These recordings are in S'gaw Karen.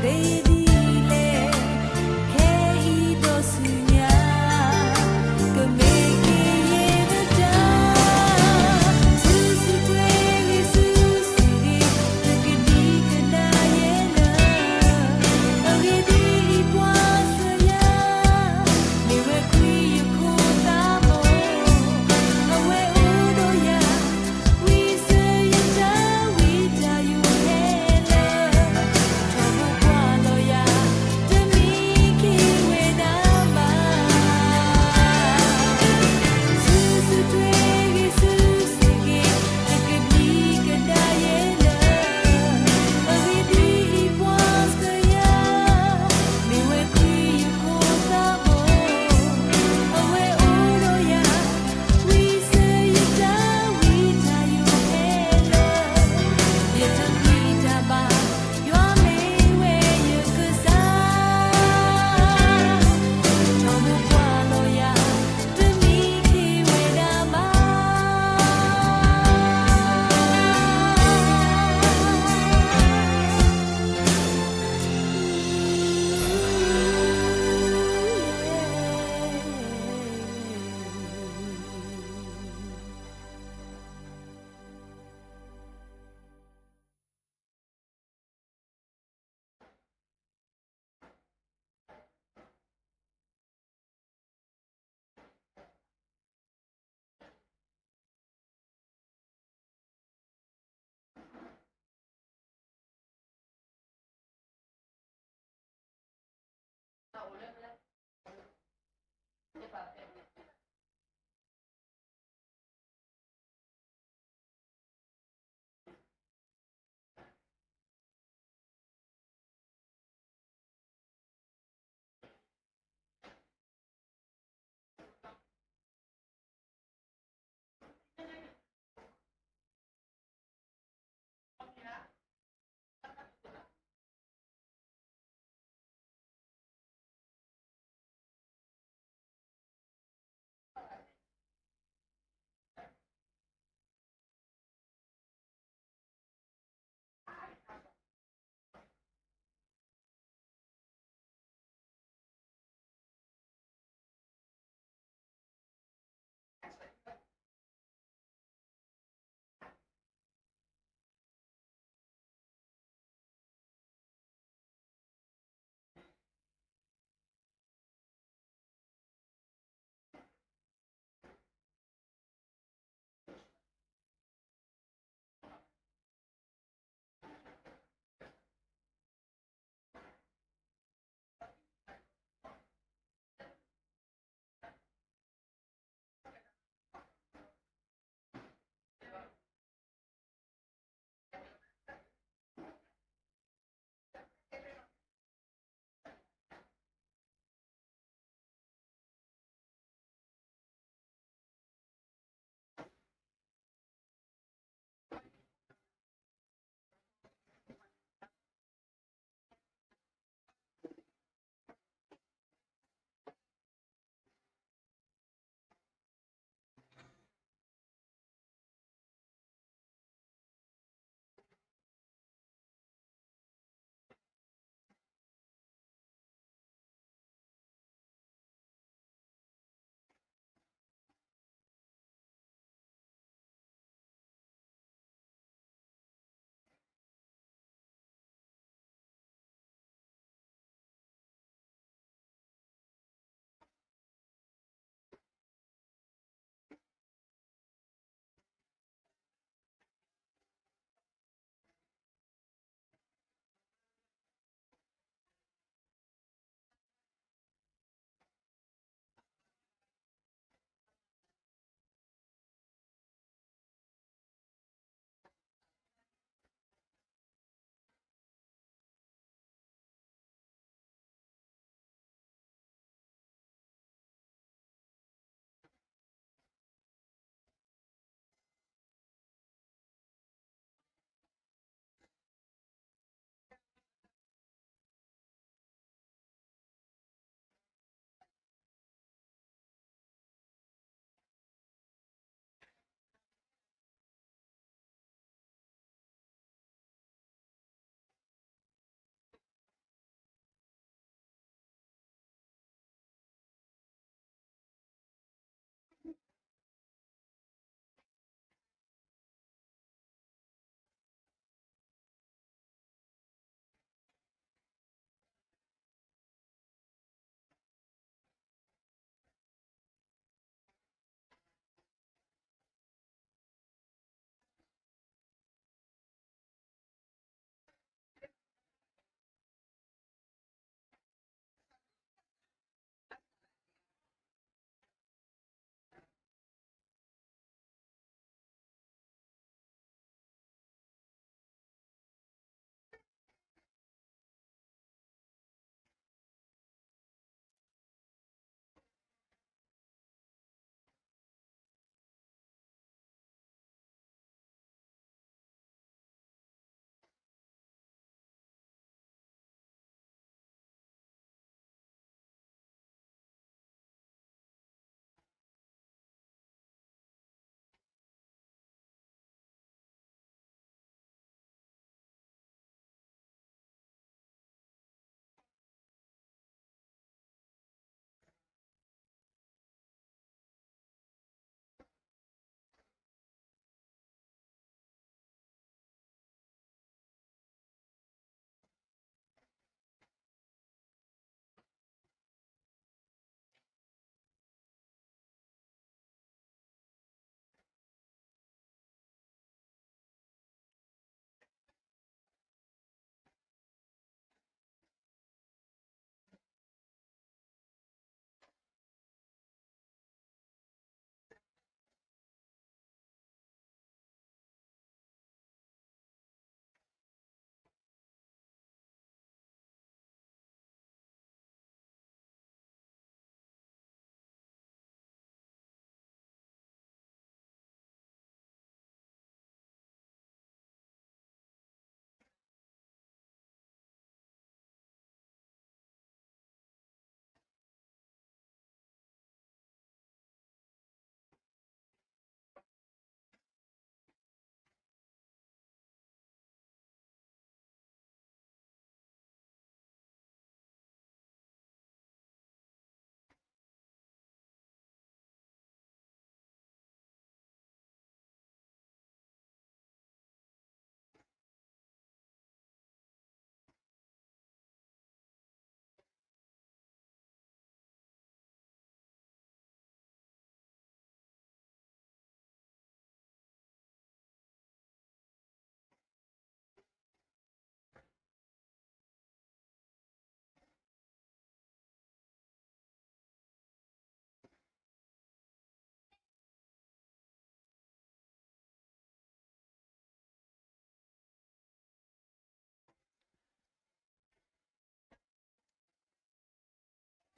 သ့ဒ်လဲၣ်, ခဲအံၤဒီးဆူညါ, ကမ့ၢ်က့ၤယဲၢ်မတၤ, ဆူဆူထွဲဂ့ၤ ဆူဆူဂ့ၤ, တကဒံကဒါယဲလၢ, အဂ့ၢ်ဒ်အံၤပှၤစၢၤယၤ, မ့ၢ်ဝဲခွံယခိၣ်သးဘိ, အဝဲအိၣ်ဒီးယၤ ဝံစၢၤယတၢ်ဝံတၢ်ယိာ်ဟဲလၢ, ထီဘိကွၢ်လီၤယၤ, တမံခ့ဝဲဒၣ်ဘၣ်. ဆူဆူထွဲဂ့ၤ ဆူဆူဂ့ၤ, တကဒံကဒါယဲလၢ, အဂ့ၢ်ဒ်အံၤပှၤစၢၤယၤ, မ့ၢ်ဝဲခွံယခိၣ်သးဘိ, အဝဲအိၣ်ဒီးယၤ ဝံစၢၤယတၢ်ဝံတၢ်ယိာ်ဟဲလၢ, ယတပျံၤတၢ်ဘၣ်, ယွၤမ့ၢ်ဝဲယကစၢ်, ထီဘိကွၢ်လီၤယၤ, တမံခ့ဝဲဒၣ်ဘၣ်.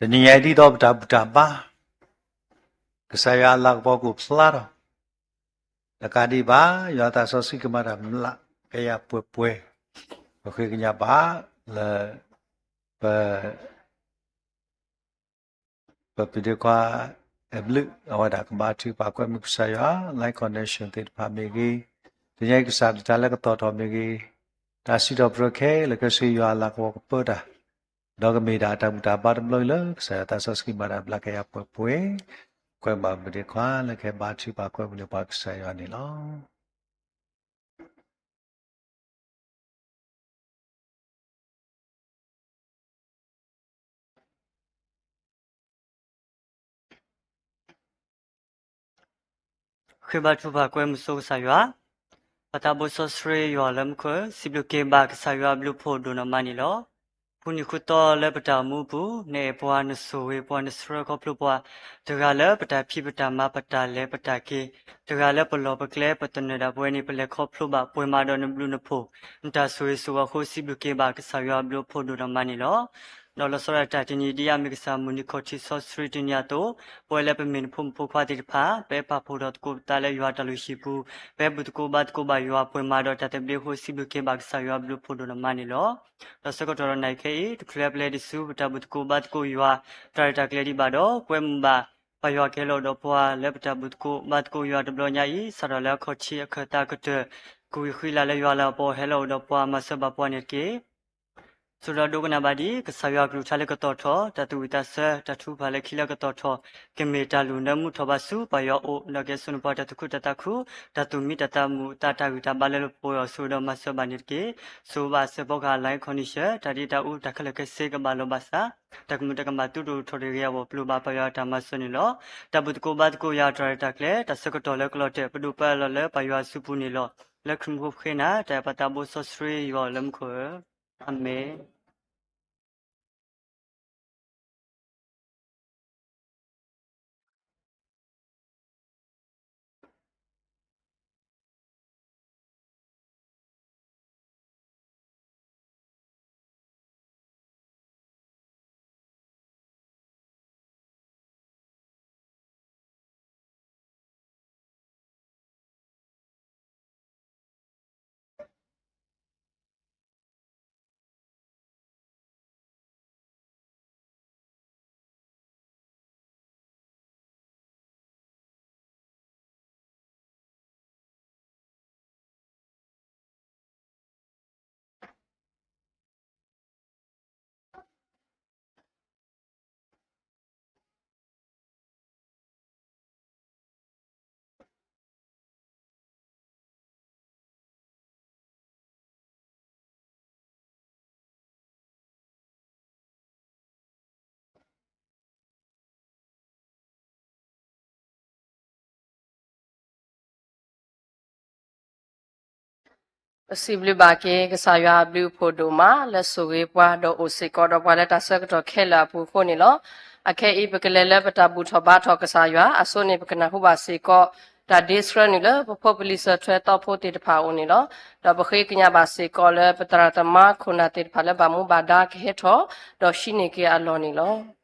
တနံၤညါအံၤဒ်သိးပတၢ်ဘူၣ်တၢ်ဘါ ကစၢ်ယွၤအလၤကပီၤကအိၣ်ဖျါထီၣ် တကးဒံးဘၣ် ယွၤသးစီဆှံကမၤတၢ်မျးကယၤ ပှဲၤပှဲၤ ပဃ့ကညးဘၣ်လၢ ပ ပပုၢ်ဒ့ခွါ အဘျုး အဝဲဒၣ်ကဘါထုကဖၣ် ကွဲမုာ်ကစၢ်ယွၤ Life Connection သ့ၣ်တဖၣ်မ့ၢ်ဂ့ၤ, တနံၤညါအံၤကစၢ်တၢ်လၢကသီၣ်ထီၣ်မ့ၢ်ဂ့ၤ, တၢ်စံးထီၣ်ပတြၢၤခဲလၢာ်ခဲဆ့ ယွၤအလၤကပီၤကပၢတၢ်, ဒီးကမ့ၢ်ဒၣ်တၢ်ဘူၣ်တၢ်ဘါတဘျီအံၤလၢ ကစၢ်ယွၤသးစီဆှံမၤတၢ်မျးကယၤ ပှဲၤပှဲၤ, ကွဲမုာ်ပုၢ်ဒ့ခွါလၢကဟဲဘါထုကဖၣ် ကွဲမုာ်ဒ့ခွါ ကစၢ်ယွၤန့ၣ်လီၤ. ဃ့ဘါထုကဖၣ် ကွဲမုာ်ဆိကစၢ်ယွၤ, ပၢ်သးဘိစီဆှံယွၤလၢမူခိၣ်ဧၢ, စံးဘျုးက့ၤဘၣ်ကစၢ်ယွၤအဘျုးအဖှိၣ်ဒိၣ်နီၢ်မးန့ၣ်လီၤ. ဃုနံၤဃုသီလၢပတၢ်အိၣ်မူအပူၤ နအဲၣ်ပှၤ နဆိၣ်ဂ့ၤပှၤ နဆှၢခီဖျိပှၤ, တဂၤလၢပတၢ်ဖံးပတၢ်မၤ ပတၢ်လဲၤပတၢ်က့ၤ, တဂၤလၢပလီၢ်ပကျဲ ပသနၢၣ်ဒၣ်ပဝဲန့ၣ် ပလဲၤခီဖျိဘၣ် ပှဲၤမးဒီးနဘျုးနဖှိၣ်, နတၢ်ဆိၣ်ဂ့ၤဆိၣ်ဝါအဃိ စံးဘျုးက့ၤဘၣ်ကစၢ်ယွၤအဘျုးအဖှိၣ်ဒိၣ်နီၢ်မးန့ၣ်လီၤ. ဒီးလီၤဆီဒၣ်တၢ်တနံၤ ဒ်အမ့ၢ်ကစၢ်မုၢ်နံၤခီၣ်ထံးစီဆှံတနံၤအသိး, ပဝဲလၢပမ့ၢ်နဖိမုၣ်ဖိခွါသ့ၣ်တဖၣ် ပဟဲပာ်ဖှိၣ်ထီၣ်သကိးပသးလၢယွၤတၢ်လုၢ်ဟံၣ်ပူၤ, ပဟဲဘူၣ်သကိးဘါသကိးဘၣ်ယွၤ ပှဲၤမးဒီးတၢ်သဘျ့အဃိ စံးဘျုးက့ၤဘၣ်ကစၢ်ယွၤအဘျုးအဖှိၣ်ဒိၣ်နီၢ်မးန့ၣ်လီၤ. ဒီးဆၢကတီၢ်ဒီးနၤခဲအံၤ တချုးလၢပလဲၤဒံးဆူပတၢ်ဘူၣ်သကိးဘါသကိးယွၤ တၢ်ရဲၣ်တၢ်ကျဲၤဒံးဘၣ်ဒီး ကွဲမုာ်ဘၣ်ပၢ်ယွၤကဟဲလီၤအိၣ်ဒီးပှၤ လၢပတၢ်ဘူၣ်သကိးဘါသကိးယွၤတဘျီညါအံၤ စးထီၣ်လၢအခီၣ်ထံးအခၢၣ်သးကတၢၢ် ကဝံၤဃံလၤလၢယွၤလၤကပီၤဟဲလီၤအိၣ်ဒီးပှၤ မၤစၢၤဘၣ်ပှၤန့ၣ်တက့ၢ်. ဆိၣ်ဒီးဒိကနၣ်ဘၣ်ဒ် ကစၢ်ယွၤအကလုၢ်ကထါလၢကသီၣ်ထီၣ် တၢ်သူၣ်ဝံၣ်သးဆၢ တၢ်ထုကဖၣ်လၢခံလၢကသီၣ်ထီၣ် ကမ့ၢ်တၢ်လူၢ်နၢမူထီၣ်ဘၣ်ဆူပၢ်ယွၤအအိၣ် ဒီးကဲစိာ်န့ၢ်ပှၤတၢ်သူၣ်ခုသးခု တၢ်သူၣ်မံတၢ်သးမုာ်သးတၢ်ဂံၢ်တၢ်ဘါလၢပှဲၤအီၤဆိၣ်ဂ့ၤဒီးမၤစၢၤဘၣ်န့ၣ်တက့ၢ်. ဆိၣ်ဂ့ၤဘၣ်စဲးဖီကဟၣ် Life Connection တၢ်ဒ့တၢ်အူတၢ်ခဲလၢာ်ခဲဆ့ကဘၣ်လီၤဘၣ်စး တၢ်ကမူးတၢ်ကမၣ်သူတအိၣ်ထီၣ်တဂ့ၤအဂီၢ် ပလိၣ်ဘၣ်ပၢ်ယွၤအတၢ်မၤစၢၤန့ၣ်လီၤ. တၢ်ဘူၣ်သကိးဘါသကိးယွၤတၢ်ရဲၣ်တၢ်ကျဲၤ တၢ်ဆၢကတီၢ်လၢကလီၤတဲာ် ပဒိးပာ်လီၤလၢပၢ်ယွၤအစုပူၤန့ၣ်လီၤ. လၢခရံာ်မူခိၣ်ပဃ့နၤ တၢ်အဲၣ်ပၢ်သးဘိစီဆှံယွၤလၢမူခိၣ်ဧၢ, အၤမ့ၣ်. ပစံးဘျုးဘၣ်က့ၤ ကစၢ်ယွၤအဘျုးအဖှိၣ်ဒိၣ်မး လၢဆိၣ်ဂ့ၤပှၤ ဒီးအိၣ်စ့ၢ်ကီးဒီးပှၤလၢတၢ်ဆၢကတီၢ်ခဲလၢာ်အပူၤအဃိန့ၣ်လီၤ. အခဲအံၤ ပကလဲၤလၢပတၢ်ဘူၣ်ထီၣ်ဘါထီၣ်ကစၢ်ယွၤအစိၤန့ၣ် ပကနၢ်ဟူဘၣ်စ့ၢ်ကီး တၢ်ဒ့ဆှၢနုာ်လၢပဖိပလံၤစၢၤထွဲသီဖိသ့ၣ်တဖၣ်အအိၣ်န့ၣ်လီၤ. ဒီးပဃ့ကညးဘၣ်စ့ၢ်ကီးလၢပသရၣ်သမါခိၣ်နၢ်သ့ၣ်တဖၣ်လၢဘၣ်မူဘၣ်ဒါကဟဲထီၣ် ဒီးဟံးန့ၢ်က့ၤအလီၢ်န့ၣ်လီၤ.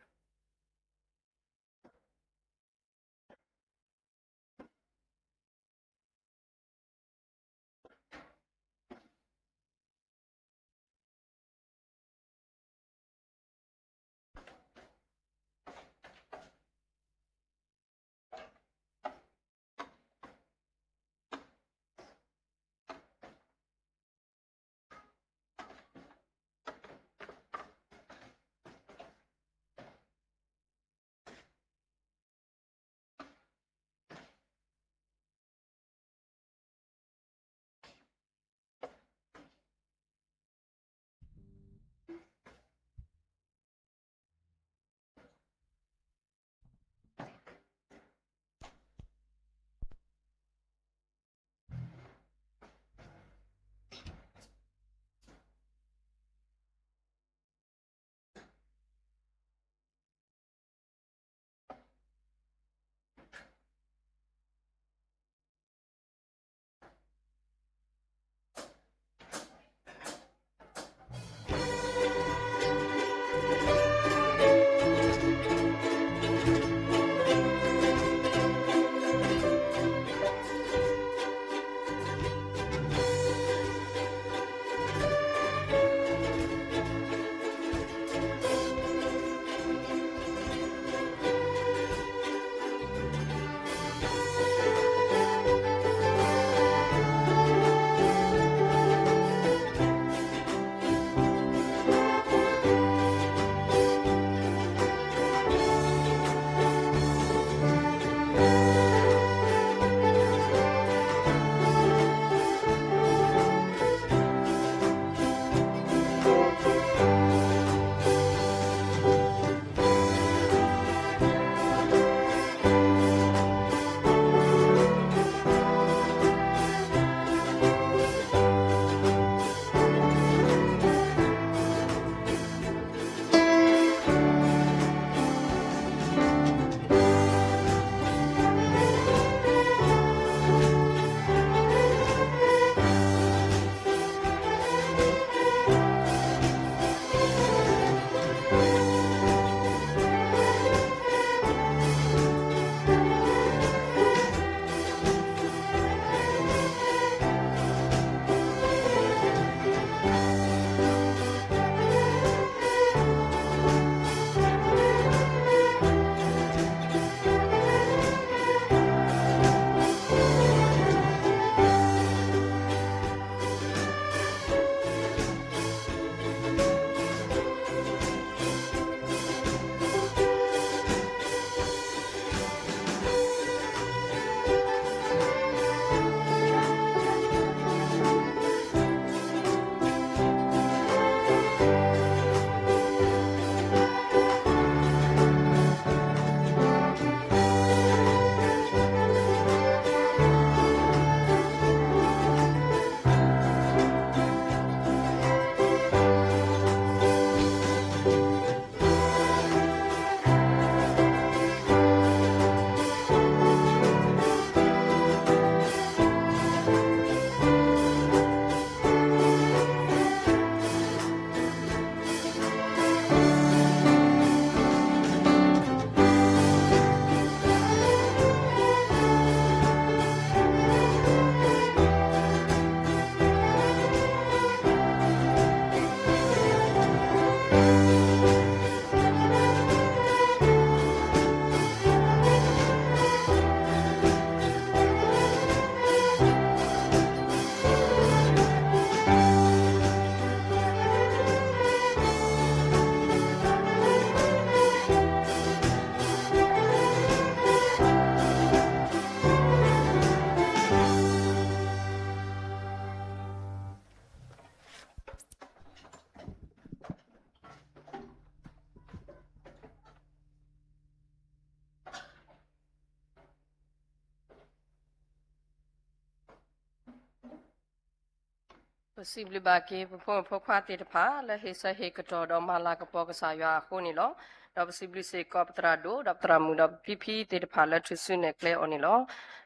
ပစံးဘျုးဘၣ်က့ၤ ပဖိမုၣ်ဖိခွါသ့ၣ်တဖၣ် လၢဟ့ၣ်ဆၢဟ့ၣ်ကတီၢ်ဒီးမၤလၤကပီၤကစၢ်ယွၤအဃိန့ၣ်လီၤ. ဒီးပစံးဘျုးစ့ၢ်ကီးပသရၣ်ဒိၣ် ဒီးပသရၣ်မုၣ် ဒီးပဖံဖံသ့ၣ်တဖၣ် လၢထူၣ်စုနဲၣ်ကျဲအီၤန့ၣ်လီၤ.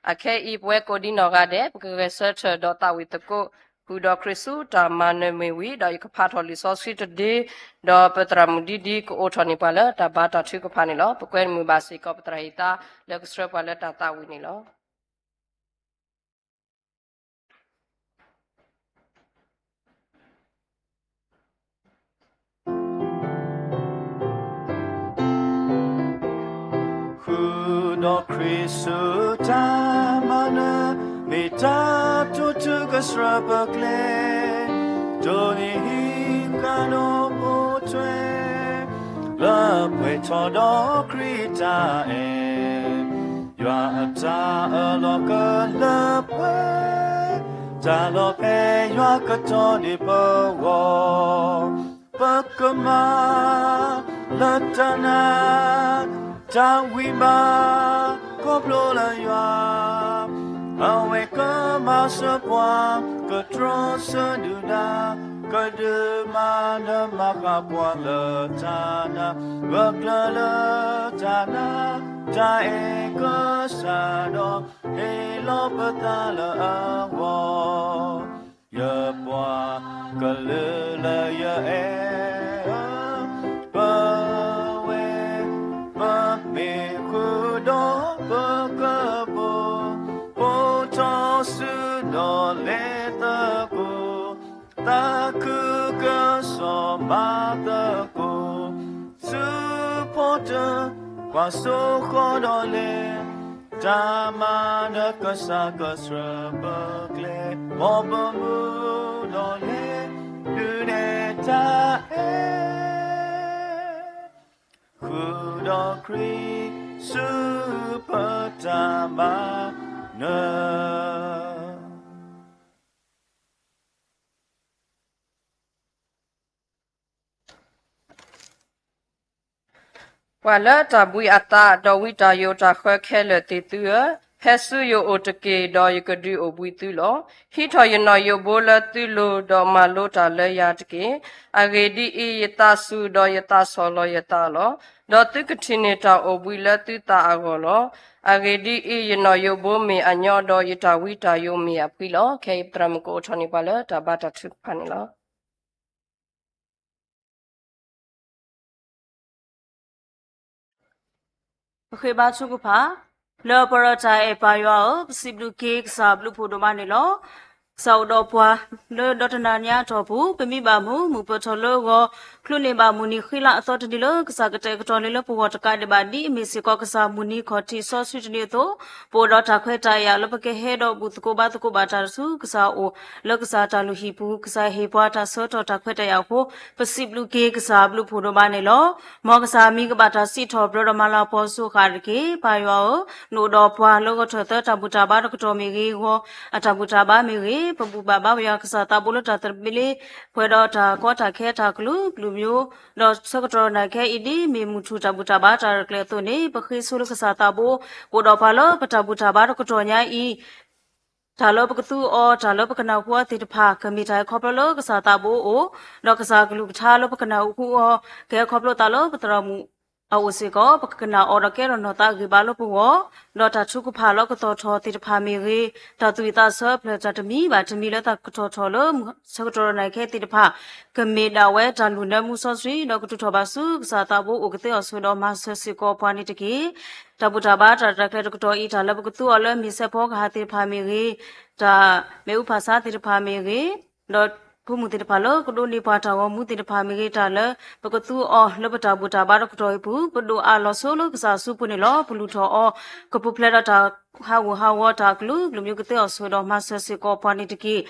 အခဲအံၤ ပဝဲကိးဒံနီၢ်ဂၤဒဲး ပကဂဲၤဆၢထၢၣ်ဒီးသးဝံၣ်သကိး ဃုာ်ဒီးခရံာ်ဆူတၢ်မၤနၢၤမ့ၢ်ဝံၤ ဒီးယကဖးထီၣ်လံာ်စီဆှံတဒ့ ဒီးပသရၣ်မုၣ်ဒံဒံ ကအိးထီၣ်န့ၢ်ပှၤလၢတၢ်ဘါတၢ်ထုကဖၣ်န့ၣ်လီၤ. ပကွဲမုာ်ဘၣ်စ့ၢ်ကီးပသရၣ်ဟ့ၣ်သါ လၢကဆှၢပှၤလၢတၢ်သးဝံၣ်န့ၣ်လီၤ. ဃုာ်ဒီးခရံာ်ဆူတၢ်မၤနၢၤ မ့ၢ်တၢ်တိာ်ထူကဆှၢပကျဲ, တိၢ်နီၣ်ဟံးဃာ်ဒီးအိၣ်ထွဲ လၢပှဲၤထီၣ်ဒီးခရံာ်တၢ်အဲၣ်, ယွၤအတၢ်အၢၣ်လီၤကလၢပှဲၤ, တၢ်လီၤဖဲယွၤကတီၤန့ၢ်ပဂီၢ်, ပကမၤလၢတၢ်နာ် တၢ်ဝံဘၣ် ခီဖျိလၢယွၤ, အဝဲကမၤစၢၤပှၤ ကတြီဆၢဒုၣ်ဒါ, ကဒုးမၤနၢၤမၤဃၣ်ပှၤလၢတၢ်နာ်, ဂၢၢ်ကျၢၤလၢတၢ်နာ် တၢ်အဲၣ်ကစၢ်ဒီး ဟ့ၣ်လီၤပသးလၢအဂီၢ် ယပှၤကလုာ်လၢယအဲၣ်ဧၢ, ပဝဲ ပမ့ၢ်ဃုာ်ဒီးပကဘိၣ်, ပိာ်ထီၣ်စုဒီးလဲၤသကိး, သးခုကစီၣ်မၤသကိး, ဆူဖိတၢ် ကွၢ်စိဃီဒီးလဲၤ, တၢ်မၤနၢၤကစၢ်ကဆှၢပကျဲ, မ်ပမုၢ်ဒီးလဲၤ ဒုးနဲၣ်တၢ်အဲၣ်, ဃုာ်ဒီးခရံာ် ဆူပတၢ်မၤနၢၤ. ပှၤလၢတၢ်ဘှံးအသး ဒီးဝံတၢ်ယိးတၢ်ဃၢခဲလၢာ်သ့ၣ်သုဧၢ, ဟဲဆူယအိၣ်တက့ၢ်, ဒီးယကဒုးအိၣ်ဘှံးသုလီၤ. ဟံးထီၣ်ယနီၣ်ယိးဘိလၢသုလိၤ, ဒီးမၤလိတၢ်လၢယၤတက့ၢ်. အဂ့ၢ်ဒ်အံၤ, ယသးစူၤ, ဒီးယသးဆီၣ်လီၤယသးလီၤ. ဒီးသုကထံၣ်န့ၢ်တၢ်အိၣ်ဘှံးလၢသုသးအဂီၢ်လီၤ. အဂ့ၢ်ဒ်အံၤ, ယနီၣ်ယိးဘိမ့ၢ်အညီ, ဒီးယတၢ်ဝံတၢ်ယိးမ့ၢ်အဖှံလီၤ. ခဲအံၤပသရၣ်မုၣ်ကအိးထီၣ်န့ၢ်ပှၤလၢတၢ်ဘါတၢ်ထုကဖၣ်န့ၣ်လီၤ. ပဃ့ဘါထုကဖၣ်, လၢပရၢတၢ်အဲၣ်ပၢ်ယွၤဧၢ, ပစံးဘျုးက့ၤကစၢ်ဘျုးဖှိၣ်ဒိၣ်မးန့ၣ်လီၤ. ကစၢ်အိၣ်ဒီးပှၤ လၢဒီတနၤညါအတီၢ်ပူၤ, ပမံဘၣ်မုာ် မုာ်ပၢၢ်ထီၣ်လၢဂီၤ, ချုးန့ၢ်ဘၣ်မုၢ်နံၤဃံလၤအသီတနံၤလၢ ကစၢ်ကတဲာ်ကတီၤန့ၢ်လၢပဂီၢ်တကးဒံးဘၣ် ဒ်အမ့ၢ်စ့ၢ်ကီးကစၢ်မုၢ်နံၤခီၣ်ထံးစီဆှံတနံၤအသိး, ပအိၣ်ဒီးတၢ်ခွဲးတၢ်ယာ်လၢပကဟဲဒီးဘူၣ်သကိးဘါသကိးဘၣ်တၢ်ဆူကစၢ်အအိၣ်, လၢကစၢ်တၢ်လုၢ်ဟံၣ်ပူၤ, ကစၢ်ဟ့ၣ်ပှၤတၢ်ဆၢကတီၢ်တၢ်ခွဲးတၢ်ယာ်အဃိ, ပစံးဘျုးက့ၤကစၢ်ဘျုးဖှိၣ်ဒိၣ်မးန့ၣ်လီၤ. မ်ကစၢ်မံၤကဘၣ်တၢ်စံးထီၣ်ပတြၢၤဒီးမၤလၤကပီၤစိဃာ်တက့ၢ်. ပၢ်ယွၤဧၢ, နအိၣ်ဒီးပှၤလၢဂီၤထၢၣ်သၢတၢ်ဘူၣ်တၢ်ဘါတကတီၢ်မ့ၢ်ဂ့ၤ, ဂီၤအတၢ်ဘူၣ်တၢ်ဘါမ့ၢ်ဂ့ၤ, ပဘူၣ်ဘၣ်ဘါပယွၤကစၢ်သးဘိလၢတၢ်သဘျ့, ပှဲၤဒီးတၢ်ကီတၢ်ခဲတၢ်ကလုာ်ကလုာ်မံၤ, ဒီးဆၢကတီၢ်နၤခဲအံၤဒ်မ့ၢ်မုၢ်ထူၣ်တၢ်ဘူၣ်တၢ်ဘါတၢ်ရဲၣ်ကျဲၤအသိးန့ၣ်, ပဃ့ဆိလၢကစၢ်သးဘိ ကအိၣ်ဒီးပှၤလၢပတၢ်ဘူၣ်တၢ်ဘါတကတီၢ်ညါအံၤ တၢ်လၢပကသူအီၤ, တၢ်လၢပကနၢ်ဟူအီၤသ့ၣ်တဖၣ် ကမ့ၢ်တၢ်ဟဲခီဖျိလၢကစၢ်သးဘိအအိၣ်, ဒီးကစၢ်ကလုၢ်ကထါလၢပကနၢ်ဟူအီၤ ကဟဲခီဖျိသးလၢပသရၣ်မုၣ်အအိၣ်စ့ၢ်ကီး, ပကကနၣ်အီၤဒီးကဲထီၣ်နီၢ်သးဂ့ၤဘၣ်လၢပဂီၢ်, ဒီးတၢ်ထုကဖၣ်လၢကသီၣ်ထီၣ်သ့ၣ်တဖၣ်မ့ၢ်ဂ့ၤ, တၢ်သူၣ်ဝံၣ်သးဆၢဖျၢၣ်တၢ်တမံၤဘၣ်တမံၤလၢတၢ်ကထီၣ်ထီၣ်လၢ ဆၢကတီၢ်နၤခဲသ့ၣ်တဖၣ် ကမ့ၢ်ဒၣ်ဝဲတၢ်လူၢ်နၢမူစီဆှံ, ဒီးကတုၤထီၣ်ဘၣ်ဆူကစၢ်သးဘိအိၣ်ကသ့အီၤဆှၢဒီးမၤစၢၤစ့ၢ်ကီးပှၤန့ၣ်တက့ၢ်. တၢ်ဘူၣ်တၢ်ဘါတၢ်ရဲၣ်ကျဲၤတကတီၢ်အံၤ တၢ်လၢပကသူအီၤလၢမ့ၢ်စဲးဖီကဟၣ်သ့ၣ်တဖၣ်မ့ၢ်ဂ့ၤ, တၢ်မ့ၣ်အူဖးဆါသ့ၣ်တဖၣ်မ့ၢ်ဂ့ၤ, ဒီးဖိမုၣ်သ့ၣ်တဖၣ်လၢကဒိးန့ၢ်ပှၤတၢ်ဂီၤမူသ့ၣ်တဖၣ်မ့ၢ်ဂ့ၤ, တၢ်လၢပကသူအီၤလၢပတၢ်ဘူၣ်တၢ်ဘါတကတီၢ်အံၤပူၤ, ပဒိၣ်အးလီၤဆိလၢကစၢ်အစုပူၤန့ၣ်လီၤ. ပလူၤထီၣ်အီၤ ကပူၤဖျဲးဒီးတၢ်ဟးဂူာ်ဟးဂီၤတၢ်ကလုာ်ကလုာ်မံၤကသ့အီၤဆှၢဒီးမၤစၢၤစ့ၢ်ကီးပှၤန့ၣ်တက့ၢ်.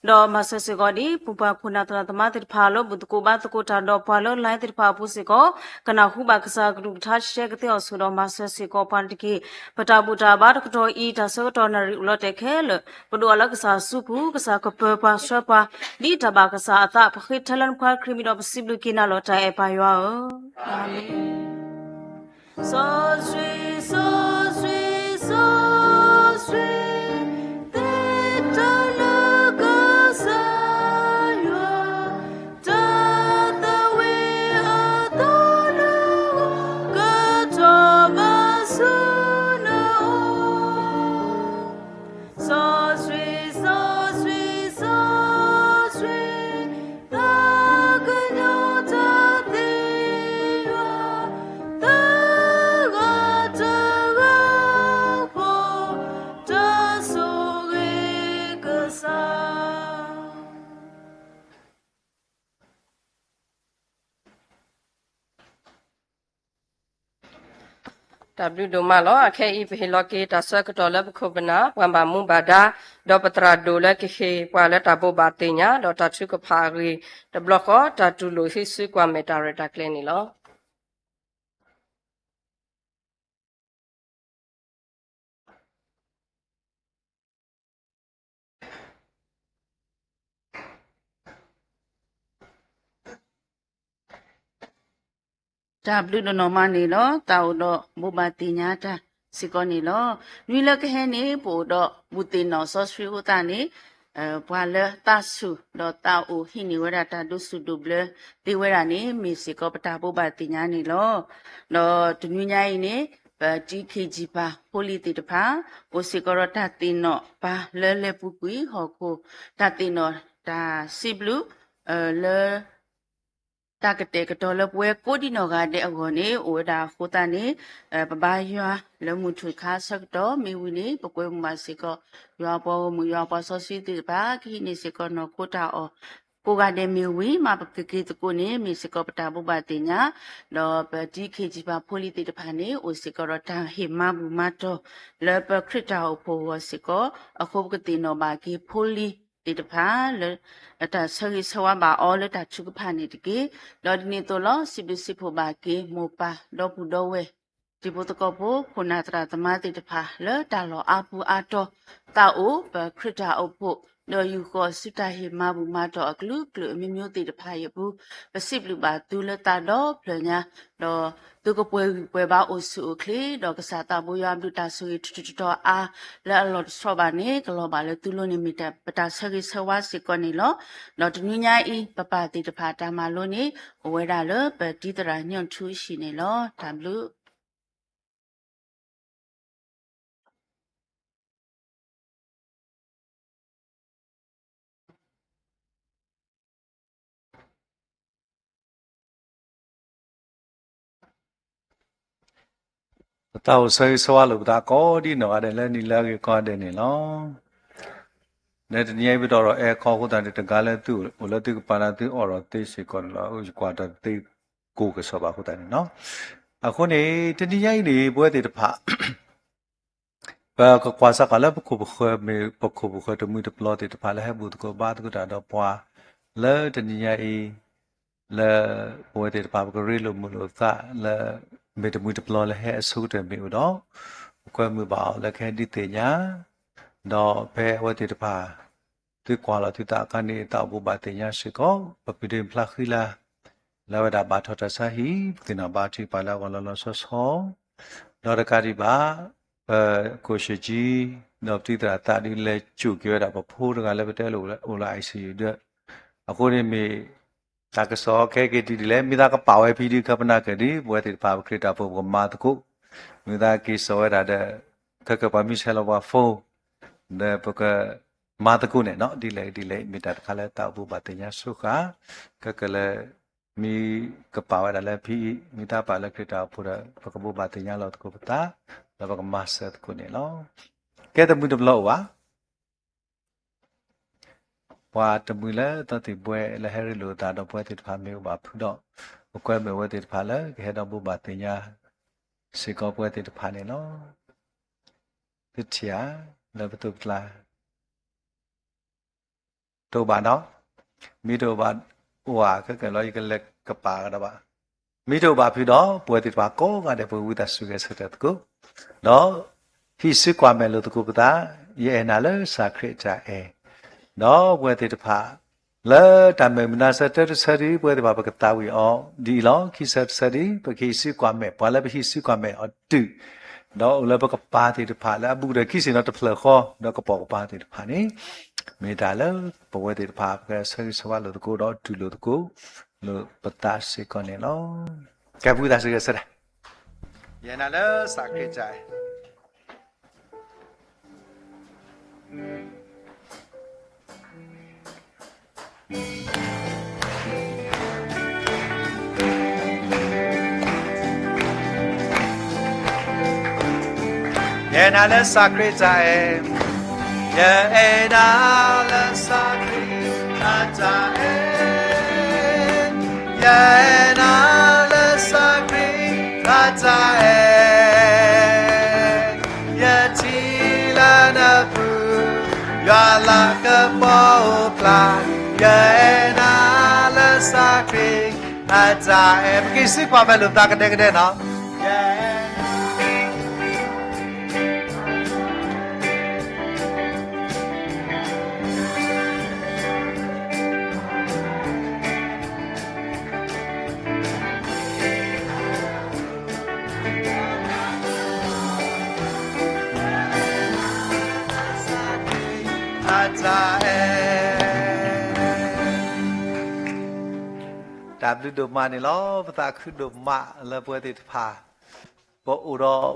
ဒီးမၤစၢၤစ့ၢ်ကီးဒ် ပပှၤခိၣ်နၢ်သနၢ်သမါသ့ၣ်တဖၣ်လၢဘူၣ်သကိးဘါသကိးတၢ်ဒီးပှၤလၢ line သ့ၣ်တဖၣ်အပူၤစ့ၢ်ကီး, ကနၢ်ဟူဘၣ်ကစၢ်ကလုၢ်ကထါရှဲကသ့အီၤဆှၢဒီးမၤစၢၤစ့ၢ်ကီးပှၤန့ၣ်တက့ၢ်. ပတၢ်ဘူၣ်တၢ်ဘါတကတီၢ်အံၤ တၢ်ဆၢကတီၢ်နၣ်ရံၣ်အိၣ်လီၤတဲာ်ခဲလၢာ်, ပဒိၣ်အီၤလၢကစၢ်အစုပူၤ, ကစၢ်ကပၢၤပှၤဆှၢပှၤ ဒ်တၢ်ဘၣ်ကစၢ်အသး, ပဃ့ထဲလၢနဖိခရံာ်မံၤဒီးပစံးဘျုးက့ၤနၤလီၤတၢ်အဲၣ်ပၢ်ယွၤဧၢ. စီဆှံ, စီဆှံ, စီဆှံ, သ့တၢ်လၢကစၢ် တၢ်ဘျုးဒိၣ်မးလီၤ. အခဲအံၤ ပဟ့ၣ်လီၤက့ၤတၢ်ဆၢကတီၢ်လၢပခိၣ်ပနၢ် ပှၤဘၣ်မူဘၣ်ဒါ ဒီးပသရၣ်ဒိၣ်လၢကဟ့ၣ်ပှၤလၢတၢ်ဘိးဘၣ်သ့ၣ်ညါ ဒီးတၢ်ထုကဖၣ်အဂ့ၢ် တဘျီဃီ တၢ်တူၢ်လိာ်ဟံးစုကွၢ်မဲာ်တၢ်ရဲၣ်တၢ်ကျဲၤန့ၣ်လီၤ. တၢ်ဘျုးဒိၣ်နီၢ်မးန့ၣ်လီၤ. တၢ်အိၣ်ဒီးဘိးဘၣ်သ့ၣ်ညါတၢ်စ့ၢ်ကီးန့ၣ်လီၤ. နွံလၢကဟဲန့ၣ် ပအိၣ်ဒီးဘူၣ်သ့ၣ်နီၣ်စီဆှံအဃိသတးန့ၣ် ပှၤလၢသးဆူၣ်ဒီးသးအိၣ်ဟံးန့ၢ်ဝဲဒၣ်တၢ်ဒိးဆူၣ်ဒိးဘျၢသ့ဝဲဒၣ်န့ၣ် မ့ၢ်စ့ၢ်ကီးပတၢ်ဘိးဘၣ်သ့ၣ်ညါန့ၣ်လီၤ. ဒီးတနွံညါအံၤန့ၣ် ပ တံခံၣ်ကၠံၣ်ပၢ်ဖိလံၤသ့ၣ်တဖၣ် အိၣ်စ့ၢ်ကီးဒီးတၢ်သ့ၣ်နီၣ်ပၢ်လၢလဲၤပူၤကွံာ်ဟီၣ်ခိၣ် တၢ်သ့ၣ်နီၣ်တၢ်စံးဘျုး လၢ တၢ်ကတဲာ်ကတီၤလၢပဝဲကိးဒံနီၢ်ဂၤဒဲးအဂီၢ်န့ၣ် အိၣ်ဝဲဒၣ်အဃိသတးန့ၣ် ပဘါယွၤလၢမုၢ်ထူၣ်ခါဆၢကတီၢ်မ့ၢ်ဝံၤန့ၣ် ပကွဲမုာ်ဘၣ်စ့ၢ်ကီး ယွၤပှၤဂီၢ်မုၢ် ယွၤပှၤစီဆှံသ့ၣ်တဖၣ် ကဟံးန့ၢ်စ့ၢ်ကီးနီၢ်ခိတၢ်အီၣ် ကိးဂၤဒဲးမ့ၢ်ဝံၤ မ့ၢ်ပကက့ၤသကိးန့ၣ် မ့ၢ်စ့ၢ်ကီးပတၢ်ဘိးဘၣ်သ့ၣ်ညါ, ဒီးပတံခံၣ်ကၠံၣ်ပၢ်ဖိလံၤသ့ၣ်တဖၣ်န့ၣ် အိၣ်စ့ၢ်ကီးဒီးတၢ်ဟ့ၣ်မၤဘူၣ်မၤတီၢ် လၢပခရံာ်တၢ်အိၣ်ဖှိၣ်အဂီၢ်စ့ၢ်ကီး, အဃိပကသ့ၣ်နီၣ်ဘၣ်က့ၤဖိလံၤသ့ၣ်တဖၣ်လၢ တၢ်ဆၢဂ့ၤဆၢဝါဘၣ်အီၤလၢတၢ်ထုကဖၣ်န့ၣ်တက့ၢ်. ဒီးဒ်န့ၣ်အသိးလီၤ စံးဘျုးစံးဖှိၣ်ဘၣ်က့ၤမိၢ်ပၢ်ဒီပုၢ်ဒီဝဲၢ် တံၤဖိသကိးဖိ ခိၣ်နၢ်သရၣ်သမါသ့ၣ်တဖၣ် လၢတၢ်လီၢ်အါပူၤအါတီၤ သးအိၣ်ပခရံာ်တၢ်အိၣ်ဖှိၣ် ဒီးယူာ်ဃီၤဆူတၢ်ဟ့ၣ်မၤဘူၣ်မၤတီၢ်အကလုာ်ကလုာ်အမျိုးမျိုးသ့ၣ်တဖၣ်အံၤအပူၤ ပစံးဘျုးဘၣ်သုလၢသးဒီဖျၢၣ်ညါ, ဒီးသုကပှဲၤဂံၢ်ပှဲၤဘါအိၣ်ဆူၣ်အိၣ်ချ့, ဒီးကစၢ်သးဘိယွၤအဘျုးတၢ်ဆိၣ်ဂ့ၤထူထူတီၤတီၤအါ လၢအလီၢ်တဆီဘၣ်န့ၣ် ကလီၤဘၣ်လၢသုလိၤန့ၣ် မ့ၢ်ပတၢ်ဆၢဂ့ၤဆၢဝါစ့ၢ်ကီးန့ၣ်လီၤ. ဒီးတနွံညါအံၤ ပပၢ်သ့ၣ်တဖၣ်တၢ်မၤလိန့ၣ် အိၣ်ဝဲဒၣ်လၢပတံၤသရၣ်ညိၣ်ထူအဟံၣ်န့ၣ်လီၤ. တၢ်ဘျုး ပသးအိၣ်ဆၢဂ့ၤဆၢဝါလိာ်ပသးကိးဒံနီၢ်ဂၤဒဲးလၢနံၤလၢအဂ့ၤကိးဂၤဒဲးန့ၣ်လီၤ. လၢတနံၤညါအံၤပတအိၣ်ဒီးအဲၣ်ခီအဃိသတးန့ၣ် တဂၤလၢသုအိၣ်လၢသုကပၤလၢသုအိၣ်ဒီးသ့စ့ၢ်ကီးန့ၣ်လီၤ. ယကွၢ်တၢ်သ့ကိးကစီၣ်ဘၣ်အဃိသတးန့ၣ်လီၤ. အဃိန့ၣ် တနံၤညါအံၤန့ၣ် ပဝဲသ့ၣ်တဖၣ် ပကကွၢ်စ့ၢ်ကီးလၢပခိၣ်ပဃၢၤ မ့ၢ်ပခိၣ်ပဃၢၤတမှံၤတပျီၤသ့ၣ်တဖၣ်လၢဟဲဘူၣ်သကိးဘါသကိးတၢ်ဒီးပှၤ လၢတနံၤညါအံၤ လၢပဝဲသ့ၣ်တဖၣ်ပကရ့လိာ်မုာ်လိာ်သးလၢ မ့ၢ်တမှံၤတပျီၤလၢဟဲအဆိကတၢၢ်မ့ၢ်အိၣ်ဒီး ပကွဲမုာ်ဘၣ်အီၤလၢကဟဲဒုးသ့ၣ်ညါ ဒီးဖဲအဝဲသ့ၣ်တဖၣ် သုကွၢ်လီၤသုသးအခါန့ၣ် သးအိၣ်ဘိးဘၣ်သ့ၣ်ညါစ့ၢ်ကီး ပပူၤဒ့ဖျါဃံလၤ လၢအဝဲဒၣ်ဘၣ်ထီၣ်တၢ်ဆါဟံၣ် ပသ့ၣ်နီၣ်ဘါထုကဖၣ်လၢအဂီၢ်လီၤလီၤဆီဆီ ဒီးတကးဒံးဘၣ် ပကိၣ်ၡ့ၣ်ကၠံ ဒီးပတံၤသရၣ်သးဒုးလဲၤစိာ်က့ၤဝဲဒၣ်ပဖိတဂၤလၢပတဲလၢအိၣ်လၢ I C U ဒီး အဃိန့ၣ်မ့ၢ် တၢ်ကစီၣ်ခဲက့ၤဒ်လဲၣ် မ့ၢ်သးကပာ်ဝဲဖဲဒုးခါပနၢ်ကဒုး ပဝဲသ့ၣ်တဖၣ်ပခရံာ်တၢ်အိၣ်ဖှိၣ်ပကမၤသကိး မ့ၢ်သးက့ၤစိာ်ဝဲဒၣ်ဒီး ခဲကပှၤမ့ၢ်ဆဲးလီၤပှၤ phone ဒီးပကမၤသကိးန့ၣ်နီၤ ဒ်လဲၣ်ဒ်လဲၣ် မ့ၢ်တၢ်တခါလၢသးအိၣ်ဘိးဘၣ်သ့ၣ်ညါဆိဃာ် ခဲကလၢ မ့ၢ်ကပာ်ဝဲဒၣ်လၢဖဲအံၤ မ့ၢ်သးပာ်လၢခရံာ်တၢ်အိၣ်ဖှိၣ်ဒီး ပကဘိးဘၣ်သ့ၣ်ညါလီၤသကိးပသး ဒီးပကမၤစၢၤသကိးန့ၣ်လီၤ. ကဲတမှံၤတပျီၤအိၣ်ဘၣ် ပှၤတမှံၤလၢသီသ့ၣ်ဘှဲလၢဟဲရ့လိာ်သးဒီးပဝဲသ့ၣ်တဖၣ်မ့ၢ်အိၣ်ဘၣ်ဖုဒီး ပကွဲမုာ်အဝဲသ့ၣ်တဖၣ်လၢကဟဲဒီးဘိးဘၣ်သ့ၣ်ညါစ့ၢ်ကီးပဝဲသ့ၣ်တဖၣ်န့ၣ်လီၤ. သုထံၣ်ဧါ လၢပသိးပကျါ တအိၣ်ဘၣ်နီၤ, မ့ၢ်တအိၣ်ဘၣ်အိၣ်ဧါ ခဲကလီၤ ယကလဲၤကပာ်ကဒီးဘၣ်. မ့ၢ်တအိၣ်ဘၣ်ဖုဒီး ပဝဲသ့ၣ်တဖၣ်ကိးဂၤဒဲး ပဝံသးစူၤဂဲၤဆၢထၢၣ်သကိး, ဒီးဟံးစုကွၢ်မဲာ်လိာ်သကိးပသး, ယအဲၣ်နၤလၢစၢ်ခရံာ်တၢ်အဲၣ်, ဒီးပဝဲသ့ၣ်တဖၣ် လၢတၢ်မဲာ်မုာ်နါဆၢတၢတဆၢဒု ပဝဲသ့ၣ်တဖၣ်ပကသးဝံၣ်အီၤဒ်အံၤလီၤ. ခံဆၢတဆၢဒု ပကဟံးစုကွၢ်မဲာ် ပှၤလၢပဟံးစုကွၢ်မဲာ်အီၤတုၤ ဒီးအိၣ်လၢပကပၤသ့ၣ်တဖၣ်လၢအဘူးကတၢၢ်ခံဆ့ၣ်နီၤတဖျၢၣ်ဃီ ဒီးကပိာ်ကပၤသ့ၣ်တဖၣ်န့ၣ် မ့ၢ်တၢ်လၢပဝဲသ့ၣ်တဖၣ် ပကဆၢဂ့ၤဆၢဝါလိာ်သကိးဒီးတူၢ်လိာ်သကိး လိာ်ပသးစ့ၢ်ကီးန့ၣ်လီၤ. ကဲပဝံသးစူၤဂဲၤဆၢထၢၣ်, ယအဲၣ်နၤလၢစၢ်ခရံာ်တၢ်အဲၣ် ယအဲၣ်နၤလၢစၢ်ခရံာ်တၢ်အဲၣ်, ယအဲၣ်နၤလၢစၢ်ခရံာ်အတၢ်အဲၣ်, ယအဲၣ်နၤလၢစၢ်ခရံာ်အတၢ်အဲၣ် ယအဲၣ်နၤလၢစၢ်ခရံာ်အတၢ်အဲၣ်, ပက့ၤစံးကွၢ်ဖဲလိာ်သးကဒဲကဒဲနီၤ. တၢ်ဘျုးဒိၣ်မးန့ၣ်လီၤ. ပသးခုဒိၣ်မးလၢပဝဲသ့ၣ်တဖၣ် ပအိၣ်ဒီး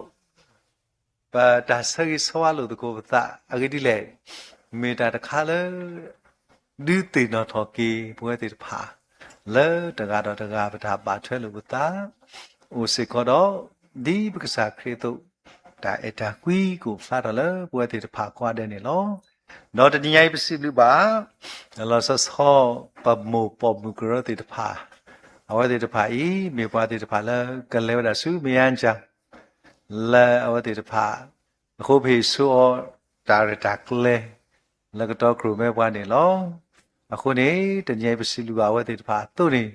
ပတၢ်ဆၢဂ့ၤဆၢဝါလိာ်သကိးပသး အဂ့ၢ်ဒ်လဲၣ်, မ့ၢ်တၢ်တခါလၢ ဒုးသ့ၣ်နီၣ်ထီၣ်က့ၤပဝဲသ့ၣ်တဖၣ် လၢတဂၤဒီးတဂၤပတၢ်ဘၣ်ထွဲလိာ်ပသး, အိၣ်စ့ၢ်ကီးဒီး ဒ်ပကစၢ်ခရံာ်အသိး တၢ်အဲၣ်တၢ်ကွံကအိၣ်ဖျါထီၣ်လၢပဝဲသ့ၣ်တဖၣ်ကိးဂၤဒဲးန့ၣ်လီၤ. ဒီးတနံၤညါအံၤပစံးဘျုးဘၣ် လီၤဆီဆီပမိၢ်ပိာ်မုၣ်ကရၢသ့ၣ်တဖၣ်, အဝဲသ့ၣ်တဖၣ်အံၤ မ့ၢ်ပှၤသ့ၣ်တဖၣ်လၢကလဲၤဝဲဒၣ်ဆူမဲာ်ညါကၠၢ် လၢအဝဲသ့ၣ်တဖၣ် အဃိပဟ့ၣ်ဆိအီၤတၢ်ရဲၣ်တၢ်ကျဲၤ လၢကတီခိၣ်ရိၣ်မဲပှၤန့ၣ်လီၤ. အဃိန့ၣ် တနံၤအံၤပစံးဘျုးဘၣ်အဝဲသ့ၣ်တဖၣ်အသိးန့ၣ်,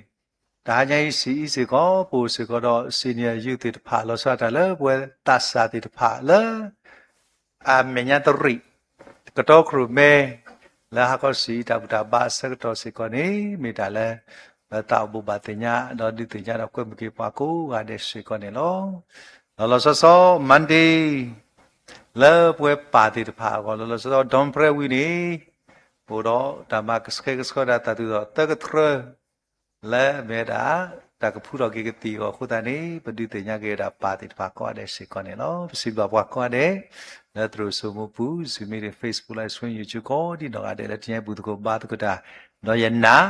တဟါညါအံၤဆံးအံၤစ့ၢ်ကီး ပအိၣ်စ့ၢ်ကီးဒီး senior youth သ့ၣ်တဖၣ် လီၤဆီဒၣ်တၢ်လၢပဝဲသးစၢ်သ့ၣ်တဖၣ်လၢ အမဲာ်ညါတရံး ကတီခိၣ်ရိၣ်မဲ လၢဟါခီဆံးအံၤတၢ်ဘူၣ်တၢ်ဘါအဆၢကတီၢ်စ့ၢ်ကီးန့ၣ် မ့ၢ်တၢ်လၢ ပသးအိၣ်ဘိးဘၣ်သ့ၣ်ညါ ဒီးဒုးသ့ၣ်ညါဒီးကွဲမုာ်က့ၤပှၤကိးဂၤဒဲးစ့ၢ်ကီးန့ၣ်လီၤ. ဒီးလီၤဆီဆီ Monday လၢပဝဲပၢ်သ့ၣ်တဖၣ်အဂီၢ် လီၤလီၤဆီဆီ Dawn Prayer ဝံၤန့ၣ် အိၣ်ဒီးတၢ်မၤကဆှဲကဆှီဒၣ်တၢ်သူၣ်ထီၣ်သၢကတြၢ လၢအမ့ၢ်ဝဲဒၣ် တၢ်ကဖှူထီၣ်က့ၤကသံၣ်အဂီၢ်အဃိသတးန့ၣ် ပဒုးသ့ၣ်ညါက့ၤဝဲဒၣ်ပၢ်သ့ၣ်တဖၣ်ကိးဂၤဒဲးစ့ၢ်ကီးန့ၣ်လီၤ. ပစံးဘျုးပှၤကိးဂၤဒဲး လၢသရိာ်စိမိပူၤ Zoom meeting, Facebook Live Stream, YouTube ကိးဒံနီၢ်ဂၤဒဲး လၢတနံၤအံၤဘူၣ်သကိးဘါသကိးတၢ်, ဒီးယနာ်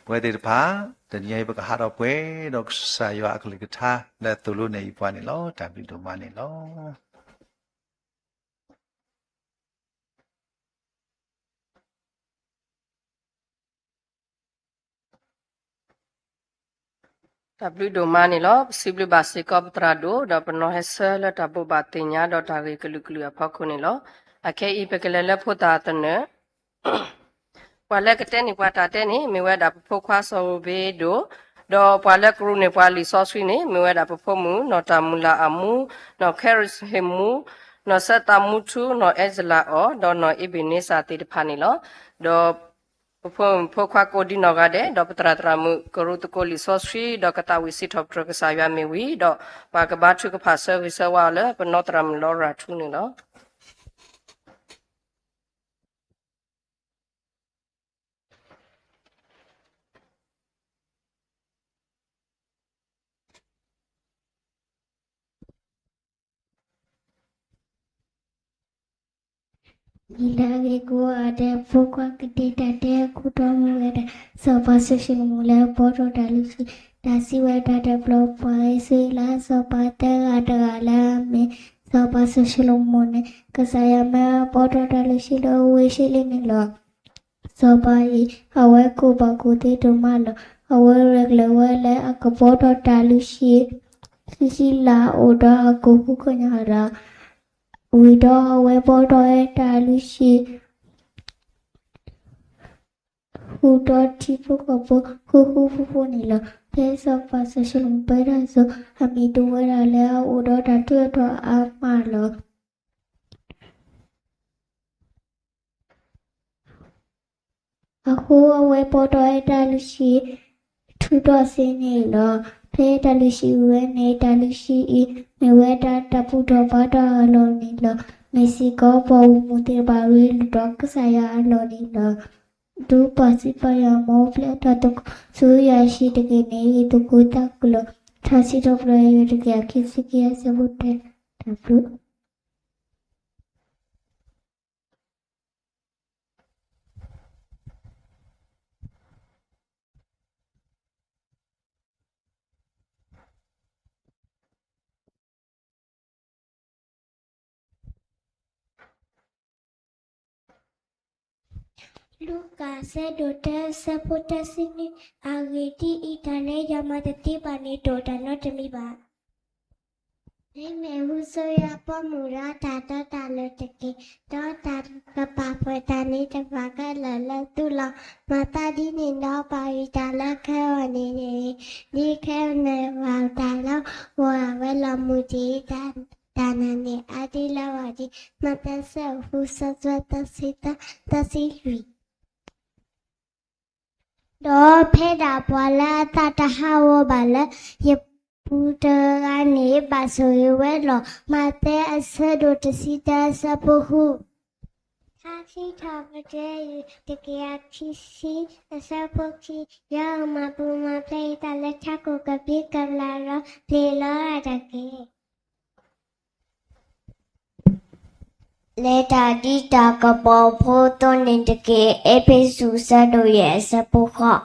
ပဝဲသ့ၣ်တဖၣ် တနံၤအံၤပကဟးထီၣ်ပှဲၤဒီးကစၢ်ယွၤအကလုၢ်ကထါလၢအသိၣ်လိနဲၣ်ယပှၤန့ၣ်လီၤ. တၢ်ဘျုးဒိၣ်မးန့ၣ်လီၤ. တၢ်ဘျုးဒိၣ်မးန့ၣ်လီၤ. ပစံးဘျုးဘၣ်စ့ၢ်ကီးပသရၣ်ဒိၣ် ဒီးပနီၢ်ဟဲဆၢလၢတၢ်ဘိးဘၣ်သ့ၣ်ညါဒီးတၢ်ဂ့ၢ်ကလုာ်ကလုာ်အဖီခိၣ်န့ၣ်လီၤ. အခဲအံၤပကလဲၤလၢဖိသၣ်သနၢၣ် ပှၤလၢကတဲန့ၢ်ပှၤတၢ်တဲန့ၣ် မ့ၢ်ဝဲဒၣ်ပဖိခွါစီၤရူၤဘ့ဒိၣ်, ဒီးပှၤလၢကရူၢ်န့ၢ်ပှၤလံာ်စီဆှံန့ၣ် မ့ၢ်ဝဲဒၣ်ပဖိမုၣ် နီၢ်တၢ်မုၢ်လၢ်အမူ, နီၢ်ခဲရံးဟ့ၣ်မူ, နီၢ်စဲးသးမူထူ, နီၢ်အဲၣ်စလးအီၤ, ဒီးနီၢ်အ့ဘ့ၣ်န့စၢ်သ့ၣ်တဖၣ်န့ၣ်လီၤ. ဒီးပဖိမုၣ်ဖိခွါကိးဒံနီၢ်ဂၤဒဲး, ဒီးပသရၣ်သရၣ်မုၣ် ကရူၢ်သကိးလံာ်စီဆှံ, ဒီးကသးဝံၣ်စံးထီၣ်ပတြၢၤကစၢ်ယွၤမ့ၢ်ဝံၤ, ဒီးပှၤကဘါထုကဖၣ်ဆၢဂ့ၤဆၢဝါအီၤလၢပနီၢ်သရၣ်မုၣ်လီရၤထူန့ၣ်လီၤ. လံာ်လၢအဂ့ၢ်ကိးဂၤဒဲး ဖိခွါကတဲတၢ်တဲ ခိၣ်တီမူဝဲဒၣ် စီၤပၤစီၤၡလိၤမိၣ်လၢအဘှီထီၣ်တၢ်လုၢ်ဟံၣ်, တၢ်စံးဝဲတၢ်တဘျီ ပှၤအံၣ်စရ့လးစီၤပၤသၢဂၤတဂၤလၢအမ့ၢ် စီၤပၤစီၤၡလိၤမိၣ်န့ၣ် ကစၢ်ယွၤမၢအဘှီထီၣ်တၢ်လုၢ်ဟံၣ်လၢအဝ့ၢ်ၡ့လ့ၣ်န့ၣ်လီၤ. စီၤပၤအံၤ အဝဲကိးဘၣ်ကိၣ်သ့ဒိၣ်မးလီၤ. အဝဲရဲၣ်ကျဲၤဝဲလၢအကဘှီထီၣ်တၢ်လုၢ်ဟံၣ် ခံဆံလါ အိၣ်ဒီးအကိၣ်ဃုကညးဒီး ဝံၤဒီးအဝဲဘှီထီၣ်ဝဲတၢ်လုၢ်ဟံၣ် ဃုာ်ဒီးထံဖိကီၢ်ဖိ ဃုဃုဖိဖိန့ၣ်လီၤ. ဖဲစီၤပၤစီၤၡလိၤမိၣ်ပၢတၢ်အစိၤ အမံၤဒိၣ်ဝဲဒၣ်လၢအအိၣ်ဒီးတၢ်ထူးထီၣ်အါမးလီၤ. အဃိအဝဲဘှီထီၣ်ဝဲတၢ်လုၢ်ဟံၣ် ထူးထီၣ်စ့ၢ်န့ၣ်လီၤ. ဖဲတၢ်လုၢ်ဟံၣ်ဝဲန့ၣ် တၢ်လုၢ်ဟံၣ်အံၤ မ့ၢ်ဝဲဒၣ်တၢ်ဘူၣ်ထီၣ်ဘါထီၣ်အလီၢ်န့ၣ်လီၤ. မ့ၢ်စ့ၢ်ကီးပှၤဂီၢ်မုၢ်သ့ၣ်တဖၣ်ရ့လိာ်ဒီးကစၢ်ယွၤအလီၢ်န့ၣ်လီၤ. ဒ်ပၢ်စံးပာ်ယွၤ မ်ပျဲတၢ်သကိး ဆူယွၤအဟံၣ်တက့ၢ်န့ၣ် ယသကိးသးကလီၤ ထါစံးထီၣ်ပတြၢၤယွၤတက့ၢ် အခံဆံခံ အဆၢဖိတၢ တၢ်ဘျုး လူၤကၣ် အဆၢဒိၣ်တၢ အဆၢဖိတၢ ဆံနွံ, အဂ့ၢ်ဒ်အံၤ, တၢ်လၢယွၤမၤတသ့ဘၣ်န့ၣ် တအိၣ်တၢ်နီတမံၤဘၣ်. မ့မ့ၢ်ဟူစိယၤပိာ်မုၣ်ဒီးတၢ်တီတၢ်လိၤတက့ၢ်, ဒီးတၢ်ကပာ်ပှဲၤတၢ်န့ၣ်တဘၣ်ခဲလၢာ်လၢသုလီၤ. မၤသးဒ်န့ၣ်ဒီး ပာ်ဂံၢ်တၢ်လၢခဲအံၤန့ၣ်တဂ့ၤ, ဒ်ခဲအံၤန့ၣ် ဘၣ်တၢ်လၢ ဝဲလီၤမုၢ်တ့ၢ်တၢ် တၢ်နာ်န့ၣ် အါဒံလၢဝဲဒၣ် မးသဲ ဆၢ ဃု ဆၢ သၢ သၢဆံသၢ သၢဆံလွံၢ် ဒီးဖဲဒၣ်ပှၤလၢအသးတဟးဂီၤဘၣ်လၢယပူၤတဂၤန့ၣ် ဘၣ်ဆိၣ်ဂ့ၤဝဲလီၤ. မးသဲအဆၢဒိၣ်တဆံတၢ အဆၢဖိဃု, ထါစံးထီၣ်ပတြၢၤ တကယၤခံဆံ အဆၢဖိခံ, ယွၤဧၢ မၤပူၤမၤဖျဲးယသးလၢထးခိၣ်ကဘျံးကဘျၣ်ဒီး ပျ့ၤလီၤတၢ်တက့ၢ်. လဲၤတၢ်ဒ်တၢ်ကပီၤဖိအသိးန့ၣ်တက့ၢ်. အ့းဖ့းစူး အဆၢဒိၣ်ယဲၢ် အဆၢဖိဃိး.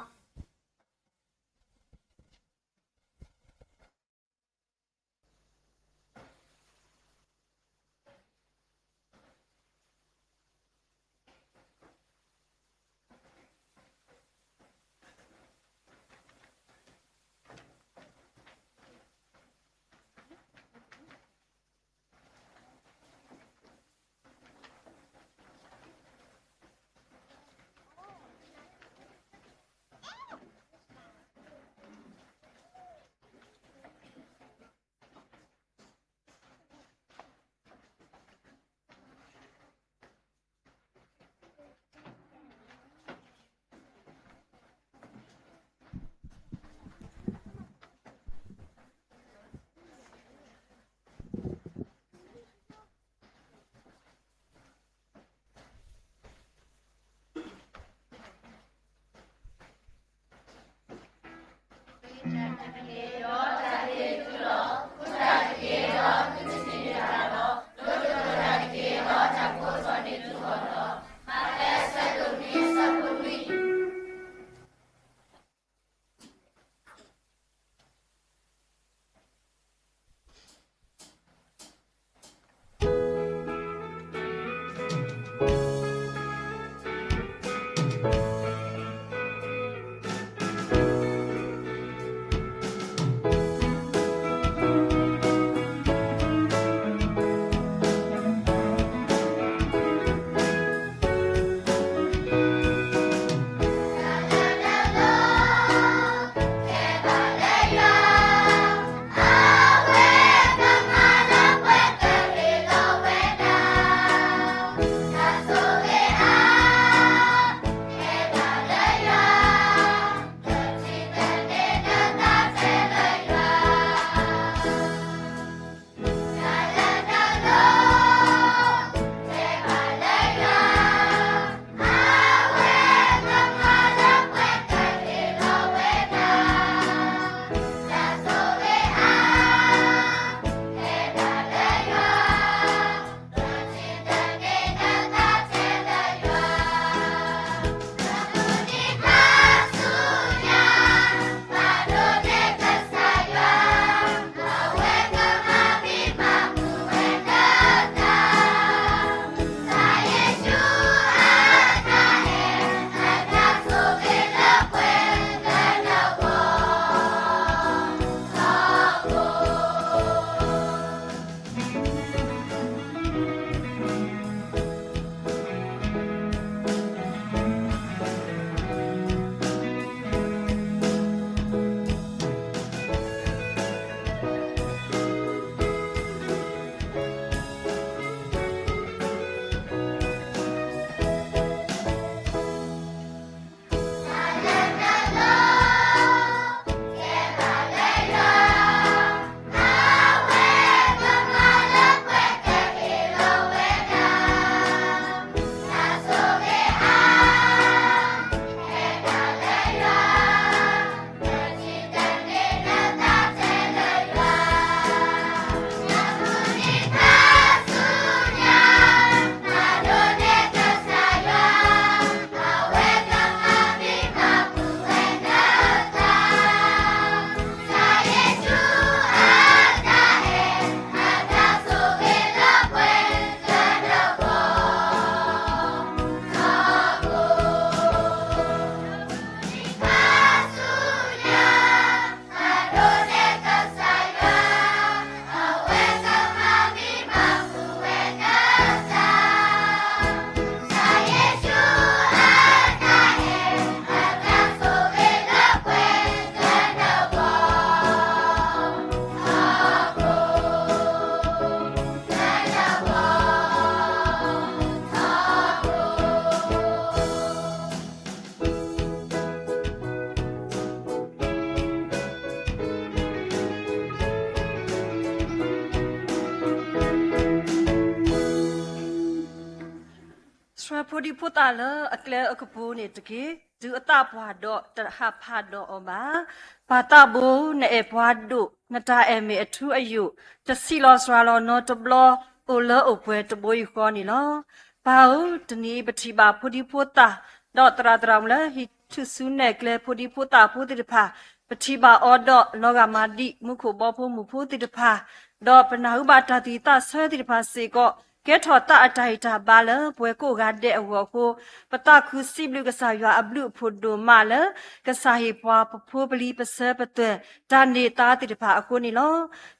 ဖိဒံဖိသၣ်လၢအကျဲအကပူၤန့ၣ်တက့ၢ်. တုၤအသးပှၢ်ဒီးတဟးဖးဒီးအီၤဘၣ်. ပၢ်သးဘိ, နအဲၣ်ပှၤဒိၣ်, နတၢ်အဲၣ်မ့ၢ်အထူအယိာ်, တဆံးလီၤစှၤလီၤနီတဘျီ, အိၣ်လၢအိၣ်ပှဲၤတဘိယူၢ်ဃီန့ၣ်လီၤ. ပၢ်ဧၢ, တနံၤအံၤပထံၣ်ဘၣ်ဖိဒံဖိသၣ်, ဒီးသရၣ်သရၣ်မုၣ်လၢဟံးထူၣ်စုနဲၣ်ကျဲ ဖိဒံဖိသၣ်ဖိသ့ၣ်တဖၣ်, ပထံၣ်ဘၣ်အီၤဒီးလီၤဂာ်မၤဒံး မူခိၣ်ဘီဖိမုၣ်ဖိသ့ၣ်တဖၣ်, ဒီးပနၢ်ဟူဘၣ်တၢ်သူၣ်ဝံၣ်သးဆၢသ့ၣ်တဖၣ်စ့ၢ်ကီး, ကဲထီၣ်သးအတၢ်ဟ့ၣ်တၢ်ဘါလၢပှၤကိးဂၤဒဲးအဂီၢ်အဃိ, ပသးခုစံးဘျုးကစၢ်ယွၤအဘျုးအဖှိၣ်ဒိၣ်မးလၢ ကစၢ်ဟ့ၣ်ပှၤပဖိပလံၤပစၢၤပသွဲၣ်တၢ်န့ၢ်သါသ့ၣ်တဖၣ်အဃိန့ၣ်လီၤ.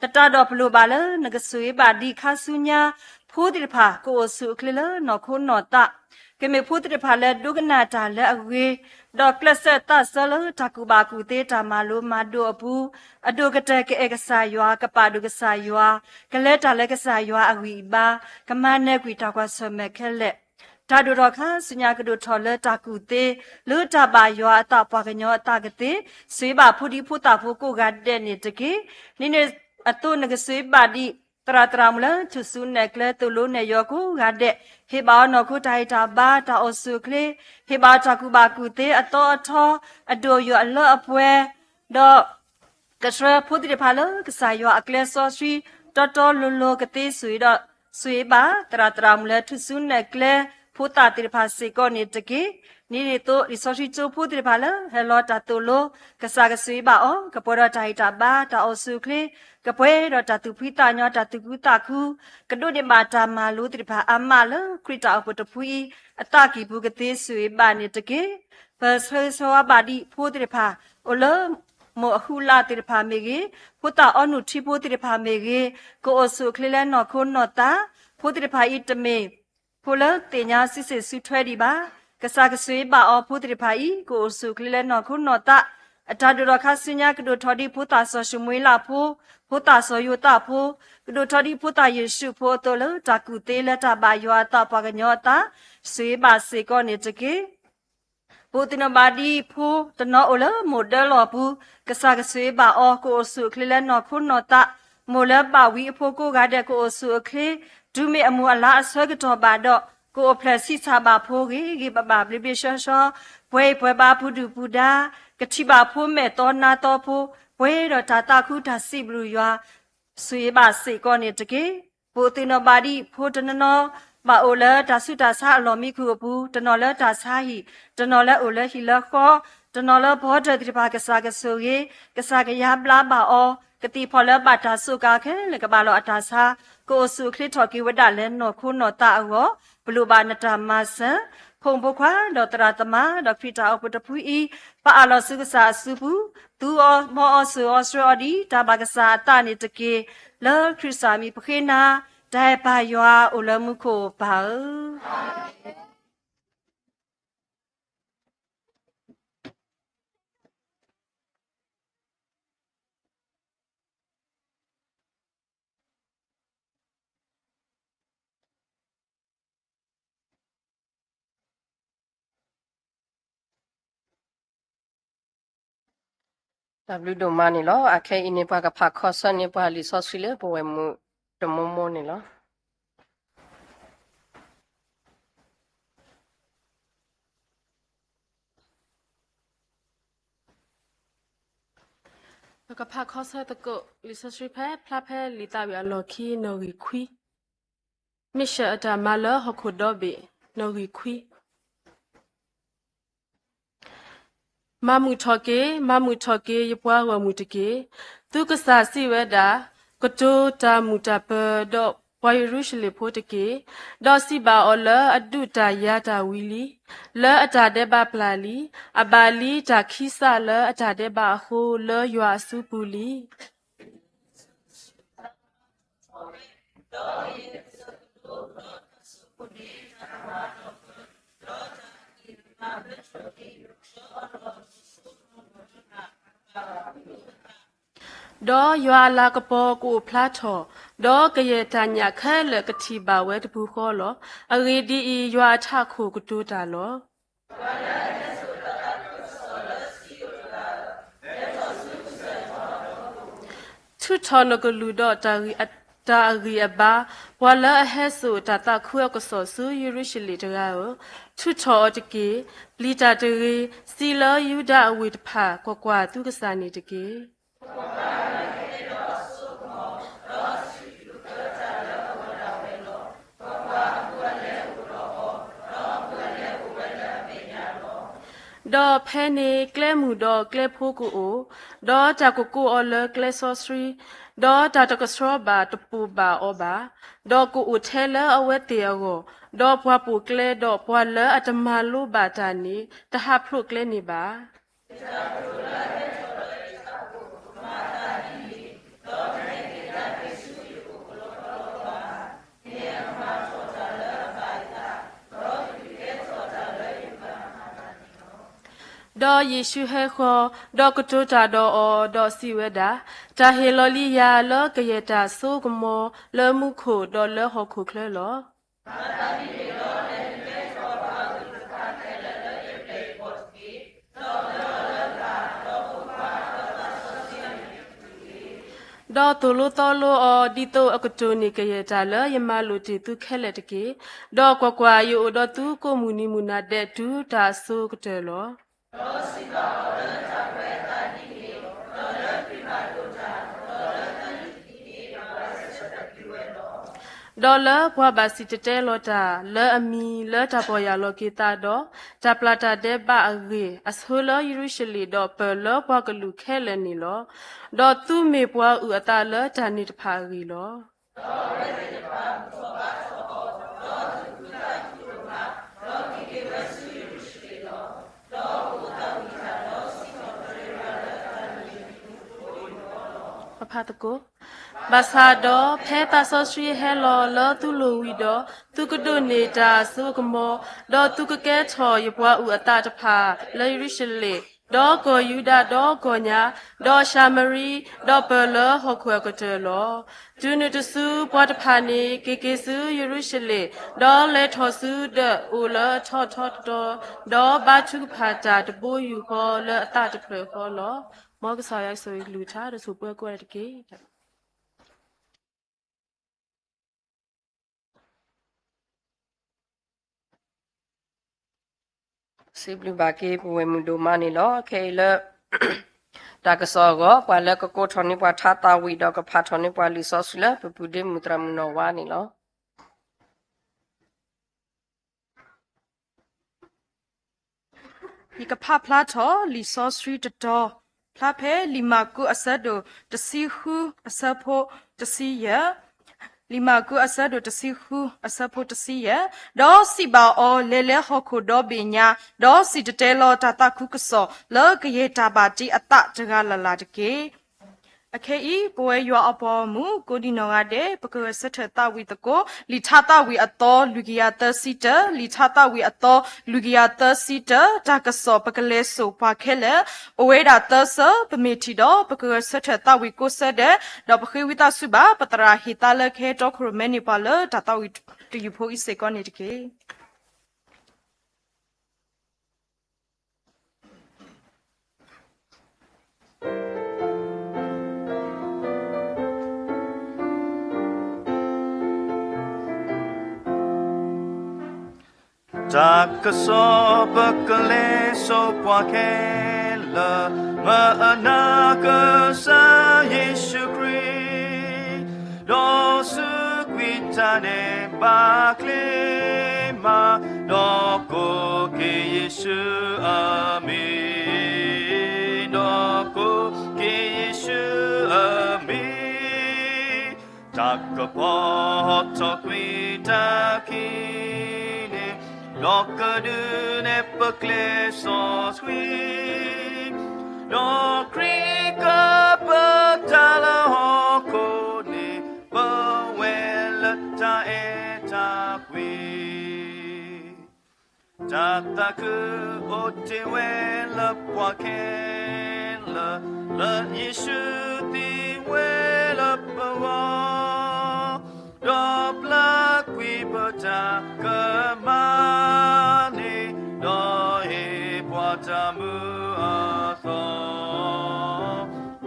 တတၢ်ဒီးပလိၣ်ဘၣ်လၢနကဆိၣ်ဂ့ၤဘၣ်ဒံးခါဆူညါ, ဖိသ့ၣ်တဖၣ်ကအိၣ်ဆူၣ်အိၣ်ချ့လၢနီၢ်ခိနီၢ်သး ကမ့ၢ်ဖိသ့ၣ်တဖၣ်လၢဒိကနၣ်တၢ်လၢအဂ့ၤ, ဒီးကျဲးစၢးသးဆၢလၢတၢ်ကူၣ်ဘၣ်ကူၣ်သ့တၢ်မၤလိမၤဒိးအပူၤ, အဒိၣ်ကတၢၢ်ကအဲၣ်ကစၢ်ယွၤ, ကပာ်ဒိၣ်ကစၢ်ယွၤ, ကလဲၤတၢ်လၢကစၢ်ယွၤအဂံၢ်အဘါ, ကမၤနၢၤကွံာ်တၢ်ကွၢ်ဆၢၣ်မဲာ်ခဲလၢာ်, တၢ်ဒိၣ်ထီၣ်ခါဆူညါကဒိၣ်ထီၣ်လၢတၢ်ကူၣ်သ့, လၢတၢ်ဘၣ်ယွၤအသးပှၤကညီအသးကသ့, ဆိၣ်ဂ့ၤဘၣ်ဖိဒံဖိသၣ်ဖိကိးဂၤဒဲးန့ၣ်တက့ၢ်. ဒ်န့ၣ်အသိးနကဆိၣ်ဂ့ၤဘၣ်ဒံး သရၣ်သရၣ်မုၣ်လၢထူၣ်စုနဲၣ်ကျဲသိၣ်လိနဲၣ်ယီၤကိးဂၤဒဲး, ဟ့ၣ်ဘၣ်အီၤနီၢ်ခိတၢ်ဟ့ၣ်တၢ်ဘါ တၢ်အိၣ်ဆူၣ်အိၣ်ချ့, ဟ့ၣ်ဘၣ်အီၤတၢ်ကူၣ်ဘၣ်ကူၣ်သ့အသီအထီ, အဒိၣ်ယိာ်အလၢအပှဲၤ, ဒီး ကဆှၢဖိသ့ၣ်တဖၣ်လၢကစၢ်ယွၤအကျဲစီဆှံ တီတီလိၤလိၤကသ့ ဆိၣ်ဂ့ၤဒီး ဆိၣ်ဂ့ၤဘၣ် သရၣ်သရၣ်မုၣ်လၢထူၣ်စုနဲၣ်ကျဲ ဖိသၣ်သ့ၣ်တဖၣ်စ့ၢ်ကီးန့ၣ်တက့ၢ်. ဒ်န့ၣ်အသိး လံာ်စီဆှံကၠိဖိသ့ၣ်တဖၣ်လၢဟဲလီၤတၢ်သိၣ်လိ ကစၢ်ကဆိၣ်ဂ့ၤဘၣ်အီၤ ကပှဲၤဒီးတၢ်ဟ့ၣ်တၢ်ဘါ တၢ်အိၣ်ဆူၣ်အိၣ်ချ့, ကပှဲၤဒီးတၢ်သူၣ်ဖှံသးညီ တၢ်သူၣ်ခုသးခု, ကဒိးန့ၢ်ဘၣ်တၢ်မၤလိသ့ၣ်တဖၣ်အါမးလၢခရံာ်တၢ်အိၣ်ဖှိၣ်တဖုအံၤ အသးကံၢ်ပူၤကသ့ ဆိၣ်ဂ့ၤဘၣ်န့ၣ်တက့ၢ်. ပဆၢဂ့ၤဆၢဝါဘၣ်ဒံးဖိသ့ၣ်တဖၣ် အိၣ်လၢမိၢ်အဟုလၢ်သ့ၣ်တဖၣ်မ့ၢ်ဂ့ၤ, ဖိသၣ်အီနုၢ်ထံဖိသ့ၣ်တဖၣ်မ့ၢ်ဂ့ၤ, ကအိၣ်ဆူၣ်အိၣ်ချ့လၢနီၢ်ခိနီၢ်သး, ဖိသ့ၣ်တဖၣ်အံၤတမ့ၢ် ဖိလၢသ့ၣ်ညါစံးစ့ၣ်ဆူထွဲဒံးဘၣ်. ကစၢ်ကဆိၣ်ဂ့ၤဘၣ်အီၤ ဖိသ့ၣ်တဖၣ်အံၤ ကအိၣ်ဆူၣ်အိၣ်ချ့လၢနီၢ်ခိနီၢ်သး, အတၢ်ဒိၣ်ထီၣ်ခါဆူညါ ကဒိၣ်ထီၣ်ဒ်ဖိသၣ်စီၤၡမူၤအ့လးဖိ, ဖိသၣ်စီၤယိၤသးဖိ, ကဒိၣ်ထီၣ်ဒ်ဖိသၣ်ယ့ၣ်ၡူးဖိအသိးလၢ တၢ်ကူၣ်သ့လၢတၢ်ဘၣ်ယွၤအသး ပှၤကညီအသး ဆိၣ်ဂ့ၤဘၣ်စ့ၢ်ကီးန့ၣ်တက့ၢ်. ပအိၣ်သန့ၤဘၣ်ဒ်ဖိတနီၤအိၣ်လၢမိၢ်ဒၢလီၢ်အပူၤ, ကစၢ်ကဆိၣ်ဂ့ၤဘၣ်အီၤ ကအိၣ်ဆူၣ်အိၣ်ချ့လၢနီၢ်ခိနီၢ်သး, မိၢ်လၢဘၣ်ဝံအဖိကိးဂၤဒဲး ကအိၣ်ဆူၣ်အိၣ်ချ့, တုၤမ့ၢ်အမိၢ်အလါအဆၢကတီၢ်ဘၣ်ဒီး ကအိၣ်ဖျဲၣ်ဆံးဆးဘၣ်ဖိဂ့ၤဂ့ၤဘၣ်ဘၣ် ဘျ့ဘျ့ဆှီဆှီ, ပှဲၤအံၤပှဲၤဘါ ပူၤဒုၣ်ပူၤဒါ, ကထံၣ်ဘၣ်ဖိမဲာ်သီနါသီဖိ, ပှဲၤဒီးတၢ်သးခုတၢ်စံးဘျုးယွၤ ဆိၣ်ဂ့ၤဘၣ်စ့ၢ်ကီးန့ၣ်တက့ၢ်. ပအိၣ်သန့ၤဘၣ်ဒ်ဖိတနီၤနီၤ ဘၣ်အိၣ်လၢတၢ်ဆူးတၢ်ဆါအလီၢ်မံခူၣ်အပူၤ, တနီၤလၢတၢ်ဆါဟံၣ်, တနီၤလၢအိၣ်လၢဟံၣ်လၢဃီ, တနီၤလၢပဟီတၢၢ်သ့ၣ်တဖၣ် ကစၢ်ကဆိၣ်ဂ့ၤ, ကစၢ်ကယါဘျါဘၣ်အီၤ, ကသံၣ်ဖီၣ်လၢဘၣ်တၢ်စူးကါခဲလၢာ် ကဘၣ်လီၤအတၢ်ဆါ, ကအိၣ်ဆူၣ်အိၣ်ချ့ထီၣ်က့ၤဝဲဒၣ်လၢနီၢ်ခိနီၢ်သးအဂီၢ်, ပလိၣ်ဘၣ်နတၢ်မၤစၢၤ, ဖိမုၣ်ဖိခွါဒီးသရၣ်သမါ ဒီးခရံာ်တၢ်အိၣ်ဖှိၣ်တဖုအံၤ, ပာ်အးလီၤဆူကစၢ်အစုပူၤ, သူအီၤဘှီအီၤ စၢၤအီၤဆှၢအီၤဒ်တၢ်ဘၣ်ကစၢ်အသးန့ၣ်တက့ၢ်. လၢခရံာ်စၢ်မံၤပဃ့နၤ, တၢ်အဲၣ်ပၢ်ယွၤအိၣ်လၢမူခိၣ်ပၢ်ဧၢ. တၢ်ဘျုးဒိၣ်မးန့ၣ်လီၤ. အခဲအံၤန့ၣ် ပှၤကဖးခီဆၢန့ၢ်ပှၤလံာ်စီဆှံလၢ ပဝဲၢ်မုၣ်တမိၢ်မိၢ်န့ၣ်လီၤ. ပကဖးခီဆၢသကိး လံာ်စီဆှံဖဲ ဖျါဖဲလံာ်သးဝံၣ်အလီၢ်ခံ နီၣ်ဂံၢ်ခွံ, မ့ၢ်စၢၤအတၢ်မၤလၢဟီၣ်ခိၣ်ဒီဘ့ၣ်, နီၣ်ဂံၢ်ခွံ. မၤမုာ်ထီၣ်က့ၤ, မၤမုာ်ထီၣ်က့ၤ ယပှၤဂီၢ်မုၢ်တက့ၢ်. သုကစၢ်စံးဝဲဒၣ်, ကတိၤတၢ်မုာ်တၢ်ပၢၤဒီးပှၤယရူၤၡလ့ၣ်ဖိတက့ၢ်. ဒီးစံးဘၣ်အီၤလၢအဒုးတၢ်ယၤတၢ်ဝံၤလံ, လၢအတၢ်ဒဲးဘးပျၢ်လံ, အဘၣ်လံတၢ်ခံးစးလၢအတၢ်ဒဲးဘးအဃိ လၢယွၤအစုပူၤလံ. ဒီးယွၤအလၤကပီၤကအိၣ်ဖျါထီၣ်, ဒီးကယဲၢ်တၢ်ညၣ်ခဲလၢာ်ကထံၣ်ဘၣ်ဝဲတပူၤဃီလီၤ. အဂ့ၢ်ဒ်အံၤ, ယွၤအထးခိၣ်ကတိၤတၢ်လီၤ. ထုးထီၣ်နကလုၢ်ဒီးတၢ်ဂံၢ်အ တၢ်အဂံၢ်အဘါ, ပှၤလၢအဟဲစိာ်တၢ်သးခုအကစီၣ်ဆူယရူၤၡလ့ၣ်တဂၤဧၢ, ထုးထီၣ်အီၤတက့ၢ်. ပျံၤတၢ်တဂ့ၤ, စံးလၢယူဒၤအဝ့ၢ်တဖၣ်, ကွၢ်ကွၢ်, သုကစၢ်န့ၣ်တက့ၢ်. ဒီးဖဲန့ၣ်ကျဲမုၢ်ဒီးကျဲဖိကအိၣ်, ဒီးတၢ်ကကိးအီၤလၢကျဲစီဆှံ, ဒီးတၢ်တကဆှီဘၣ်တပိာ်ဘၣ်အီၤဘၣ်, ဒီးကအိၣ်ထဲလၢအဝဲသ့ၣ်အဂီၢ်, ဒီးပှၤပိာ်ကျဲဒီးပှၤလၢအတမၤလိဘၣ်တၢ်န့ၣ် တဟးဖျိးကျဲန့ၣ်ဘၣ်. ဒီးယ့ၣ်ၡူးဟဲဃီၤ, ဒီးကတိၤတၢ်ဒီးအီၤ, ဒီးစံးဝဲဒၣ်, တၢ်ဟ့ၣ်လီၤလံယၤလၢကယဲၢ်တၢ်စိကမီၤလၢမူခိၣ်ဒီးလၢဟီၣ်ခိၣ်ချၢလီၤ. ဒီးသိၣ်လိသီလိအီၤ, ဒ်သိးအကတိၢ်န့ၢ်ကယဲၢ်တၢ်လၢယမၤလိာ်တ့ၢ်သုခဲလၢာ်တက့ၢ်. ဒီးကွၢ်ကွၢ်, ယအိၣ်ဒီးသုကိးမုၢ်နံၤမုၢ်နၤဒဲးတုၤတၢ်အစိၤကတၢၢ်လီၤ. ဒီးလၢပှၤဘၣ်စံၣ်တဲၤတဲလီၤတၢ်လၢအမံၤလၢတၢ်ပီၢ်ယၢ်လီၤက့ၤသးဒီး တၢ်ပျၢ်တၢ်ဒဲးဘးအဂ့ၢ်, အဆှၢလၢယရူၤၡလ့ၣ်ဒီးပၢၢ်လၢပှၤကလုာ်ခဲလၢာ်န့ၣ်လီၤ. ဒီးသုမ့ၢ်ပှၤအုၣ်အသးလၢတၢ်န့ၣ်တဖၣ်အဂ့ၢ်လီၤ. ပဖးသကိး. ဘၣ်ဆၣ်ဒီးဖဲသးစီဆှံဟဲလီၤလၢသုလိၤဝံၤဒီး, သုကဒိးန့ၢ်တၢ်စိကမီၤ, ဒီးသုကကဲထီၣ်ယပှၤအုၣ်အသးတဖၣ်လၢယရူၤၡလ့ၣ်, ဒီးကီၢ်ယူဒၤ, ဒီးကီၢ်ညါ, ဒီးၡၤမရံ, ဒီးပၢၢ်လၢဟီၣ်ခိၣ်အကတၢၢ်လီၤ. တုၤနုၤတစုပှၤတဖၣ်န့ၣ်က့ၤက့ၤဆူယရူၤၡလ့ၣ်, ဒီးလဲၤထီၣ်ဆူဒၢးအိၣ်လၢထီထီတတီၤ, ဒီးဘါထုကဖၣ်တၢ်တဘိယူၢ်ဃီလၢအသးတဖျၢၣ်ဃီလီၤ. မ်ကစၢ်ယွၤကဆိၣ်ဂ့ၤကလုၢ်ကထါ ဒီးဆိၣ်ပှဲၤကိးဂၤဒဲးတက့ၢ်. စံးဘျုးဘၣ်က့ၤပဝဲၢ်မုၣ်ဒိၣ်မးန့ၣ်လီၤ. ခဲအံၤလၢ တၢ်ကစီၣ်အဂီၢ်, ပှၤလၢကကိးထီၣ်န့ၢ်ပှၤထါသးဝံၣ်ဒီးကဖးထီၣ်န့ၢ်ပှၤလံာ်စီဆှံလၢပပူၤဒ့မုၣ်သရၣ်မုၣ်နီၢ်ဝါန့ၣ်လီၤ. ယကဖးဖျါထီၣ်လံာ်စီဆှံတတီၤ, ဖျါဖဲလံာ်မၢ်ကူးအဆၢဒိၣ်တဆံဃုအဆၢဖိတဆံယဲၢ်, လံာ်မၢ်ကူးအဆၢဒိၣ်တဆံဃုအဆၢဖိတဆံယဲၢ်, ဒီးစံးဘၣ်အီၤ, လဲၤလၢဟီၣ်ခိၣ်ဒီဘ့ၣ်ညါ, ဒီးစံၣ်တဲၤတဲလီၤတၢ်သးခုကစီၣ်လၢကယဲၢ်တၢ်ဘၣ်တ့အသးတဂၤလၢ်လၢ်တက့ၢ်. အခဲအံၤ ပဝဲယွၤအပှၤဂီၢ်မုၢ်ကိးဒံးနီၢ်ဂၤဒဲး ပကဂဲၤဆၢထၢၣ်သးဝံၣ်သကိး လံာ်ထါသးဝံၣ်အသီလွံၢ်ကယၤသၢဆံတၢ, လံာ်ထါသးဝံၣ်အသီလွံၢ်ကယၤသၢဆံတၢ, တၢ်ကစီၣ်ပကလဲၤစိာ်ပှၤခဲလၢာ်, အိၣ်ဝဲဒၣ်သၢဆၢ, ပမ့ၢ်ထံၣ်ဒီး ပကဂဲၤဆၢထၢၣ်သးဝံၣ်ကိးဆၢဒဲး, ဒီးပဃ့ဝံသးစူၤဘၣ် ပသရၣ်ဟ့ၣ်သါလၢကဟဲတီခိၣ်ရိၣ်မဲန့ၢ်ပှၤလၢတၢ်သးဝံၣ်တယုၢ်ဖိအံၤစ့ၢ်ကီးန့ၣ်တက့ၢ်. တၢ်ကစီၣ်ပကလဲၤစိာ်ပှၤခဲလၢာ်, မၤအနၢ်ကစၢ်ယ့ၣ်ၡူးခရံာ်, ဒီးစူးကွံာ်တၢ်ဒဲးဘးကျဲမး, ဒီးကိးက့ၤယ့ၣ်ၡူးအမံၤ, ဒီးကိးက့ၤယ့ၣ်ၡူးအမံၤ, တၢ်ကပီၤထီၣ်ကွံာ်တၢ်ခံးန့ၣ်, ဒီးကဒုးနဲၣ်ပကျဲစီဆှံ, ဒီးခရံာ်ကပၢတၢ်လၢဟီၣ်ခိၣ်န့ၣ်, ပဝဲလၢတၢ်အဲၣ်တၢ်ကွံ တၢ်သးခုအိၣ်တ့ၢ်ဝဲလၢပှၤခဲလၢာ်, လၢယ့ၣ်ၡူးသံဝဲလၢပဂီၢ်, ဒီးပျၢ်ကွံာ်ပတၢ်ကမၣ်န့ၣ်, ဒီးဟ့ၣ်ပှၤတၢ်မုာ်အသီ,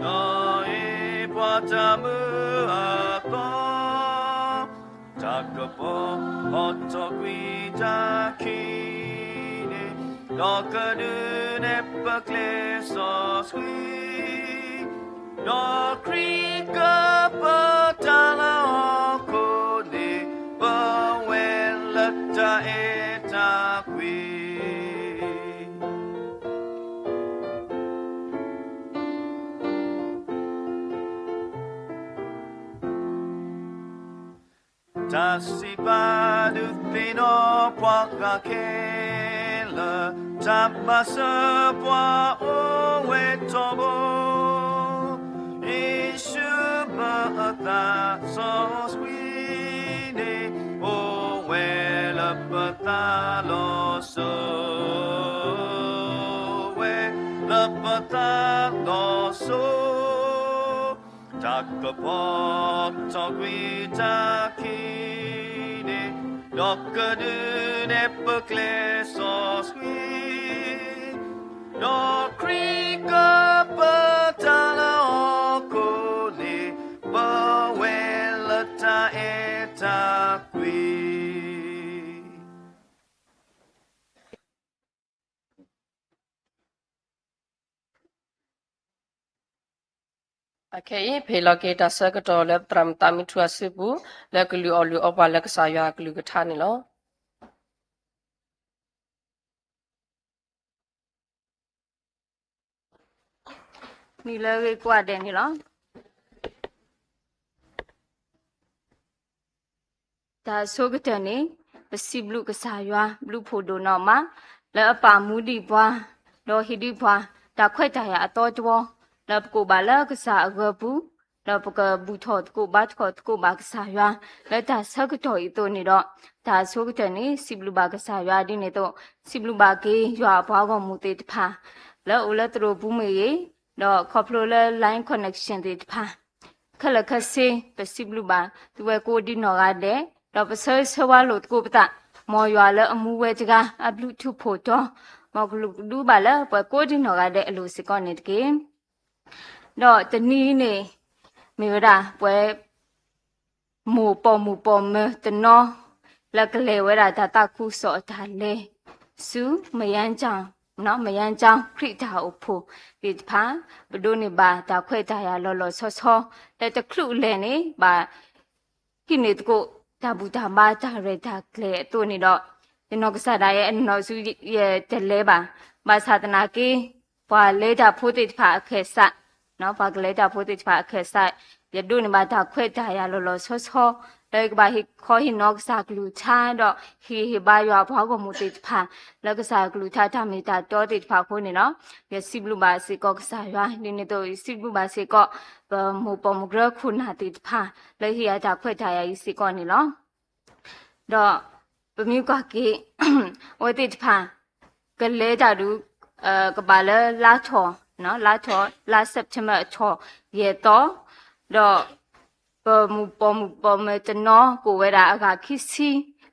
ဒီးဟ့ၣ်ပှၤတၢ်မုာ်အသီ. ပဟီၣ်ထီၣ်ကွံာ်တၢ်ခံန့ၣ်, ဒီးကဒုးနဲၣ်ပကျဲစီဆှံ, ဒီးခရံာ်ကပတၢ်လၢဟီၣ်ခိၣ်န့ၣ်, ပဝဲလၢတၢ်အဲၣ်တၢ်ကွံ တၢ်စံးဘၣ်ဒုးသ့ၣ်နီၣ်ပှၤဂၤခဲလၢာ်, တၢ်မၤစၢၤပှၤအိၣ်ဝဲထီဘိ. ယ့ၣ်ၡူးမၤအသးစီဆှံန့ၣ်, အိၣ်ဝဲလၢပသးလီၤစိၤ, ဝဲလၢပသးလီၤစိၤ တၢ်ကပီၤထီၣ်ကွံာ်တၢ်ခံန့ၣ်, ဒီးကဒုးနဲၣ်ပကျဲစီဆှံ, ဒီးခရံာ်ကပတၢ်လၢဟီၣ်ခိၣ်န့ၣ်, ပဝဲလၢတၢ်အဲၣ်တၢ်ကွံ အခဲအံၤ ပဟ့ၣ်လီၤက့ၤတၢ်ဆၢကတီၢ်လၢပသရၣ်မုၣ်သးမံထူအစုပူၤ လၢကလုၢ်အီၣ်လုၢ်အီပှၤလၢကစၢ်ယွၤအကလုၢ်ကထါန့ၣ်လီၤ. နံၤလၢအဂ့ၤကိးဂၤဒဲးန့ၣ်လီၤ. တၢ်ဆိကတၢၢ်န့ၣ်, ပစံးဘျုးကစၢ်ယွၤ ဘျုးဖှိၣ်ဒိၣ်နီၢ်မး, လၢအပာ်မူဒံးပှၤ, ဒီးဟ့ၣ်ဒံးပှၤ တၢ်ခွဲးတၢ်ယာ်အသီတဝီ, လၢပကိးဘၣ်လၢကစၢ်အဂၢၤပူၤ, ဒီးပကဘူၣ်ထီၣ်သကိးဘါထီၣ်သကိးဘၣ်ကစၢ်ယွၤ လၢတၢ်ဆၢကတီၢ်အံၤအသိးန့ၣ်ဒီး, တၢ်ဆိကတၢၢ်န့ၣ် စံးဘျုးဘၣ်ကစၢ်ယွၤဒ်န့ၣ်အသိး, စံးဘျုးဘၣ်က့ၤယွၤအပှၤဂီၢ်မုၢ်သ့ၣ်တဖၣ် လၢအိၣ်လၢသရိာ်ပူၤမ့ၢ်ဂ့ၤ, ဒီးခီဖျိလၢ line connection သ့ၣ်တဖၣ် ခဲလၢာ်ခဲဆ့ ပစံးဘျုးဘၣ်သုဝဲကိးဒံနီၢ်ဂၤဒဲး, ဒီးပဆၢဂ့ၤဆၢဝါလိာ်သကိးပသး, မ်ယွၤလၢအမူဝဲတဂၤ အဘျုးထူးဖှိၣ်တီၤ, မ်ကလူးကဒုဘၣ်လၢပှၤကိးဒံနီၢ်ဂၤဒဲးအလိၤစ့ၢ်ကီးန့ၣ်တက့ၢ်. ဒီးတနံၤအံၤန့ၣ် မ့ၢ်ဝဲဒၣ်ပှၤ မိၢ်ပိာ်မုၣ်ပိာ်မၢၤတနီၤ လၢကလဲၤဝဲဒၣ်တၢ်သးခုကစီၣ်အတၢ်လဲၤ ဆူ မယါကၠီ မယါကၠီ ခရံာ်တၢ်အိၣ်ဖှိၣ်သ့ၣ်တဖၣ်, ပဒိးန့ၢ်ဘၣ်တၢ်ခွဲးတၢ်ယာ်လီၤလီၤဆီဆီ လၢတချုးလဲၤန့ၣ် ဘၣ် ဟံးန့ၢ်သကိးတၢ်ဘူၣ်တၢ်ဘါတၢ်ရဲၣ်တၢ်ကျဲၤအသိးန့ၣ်ဒီး, ယနီၢ်ကစၢ်ဒၣ်ယဲအနီၢ်ဆူယတလဲၤဘၣ်, ဘၣ်ဆၣ်သနာ်က့ ပှၤလဲၤတၢ်ဖိသ့ၣ်တဖၣ်အခၢၣ်စး, ပှၤကလဲၤတၢ်ဖိသ့ၣ်တဖၣ်အခၢၣ်စး, ယဒိးန့ၢ်ဘၣ်တၢ်ခွဲးတၢ်ယာ်လီၤလီၤဆီဆီ လၢယကဘၣ်ဟ့ၣ်ခီဟ့ၣ်နီၤကစၢ်ကလုၢ်ကထါဒီး ဟ့ၣ်ဂံၢ်ဟ့ၣ်ဘါယွၤအပှၤဂီၢ်မုၢ်သ့ၣ်တဖၣ် လၢကစၢ်ကလုၢ်ကထါတၢ်မ့ၢ်တၢ်တီသ့ၣ်တဖၣ်အဃိန့ၣ်လီၤ. ယစံးဘျုးဘၣ်စ့ၢ်ကီးကစၢ်ယွၤ, ဒ်န့ၣ်အသိး ယစံးဘျုးဘၣ်စ့ၢ်ကီး ပမိၢ်ပိာ်မုၣ်ကရၢခိၣ်နၢ်သ့ၣ်တဖၣ် လၢဟ့ၣ်ယၤတၢ်ခွဲးတၢ်ယာ်အံၤစ့ၢ်ကီးန့ၣ်လီၤ. ဒီးပမ့ၢ်ကွၢ်က့ၤ အဝဲသ့ၣ်တဖၣ် ကလဲၤတၢ်ဒုး ကဘၣ်လၢလါထီၣ်, လါထီၣ် လါ September အထီၣ်ယဲၢ်သီ, ဒီးပမိၢ်ပိာ်မုၣ်ပိာ်မၢၤတနီၤ ကအိၣ်ဝဲဒၣ်အဂၤခံဆံ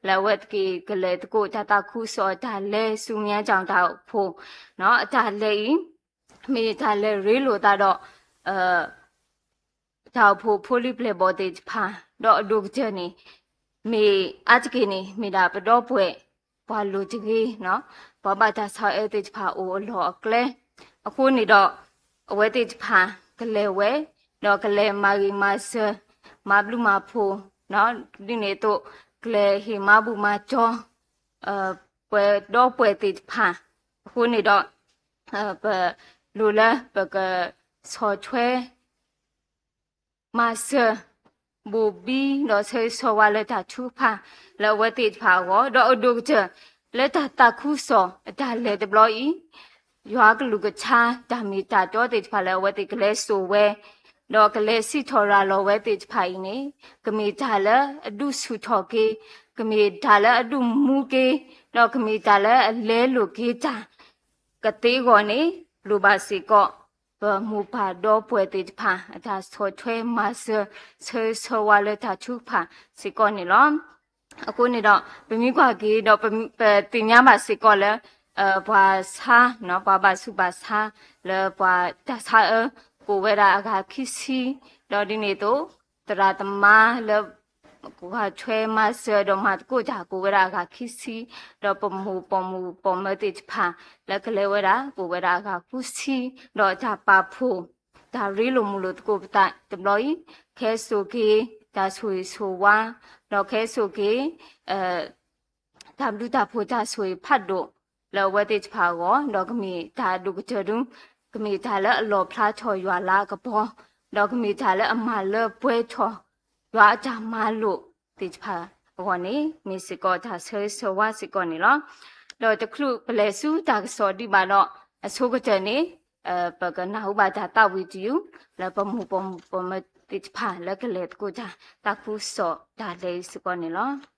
လၢအဝဲသ့ၣ်ကလဲၤသကိးတၢ်သးခုကစီၣ်အတၢ်လဲၤဆူမယါကၠီတၢ်အိၣ်ဖှိၣ်, အတၢ်လဲၤအံၤ မ့ၢ်တၢ်လဲၤရ့လိာ်သးဒီး တၢ်အိၣ်ဖှိၣ်ဖိလံၤပျဲၢ်ဘီၣ်သ့ၣ်တဖၣ်, ဒီးအဒိၣ်ကတၢၢ်န့ၣ် မ့ၢ်အါတက့ၢ်န့ၣ် မ့ၢ်ဒၣ်ပဒီပုၢ်ဝဲၢ် ပှၤလိၤတဂ့ၤ, ပှၤဘၣ်တၢ်ဆါအၢသ့ၣ်တဖၣ်အိၣ်အလီၢ်အကျဲ, အဃိန့ၣ်ဒီး အဝဲသ့ၣ်တဖၣ်ကလဲၤဝဲ ဒီးကလဲၤမၤဂ့ၤမၤစၢၤ မၤဘျုးမၤဖှိၣ် ဒ်န့ၣ်အသိး ကလဲၤဟ့ၣ်မၤဘူၣ်မၤတီၤ ပှဲၤဒီပုၢ်ဝဲၢ်သ့ၣ်တဖၣ်, အဃိန့ၣ်ဒီး ပလိၣ်လၢပကဆီၣ်ထွဲ မၤစၢၤ ဘိၣ်ဘံ ဒီးဆၢဂ့ၤဆၢဝါလၢတၢ်ထုကဖၣ် လၢအဝဲသ့ၣ်တဖၣ်အဂီၢ်, ဒီးအဒိၣ်ကတၢၢ် လၢတၢ်သးခုကစီၣ်အတၢ်လဲၤတဘျီအံၤ, ယွၤကလုၢ်ကထါတၢ်မ့ၢ်တၢ်တီသ့ၣ်တဖၣ်လၢအဝဲသ့ၣ်ကလဲၤစိာ်ဝဲ ဒီးကလဲၤစံးထီၣ်ရၤလီၤဝဲသ့ၣ်တဖၣ်အံၤန့ၣ်, ကမ့ၢ်တၢ်လၢအဒုးဆူၣ်ထီၣ်က့ၤ, ကမ့ၢ်တၢ်လၢအဒုးမူက့ၤ, ဒီးကမ့ၢ်တၢ်လၢအလဲလိာ်က့ၤတၢ် ကသ့အဂီၢ်န့ၣ် လိၣ်ဘၣ်စ့ၢ်ကီး ပမိၢ်ပၢ်ဒီပုၢ်ဝဲၢ်သ့ၣ်တဖၣ် အတၢ်ဆီၣ်ထွဲမၤစၢၤ ဆၢဂ့ၤဆၢဝါလၢတၢ်ထုကဖၣ်စ့ၢ်ကီးန့ၣ်လီၤ. အဃိန့ၣ်ဒီး ပမ့ၢ်ကွၢ်က့ၤဒီး ပသ့ၣ်ညါဘၣ်စ့ၢ်ကီးလၢ ပှၤဆါ ပှၤဘၣ်ဆူးဘၣ်ဆါ လၢပှၤတၢ်ဆါအၢ ကအိၣ်ဝဲဒၣ်အဂၤခံဆံ, ဒီးဒ်န့ၣ်အသိး သရၣ်သမါလၢ ဂဲၤဆၢထၢၣ်မၤစၢၤဒီးမၤသကိးတၢ် ကိးဝဲဒၣ်အဂၤခံဆံ, ဒီးပမိၢ်ပိာ်မုၣ်ပိာ်မၢၤသ့ၣ်တဖၣ် လၢကလဲၤဝဲဒၣ် ကိးဝဲဒၣ်အဂၤဃုဆံ, ဒီးတၢ်ပာ်ဖှိၣ် တၢ်ရ့လိာ်မုာ်လိာ်သကိးပသးတဘျီအံၤ, ကဟဲစိာ်က့ၤ တၢ်ဆိၣ်ဂ့ၤဆိၣ်ဝါ, ဒီးကဟဲစိာ်က့ၤ တၢ်ဘျုးတၢ်ဖှိၣ်တၢ်ဆိၣ်ဂ့ၤဖးဒိၣ် လၢအဝဲသ့ၣ်တဖၣ်အဂီၢ်, ဒီးကမ့ၢ်တၢ်အဒိၣ်ကတၢၢ်ဒု, ကမ့ၢ်တၢ်လၢအလီၣ်ဖျါထီၣ်ယွၤလၤကပီၤ, ဒီးကမ့ၢ်တၢ်လၢအမၤလၢပှဲၤထီၣ် ယွၤအတၢ်မၤလိာ်သ့ၣ်တဖၣ်အဂီၢ်န့ၣ် မ့ၢ်စ့ၢ်ကီးတၢ်ဆၢဂ့ၤဆၢဝါစ့ၢ်ကီးန့ၣ်လီၤ. ဒီးတချုးပလဲၤဆူတၢ်ကစီၣ်ဒံးဘၣ်ဒီး အဆိကတၢၢ်န့ၣ် ပကနၢ်ဟူဘၣ်တၢ်သးဝံၣ်တယုၢ် လၢပမိၢ်ပိာ်မုၣ်ပိာ်မၢၤသ့ၣ်တဖၣ် လၢကလဲၤသကိးတၢ် တၢ်ကစီၣ်ဒၣ်လဲာ်အံၤစ့ၢ်ကီးန့ၣ်လီၤ.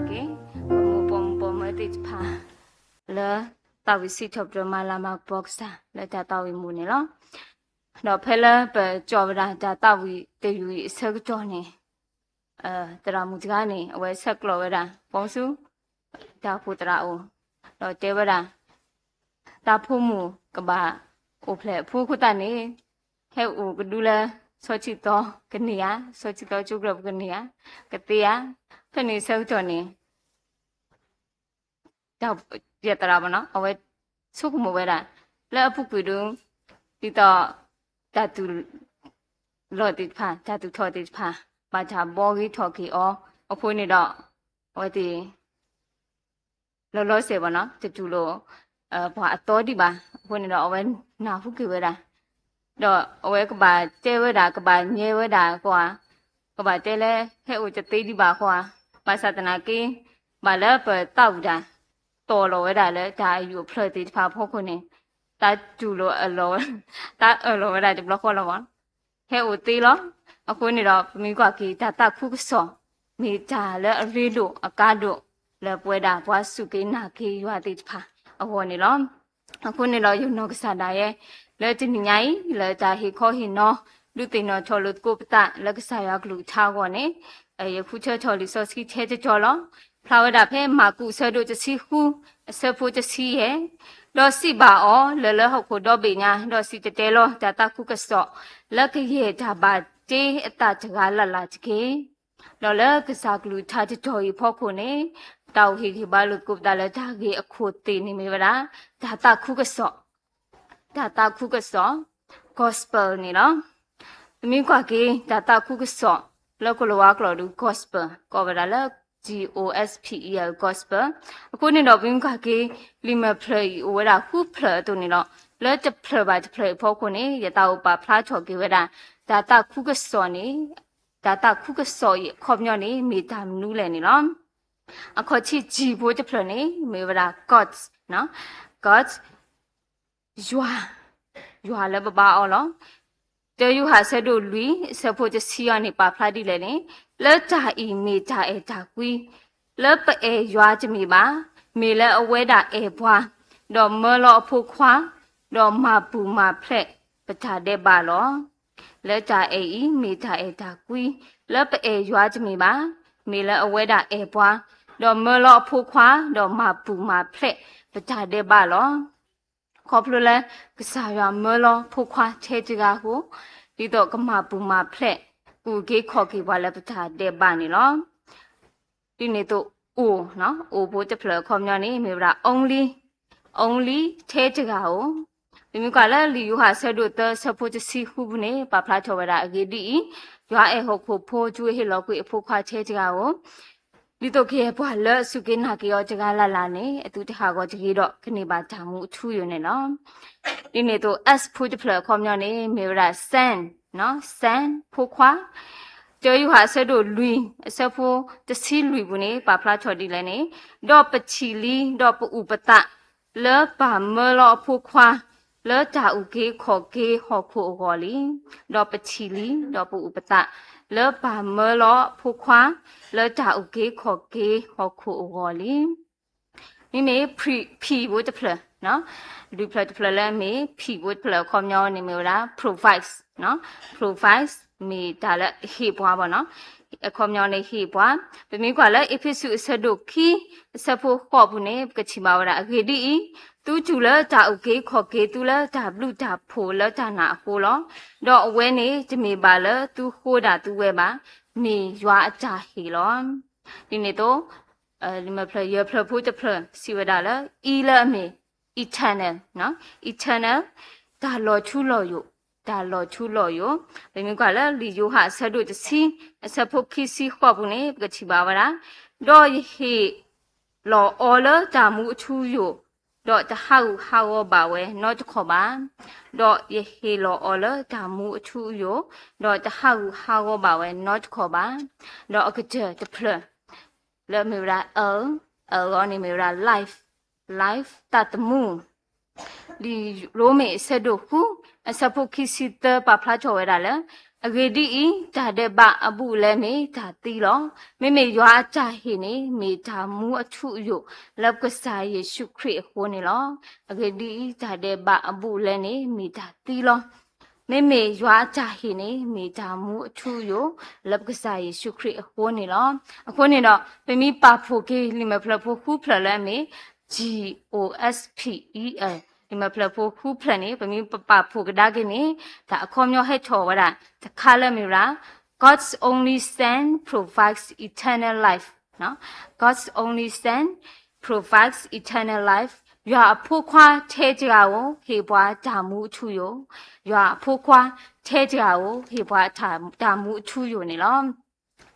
က့ၤ ပမိၢ်ပိာ်မုၣ်ပိာ်မၢၤသ့ၣ်တဖၣ် လၢသးဝံၣ်စံးထီၣ်ပတြၢၤမၤလၤမၤကပီၤကစၢ်လၢတၢ်သးဝံၣ်မူန့ၣ်လီၤ. ဒီးဖဲလၢပကၠီၣ်ဝဲဒၣ်တၢ်သးဝံၣ်တယုၢ်အံၤအဆၢကတီၢ်န့ၣ် သရၣ်မုၣ်တဂၤန့ၣ် အဝဲဆဲးကျိးဝဲဒၣ် ပိာ်မုၣ်ဆူ တၢ်အိၣ်ဖှိၣ်သရၣ်အအိၣ် ဒီးတဲဝဲဒၣ် တၢ်ဖိမုၣ်ကဘၣ်အိၣ်ဖျဲၣ်အဖိအဃိသတးန့ၣ် ဟဲအိၣ်ကဒုလၢ စီၤထံးသီကန့ၢ်ဧါ, စီၤထံးသီကၠိကျၢၢ်ပူၤကန့ၢ်ဧါ, ကသ့ဧါ. ဖဲန့ၣ်အဆၢကတီၢ်န့ၣ် တၢ်ယဲၢ်သရၣ်ဘၣ်နီၤ အဝဲဆိကမိၣ်ဝဲဒၣ် လၢအပူၤကွံာ်ဒု ဒ်သိး တၢ်သူၣ် လီၢ်သ့ၣ်တဖၣ် တၢ်သူၣ်ထီၣ်သ့ၣ်တဖၣ် ဘၣ်တၢ်ဘှီဂ့ၤထီၣ်က့ၤအီၤအဃိန့ၣ်ဒီး အဝဲသ့ၣ် လီၤလီၤဆဲးဘၣ်နီၤ တတူၢ်လိာ် ပှၤအသီဒံးဘၣ်. အဃိန့ၣ်ဒီး အဝဲနၢ်ဟူက့ၤဝဲဒၣ် ဒီးအဝဲကဘၣ်တဲဝဲဒၣ် ကဘၣ်ညဲဝဲဒၣ်အဃိဧါ, ကဘၣ်တဲလၢ ဟဲအိၣ်တသ့ဒံးဘၣ်အဃိဧါ, ဘၣ်ဆၣ်သနာ်က့ ဘၣ်လၢပသးဝံၣ်တၢ် တီၢ်လီၤဝဲဒၣ်လၢတၢ်အယူၢ်အဖျၢၣ်သ့ၣ်တဖၣ်အဖီခိၣ်န့ၣ် တၢ်တူၢ်လိာ်အလီၢ်ဝဲ တၢ်အၢၣ်လီၤဝဲဒၣ်တဘျီဃီလီၤမး ဟဲအိၣ်သ့လီၤ. အဃိန့ၣ်ဒီး ပမ့ၢ်ကွၢ်က့ၤတၢ်သးခုကစီၣ် မ့ၢ်တၢ်လၢအရ့ဒိၣ်အကါဒိၣ် လၢပဝဲဒၣ်ပှၤစူၢ်က့ၤနာ်က့ၤယွၤသ့ၣ်တဖၣ်အဂီၢ်န့ၣ်လီၤ. အဃိန့ၣ်ဒီး ယနီၢ်ကစၢ်ဒၣ်ယဲ လၢတနံၤညါအံၤ လၢတၢ်ဟ့ၣ်ခီဟ့ၣ်နီၤ ဒုးသ့ၣ်နီၣ်ထီၣ်လိာ်သကိးပသးလၢကစၢ်ယွၤကလုၢ်ကထါအဂီၢ်န့ၣ် ယဃုထၢထီၣ်လံာ်စီဆှံထဲတကီၢ်လီၤ. ဖျါဝဲဒၣ်ဖဲမၢ်ကူးအဆၢဒိၣ်တဆံဃု အဆၢဖိတဆံယဲၢ်, ဒီးစံးဘၣ်အီၤ, လဲၤလၢဟီၣ်ခိၣ်ဒီဘ့ၣ်ညါ, ဒီးစံၣ်တဲၤတဲလီၤတၢ်သးခုကစီၣ် လၢကယဲၢ်တၢ်ဘၣ်တ့အသးတဂၤလၢ်လၢ်တက့ၢ်. ဒီးလၢကစၢ်ကလုၢ်ကထါတကီၢ်အံၤအဖီခိၣ်န့ၣ် တၢ်အိၣ်ဟ့ၣ်ဂံၢ်ဘါလိာ်သကိးပသးလၢတၢ်ဂ့ၢ်အခိၣ်သ့ၣ်န့ၣ်မ့ၢ်ဝဲဒၣ် တၢ်သးခုကစီၣ် တၢ်သးခုကစီၣ် gospel န့ၣ်လီၤ. ပမ့ၢ်ကွၢ်က့ၤ တၢ်သးခုကစီၣ် လၢကိၣ်လၤဝါကျိာ်ဒုး gospel ကိးဝဲဒၣ်လၢ G O S P E L gospel. အဃိန့ၣ်ဒီး ပမ့ၢ်ကွၢ်က့ၤ လံာ်မဲာ်ဖျၢၣ်အံၤအိၣ်ဝဲဒၣ်ဃုဖျၢၣ်အသိးန့ၣ်လီၤ. လၢတဖျၢၣ်ဘၣ်တဖျၢၣ်အံၤအဖီခိၣ်န့ၣ် ယသးအိၣ်ပာ်ဖျါထီၣ်က့ၤဝဲဒၣ် တၢ်သးခုကစီၣ်န့ၣ် တၢ်သးခုကစီၣ်အံၤအခီပညီန့ၣ် မ့ၢ်တၢ်မနုၤလဲၣ်န့ၣ်လီၤ. အခီၣ်ထံး G ဖိတဖျၢၣ်န့ၣ် မ့ၢ်ဝဲဒၣ် God, God ယွၤ, ယွၤလၢပဘါအီၤလီၤ. တၢယိၤဟၣ်အဆၢဒိၣ်လွံၢ် အဆၢဖိတဆံအံၤန့ၣ် ပာ်ဖျါဒ်လဲၣ်န့ၣ်, လၢတၢ်အံၤမ့ၢ်တၢ်အဲၣ်တၢ်ကွံ, လၢပအဲၣ်ယွၤတမ့ၢ်ဘၣ်, မ့ၢ်လၢအဝဲဒၣ်အဲၣ်ပှၤ, ဒီးမၢလီၤအဖိခွါ, ဒီးမၤပူၤမၤဖျဲးပတၢ်ဒဲးဘးလီၤ. လၢတၢ်အဲၣ်အံၤမ့ၢ်တၢ်အဲၣ်တၢ်ကွံ, လၢပအဲၣ်ယွၤတမ့ၢ်ဘၣ်, မ့ၢ်လၢအဝဲဒၣ်အဲၣ်ပှၤ, ဒီးမၢလီၤအဖိခွါ, ဒီးမၤပူၤမၤဖျဲးပတၢ်ဒဲးဘးလီၤ. ခီဖျိလၢကစၢ်ယွၤမၢလီၤဖိခွါထဲတဂၤအဃိ, ဒ်သိးကမၤပူၤမၤဖျဲး, ကအိၣ်က့ၤခီၣ်က့ၤပှၤလၢပတၢ်ဒဲးဘးန့ၣ်လီၤ. ဒ်န့ၣ်အသိး O, O ဖိတဖျၢၣ်အခီပညီန့ၣ် မ့ၢ်ဝဲဒၣ် only, only ထဲတဂၤဧိၤ. ပမ့ၢ်ကွၢ်လၢလံာ်ယိၤဟၣ်အဆၢဒိၣ်သၢ အဆၢဖိတဆံဃုပူၤန့ၣ် ပာ်ဖျါထီၣ်ဝဲဒၣ်အဂ့ၢ်ဒ်အံၤ, ယွၤအဲၣ်ဟီၣ်ခိၣ်ဖိ တုၤအဟ့ၣ်လီၤကွံာ်အဖိခွါထဲတဂၤဧိၤ ဒ်သိးကယဲၢ်ပှၤလၢအစူၢ်က့ၤနာ်က့ၤအီၤတဂၤလၢ်လၢ်န့ၣ် အသုတဟးဂီၤတဂ့ၤဒီးကန့ၢ်ဘၣ်တၢ်မူအထူအယိာ်န့ၣ်လီၤ. ဒ်န့ၣ်အသိး S ဖိတဖျၢၣ်အခီပညီန့ၣ် မ့ၢ်ဝဲဒၣ် send, send ဖိခွါ, တၢယိၤဟၣ်အဆၢဒိၣ်လွံၢ် အဆၢဖိတဆံလွံၢ်ပူၤန့ၣ် ပာ်ဖျါထီၣ်ဒ်လဲၣ်န့ၣ်, ဒီးပထံၣ်လံ ဒီးပအုၣ်ပသး လၢပၢ်မၢလီၤအဖိခွါ လၢတၢ်အုၣ်က့ၤခီၣ်က့ၤဟီၣ်ခိၣ်အဂီၢ်လံ. ဒီးပထံၣ်လံ ဒီးပအုၣ်ပသး လၢပၢ်မၢလီၤအဖိခွါ လၢတၢ်အုၣ်က့ၤခီၣ်က့ၤဟီၣ်ခိၣ်အဂီၢ်လံ. မ့မ့ၢ် P ဖိတဖျၢၣ်, လွံၢ်ဖျၢၣ်တဖျၢၣ်လၢအမ့ၢ် P ဖိတဖျၢၣ်အခီပညီန့ၣ်မ့ၢ်ဝဲဒၣ် provides, provides မ့ၢ်တၢ်လၢအဟ့ၣ်ပှၤဘၣ်နီၤ, အခီပညီန့ၣ်ဟ့ၣ်ပှၤ. ပမ့ၢ်ကွၢ်လၢအ့းဖ့းစူးအဆၢဒိၣ်ခံ အဆၢဖိဃိးပူၤန့ၣ် ပကထံၣ်ဘၣ်ဝဲဒၣ်အဂ့ၢ်ဒ်အံၤ, သုတူၢ်လၢတၢ်အုၣ်က့ၤခီၣ်က့ၤသုလၢတၢ်ဘျုးတၢ်ဖှိၣ်လၢတၢ်နာ်အဃိလီၤ. ဒီးအဝဲန့ၣ်တမ့ၢ်ဘၣ်လၢသုဃိဒၣ်သုဝဲဘၣ်, မ့ၢ်ယွၤအတၢ်ဟ့ၣ်လီၤ. ဒ်န့ၣ်အသိး လံာ်မဲာ်ဖျၢၣ်ယဲၢ်ဖျၢၣ်ဖိတဖျၢၣ် စံးဝဲဒၣ်လၢ E လၢအမ့ၢ် eternal, eternal တၢ်လီၤထူလီၤယိာ်, တၢ်လီၤထူလီၤယိာ်. ပမ့ၢ်ကွၢ်လၢလံာ်ယိၤဟၣ်အဆၢဒိၣ်တဆံ အဆၢဖိခံဆံဃိးပူၤန့ၣ် ပကထံၣ်ဘၣ်ဝဲဒၣ်, ဒီးယဟ့ၣ်လီၤအီၤလၢတၢ်မူအထူအယိာ်, ဒီးတဟးဂူာ်ဟးဂီၤဘၣ်ဝဲနီတခီၣ်ဘၣ်. ဒီးယဟ့ၣ်လီၤအီၤလၢတၢ်မူအထူအယိာ်, ဒီးတဟးဂူာ်ဟးဂီၤဘၣ်ဝဲနီတခီၣ်ဘၣ်. ဒီးအကတၢၢ်တဖျၢၣ် လၢအမ့ၢ်ဝဲဒၣ် L, L အဂီၢ်န့ၣ်မ့ၢ်ဝဲဒၣ် life, life သးသမူ. လံာ်ရိမ့ၤအဆၢဒိၣ်ဃု အဆၢဖိခံဆံသၢ ပာ်ဖျါထီၣ်ဝဲဒၣ်လၢ အဂ့ၢ်ဒ်အံၤ, တၢ်ဒဲးဘးအဘူးအလဲမ့ၢ်တၢ်သံလီၤ. မ့မ့ၢ်ယွၤအတၢ်ဟ့ၣ်န့ၣ် မ့ၢ်တၢ်မူအထူအယိာ်လၢပကစၢ်ယ့ၣ်ၡူးခရံာ်အဃိန့ၣ်လီၤ. အဂ့ၢ်ဒ်အံၤ, တၢ်ဒဲးဘးအဘူးအလဲန့ၣ် မ့ၢ်တၢ်သံလီၤ. မ့မ့ၢ်ယွၤအတၢ်ဟ့ၣ်န့ၣ် မ့ၢ်တၢ်မူအထူအယိာ်လၢပကစၢ်ယ့ၣ်ၡူးခရံာ်အဃိန့ၣ်လီၤ. အဃိန့ၣ်ဒီး ပမ့ၢ်ပာ်ဖှိၣ်က့ၤ လံာ်မဲာ်ဖျၢၣ်ဖိဃုဖျၢၣ်လၢအမ့ၢ် G O S P E L, လံာ်မဲာ်ဖျၢၣ်ဖိဃုဖျၢၣ်န့ၣ် ပမ့ၢ်ပပာ်ဖှိၣ်ကဒါက့ၤန့ၣ် တၢ်အခီပညီဟဲထီၣ်ဝဲဒၣ် တခါလၢမ့ၢ်ဝဲဒၣ် God's only Son provides eternal life. God's only Son provides eternal life. ယွၤအဖိခွါထဲတဂၤဧိၤ ဟ့ၣ်ပှၤတၢ်မူအထူအယိာ်, ယွၤအဖိခွါထဲတဂၤဧိၤ ဟ့ၣ်ပှၤတၢ်မူအထူအယိာ်န့ၣ်လီၤ.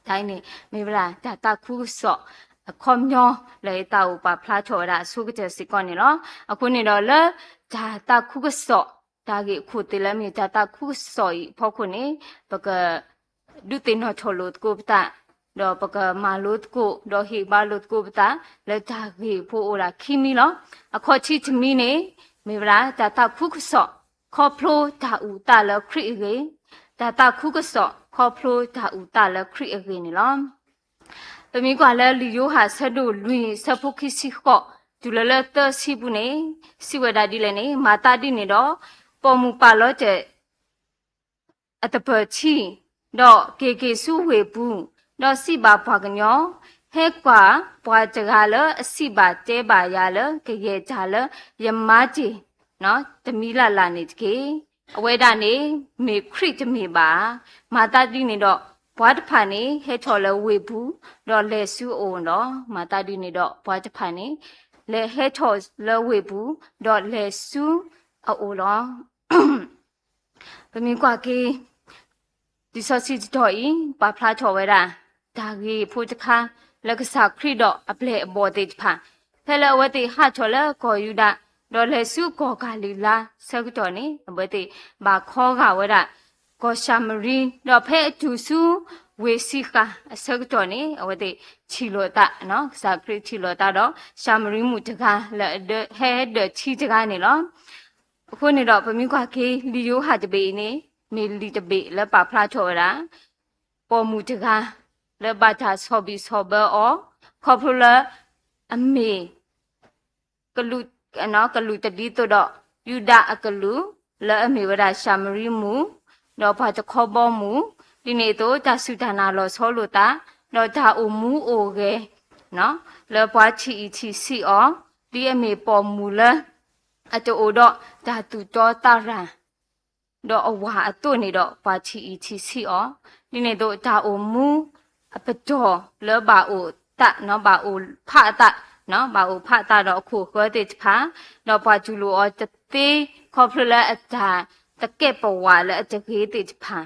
တၢ်အံၤန့ၣ် မ့ၢ်ဝဲဒၣ်တၢ်သးခုကစီၣ်အခီပညီ လၢယသးအိၣ်ပာ်ဖျါထီၣ်ဝဲဒၣ်အဆိကတၢၢ်စ့ၢ်ကီးန့ၣ်လီၤ. အဃိန့ၣ်ဒီးလၢ တၢ်သးခုကစီၣ် တၢ်ဂ့ၢ်ခိၣ်သ့ၣ်လၢမ့ၢ်တၢ်သးခုကစီၣ်အံၤအဖီခိၣ်န့ၣ် ပက ဒုးသ့ၣ်နီၣ်ထီၣ်လိာ်သကိးပသး, ဒီးပကမၤလိသကိး ဒီးဟ့ၣ်ဘါလိာ်သကိးပသး လၢတၢ်ဂ့ၢ်ဖိအိၣ်ဒၣ်ခံမံၤလီၤ. အခီၣ်ထံးတမံၤန့ၣ် မ့ၢ်ဝဲဒၣ် တၢ်သးခုကစီၣ် ခီဖျိတၢ်အုၣ်သးလၢခရံာ်အဂ့ၢ်, တၢ်သးခုကစီၣ် ခီဖျိတၢ်အုၣ်သးလၢခရံာ်အဂ့ၢ်န့ၣ်လီၤ. ပမ့ၢ်ကွၢ်လၢလံာ်ယိၤဟၣ်အဆၢဒိၣ်လွံၢ် အဆၢဖိခံဆံဃိး တုၤလၢလၢသၢဆံပူၤန့ၣ် စံးဝဲဒၣ်ဒ်လဲၣ်န့ၣ်, မၤသးဒ်န့ၣ်ဒီး ပိာ်မုၣ်ပာ်လီၤတဲာ် အသပၢၤထံ, ဒီးက့ၤက့ၤဆူဝ့ၢ်ပူၤ, ဒီးစံးဘၣ်ပှၤကညီ, ဟဲကွၢ်ပှၤတဂၤလၢအစံးဘၣ်တဲဘၣ်ယၤလၢ ကယဲၢ်တၢ်လၢယမါတ့ၢ် တမံၤလၢ်လၢ်န့ၣ်တက့ၢ်. အဝဲဒၣ်န့ၣ် မ့ၢ်ခရံာ်တမ့ၢ်ဘၣ်ဧါ. မၤသးဒ်န့ၣ်ဒီး ပှၤတဖၣ်န့ၣ် ဟဲထီၣ်လၢဝ့ၢ်ပူၤ, ဒီးလဲၤဆူအအိၣ်ဒီး မၤသးဒ်န့ၣ်ဒီး ပှၤတဖၣ်န့ၣ် လဲၤဟဲထီၣ်လၢဝ့ၢ်ပူၤ, ဒီးလဲၤဆူအအိၣ်လီၤ. ပမ့ၢ်ကွၢ်က့ၤ လံာ်စီဆှံတတီၤအံၤ ပာ်ဖျါထီၣ်ဝဲဒၣ် တၢ်ဂ့ၢ်ဖိတခါ လၢကစၢ်ခရံာ်ဒီးအပျဲၢ်အဘီၣ်သ့ၣ်တဖၣ် ဖဲလၢအဝဲသ့ၣ်ဟးထီၣ်လၢကီၢ်ယူဒၤ ဒီးလဲၤဆူကီၢ်ကၤလံၤလါအဆၢကတီၢ်န့ၣ် အဝဲသ့ၣ်ဘၣ်ခီဂာ်ဝဲဒၣ် ကီၢ်ၡၤမရံ, ဒီးဖဲအတုၤဆူဝ့ၢ်စံဃၣ်အဆၢကတီၢ်န့ၣ် အဝဲသ့ၣ်ထံၣ်လိာ်သး, ကစၢ်ခရံာ်ထံၣ်လိာ်သးဒီး ၡၤမရံမုၣ်တဂၤလၢအဟဲဒၢးထံတဂၤန့ၣ်လီၤ. အဃိန့ၣ်ဒီး ပမ့ၢ်ကွၢ်က့ၤ လံာ်ယိၤဟၣ်တဘ့ၣ်အံၤန့ၣ် မ့ၢ်လံာ်တဘ့ၣ်လၢပာ်ဖျါထီၣ်ဝဲဒၣ် ပိာ်မုၣ်တဂၤ လၢဘၣ်တၢ်ဆီၣ်ဘံၣ်ဆီၣ်ဘၢအီၤ ခီဖျိလၢအမ့ၢ် ကလူး, ကလူးတဒ်သိးဒီး ယူဒၤအကလူး လၢအမ့ၢ်ဝဲဒၣ်ၡၤမရံမုၣ်, ဒီးပှၤတခီဘီမုၢ်, ဒ်န့ၣ်အသိး တၢ်စူၢ်တၢ်နာ်လီၤဆီလိာ်သး, ဒီးတၢ်အိၣ်မူအိၣ်ဂဲၤ လၢပှၤထံၣ်အံၤထံၣ်ဆံးအီၤ, ဒ်အမ့ၢ်ပိာ်မုၣ်လၢ အတအိၣ်ဒီးတၢ်သူၣ်တီသးရၤ ဒီးအဝၤအသိးန့ၣ်ဒီး ပှၤထံၣ်အံၤထံၣ်ဆံးအီၤ, ဒ်န့ၣ်အသိး တၢ်အိၣ်မူအပတီၢ်လၢဘၣ်အိၣ်သး, ဘၣ်အိၣ်ဖးအသး, ဘၣ်အိၣ်ဖးအသးဒီးအခိၣ်ဃၢၤသ့ၣ်တဖၣ်, ဒီးပှၤတူၢ်လိာ်အီၤတသ့ ခီဖျိလၢအတၢ်သကဲးပဝးလၢအတဂ့ၤသ့ၣ်တဖၣ်,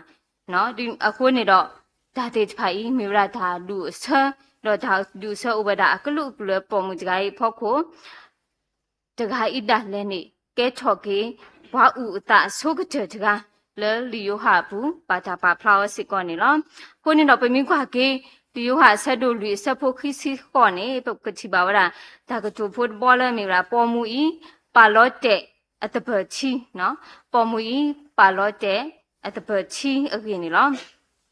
အဃိန့ၣ်ဒီး တၢ်သ့ၣ်တဖၣ်အံၤ မ့ၢ်ဝဲဒၣ်တၢ်ဒူၣ်အဆၢ, ဒီးတၢ်ဒူၣ်အဆၢအိၣ်ဝဲဒၣ်အကလုာ်ကလုာ်လၢပိာ်မုၣ်တဂၤအံၤအဖီခိၣ် တဂၤအံၤဒၣ်လဲာ်န့ၣ် ကဲထီၣ်က့ၤ ပှၤအုၣ်အသးအဆိကတၢၢ်တဂၤ လၢလံာ်ယိၤဟၣ်အပူၤ ဘၣ်တၢ်ပာ်ဖျါအီၤစ့ၢ်ကီးန့ၣ်လီၤ. အဃိန့ၣ်ဒီး ပမ့ၢ်ကွၢ်က့ၤ လံာ်ယိၤဟၣ်အဆၢဒိၣ်လွံၢ်အဆၢဖိခံဆံဃိးန့ၣ် ပကထံၣ်ဘၣ်ဝဲဒၣ် တၢ်ကတိၤဖိတဘီလၢမ့ၢ်ဝဲဒၣ် ပိာ်မုၣ်အံၤ ပာ်လီၤတဲာ်အသပၢၤထံ, ပိာ်မုၣ်အံၤ ပာ်လီၤတဲာ်အသပၢၤထံအဂ့ၢ်န့ၣ်လီၤ.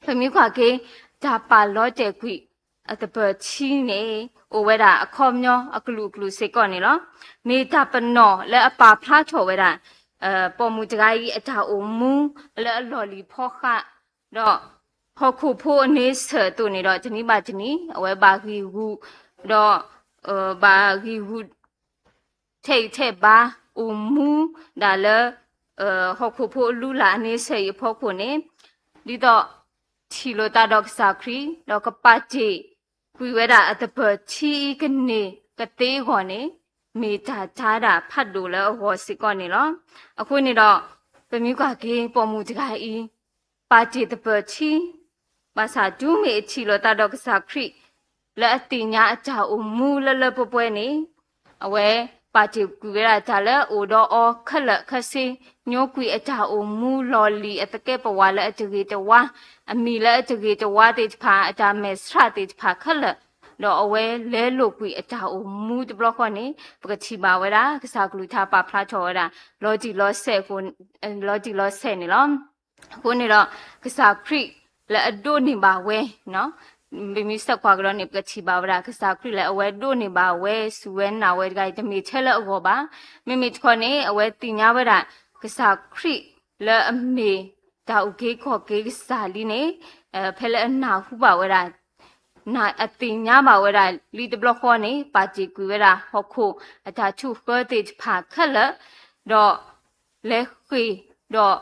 ပမ့ၢ်ကွၢ်က့ၤ တၢ်ပာ်လီၤတဲာ်ကွံာ် အသပၢၤထံန့ၣ် အိၣ်ဝဲဒၣ်အခီပညီအကလုာ်ကလုာ်စ့ၢ်ကီးန့ၣ်လီၤ. မ့ၢ်တၢ်ပနီၣ်လၢအပာ်ဖျါထီၣ်ဝဲဒၣ် ပိာ်မုၣ်တဂၤအံၤအတၢ်အိၣ်မူလၢအလီၢ်လံၤဖီဃး, ဒီးဟီၣ်ခိၣ်ဖိအန့ဆၢၣ်အသိးန့ၣ်ဒီး တနံၤဘၣ်တနံၤ အဝဲဘၣ်ဂံၢ်ဂူာ်, ဒီး ဘၣ်ဂံၢ်ဂူာ် ထဲးဂံၢ်ထဲးဘါ အိၣ်မူဒၣ်လၢ ဟီၣ်ခိၣ်ဖိအလုၢ်အလၢ်အန့ဆၢၣ်အံၤအဖီခိၣ်န့ၣ် ဒ်သိး ထံၣ်လိာ်သးဒီးကစၢ်ခရံာ် ဒီးကပာ်တ့ၢ်ကွံာ်ဝဲဒၣ်အသပၢၤထံအံၤကန့ၢ်ကသ့အဂီၢ်န့ၣ် မ့ၢ်တၢ်တၤဒၣ်ဖးဒိၣ်လၢအဂီၢ်စ့ၢ်ကီးန့ၣ်လီၤ. အဃိန့ၣ်ဒီး ပမ့ၢ်ကွၢ်က့ၤပိာ်မုၣ်တဂၤအံၤ ပာ်တ့ၢ်သပၢၤထံ ဘၣ်ဆၣ်တုၤမ့ၢ်အထံၣ်လိာ်သးဒီးကစၢ်ခရံာ် လၢအသ့ၣ်ညါအတၢ်အိၣ်မူလၢလၢပှဲၤပှဲၤန့ၣ် အဝဲပာ်တ့ၢ်ကွံာ်ဝဲဒၣ်တၢ်လၢအိၣ်ဒီးအီၤခဲလၢာ်ခဲဆ့, ညိကွံာ်အတၢ်အိၣ်မူလီၢ်လံၤအသကဲးပဝးလၢအတဂ့ၤတဝါ, အမံၤလၢအတဂ့ၤတဝါသ့ၣ်တဖၣ်, အတၢ်မဲာ်ဆှးသ့ၣ်တဖၣ်ခဲလၢာ်, ဒီးအဝဲလဲလိာ်ကွံာ်အတၢ်အိၣ်မူတဘျီဃီန့ၣ် ပကထံၣ်ဘၣ်ဝဲဒၣ် ကစၢ်ကလုၢ်ကထါပာ်ဖျါထီၣ်ဝဲဒၣ် လီၤတံၢ်လီၤဆဲးအဃိ, လီၤတံၢ်လီၤဆဲးန့ၣ်လီၤ. အဃိန့ၣ်ဒီး ကစၢ်ခရံာ်လၢအဒိးန့ၢ်ဘၣ်ဝဲ, ပမ့ၢ်ဆဲးကွၢ်ကဒီးန့ၣ် ပကထံၣ်ဘၣ်ဝဲဒၣ် ကစၢ်ခရံာ်လၢအဝဲဒိးန့ၢ်ဘၣ်ဝဲ စူၢ်ဝဲနာ်ဝဲတဂၤအံၤ တမ့ၢ်ထဲလၢအဂီၢ်ဘၣ်. မ့မ့ၢ်တခီန့ၣ် အဝဲသ့ၣ်ညါဝဲဒၣ် ကစၢ်ခရံာ်လၢအမ့ၢ်တၢ်အုၣ်က့ၤခီၣ်က့ၤကစၢ်လံန့ၣ် ဖဲလၢအနၢ်ဟူဘၣ်ဝဲဒၣ် အသ့ၣ်ညါဘၣ်ဝဲဒၣ်လံတဘျီဃီန့ၣ် ပာ်တ့ၢ်ကွံာ်ဝဲဒၣ်ဟီၣ်ခိၣ်အတၢ်ထုးဃၢသ့ၣ်တဖၣ်ခဲလၢာ်, ဒီးလဲၤဃ့ၢ်ဒီး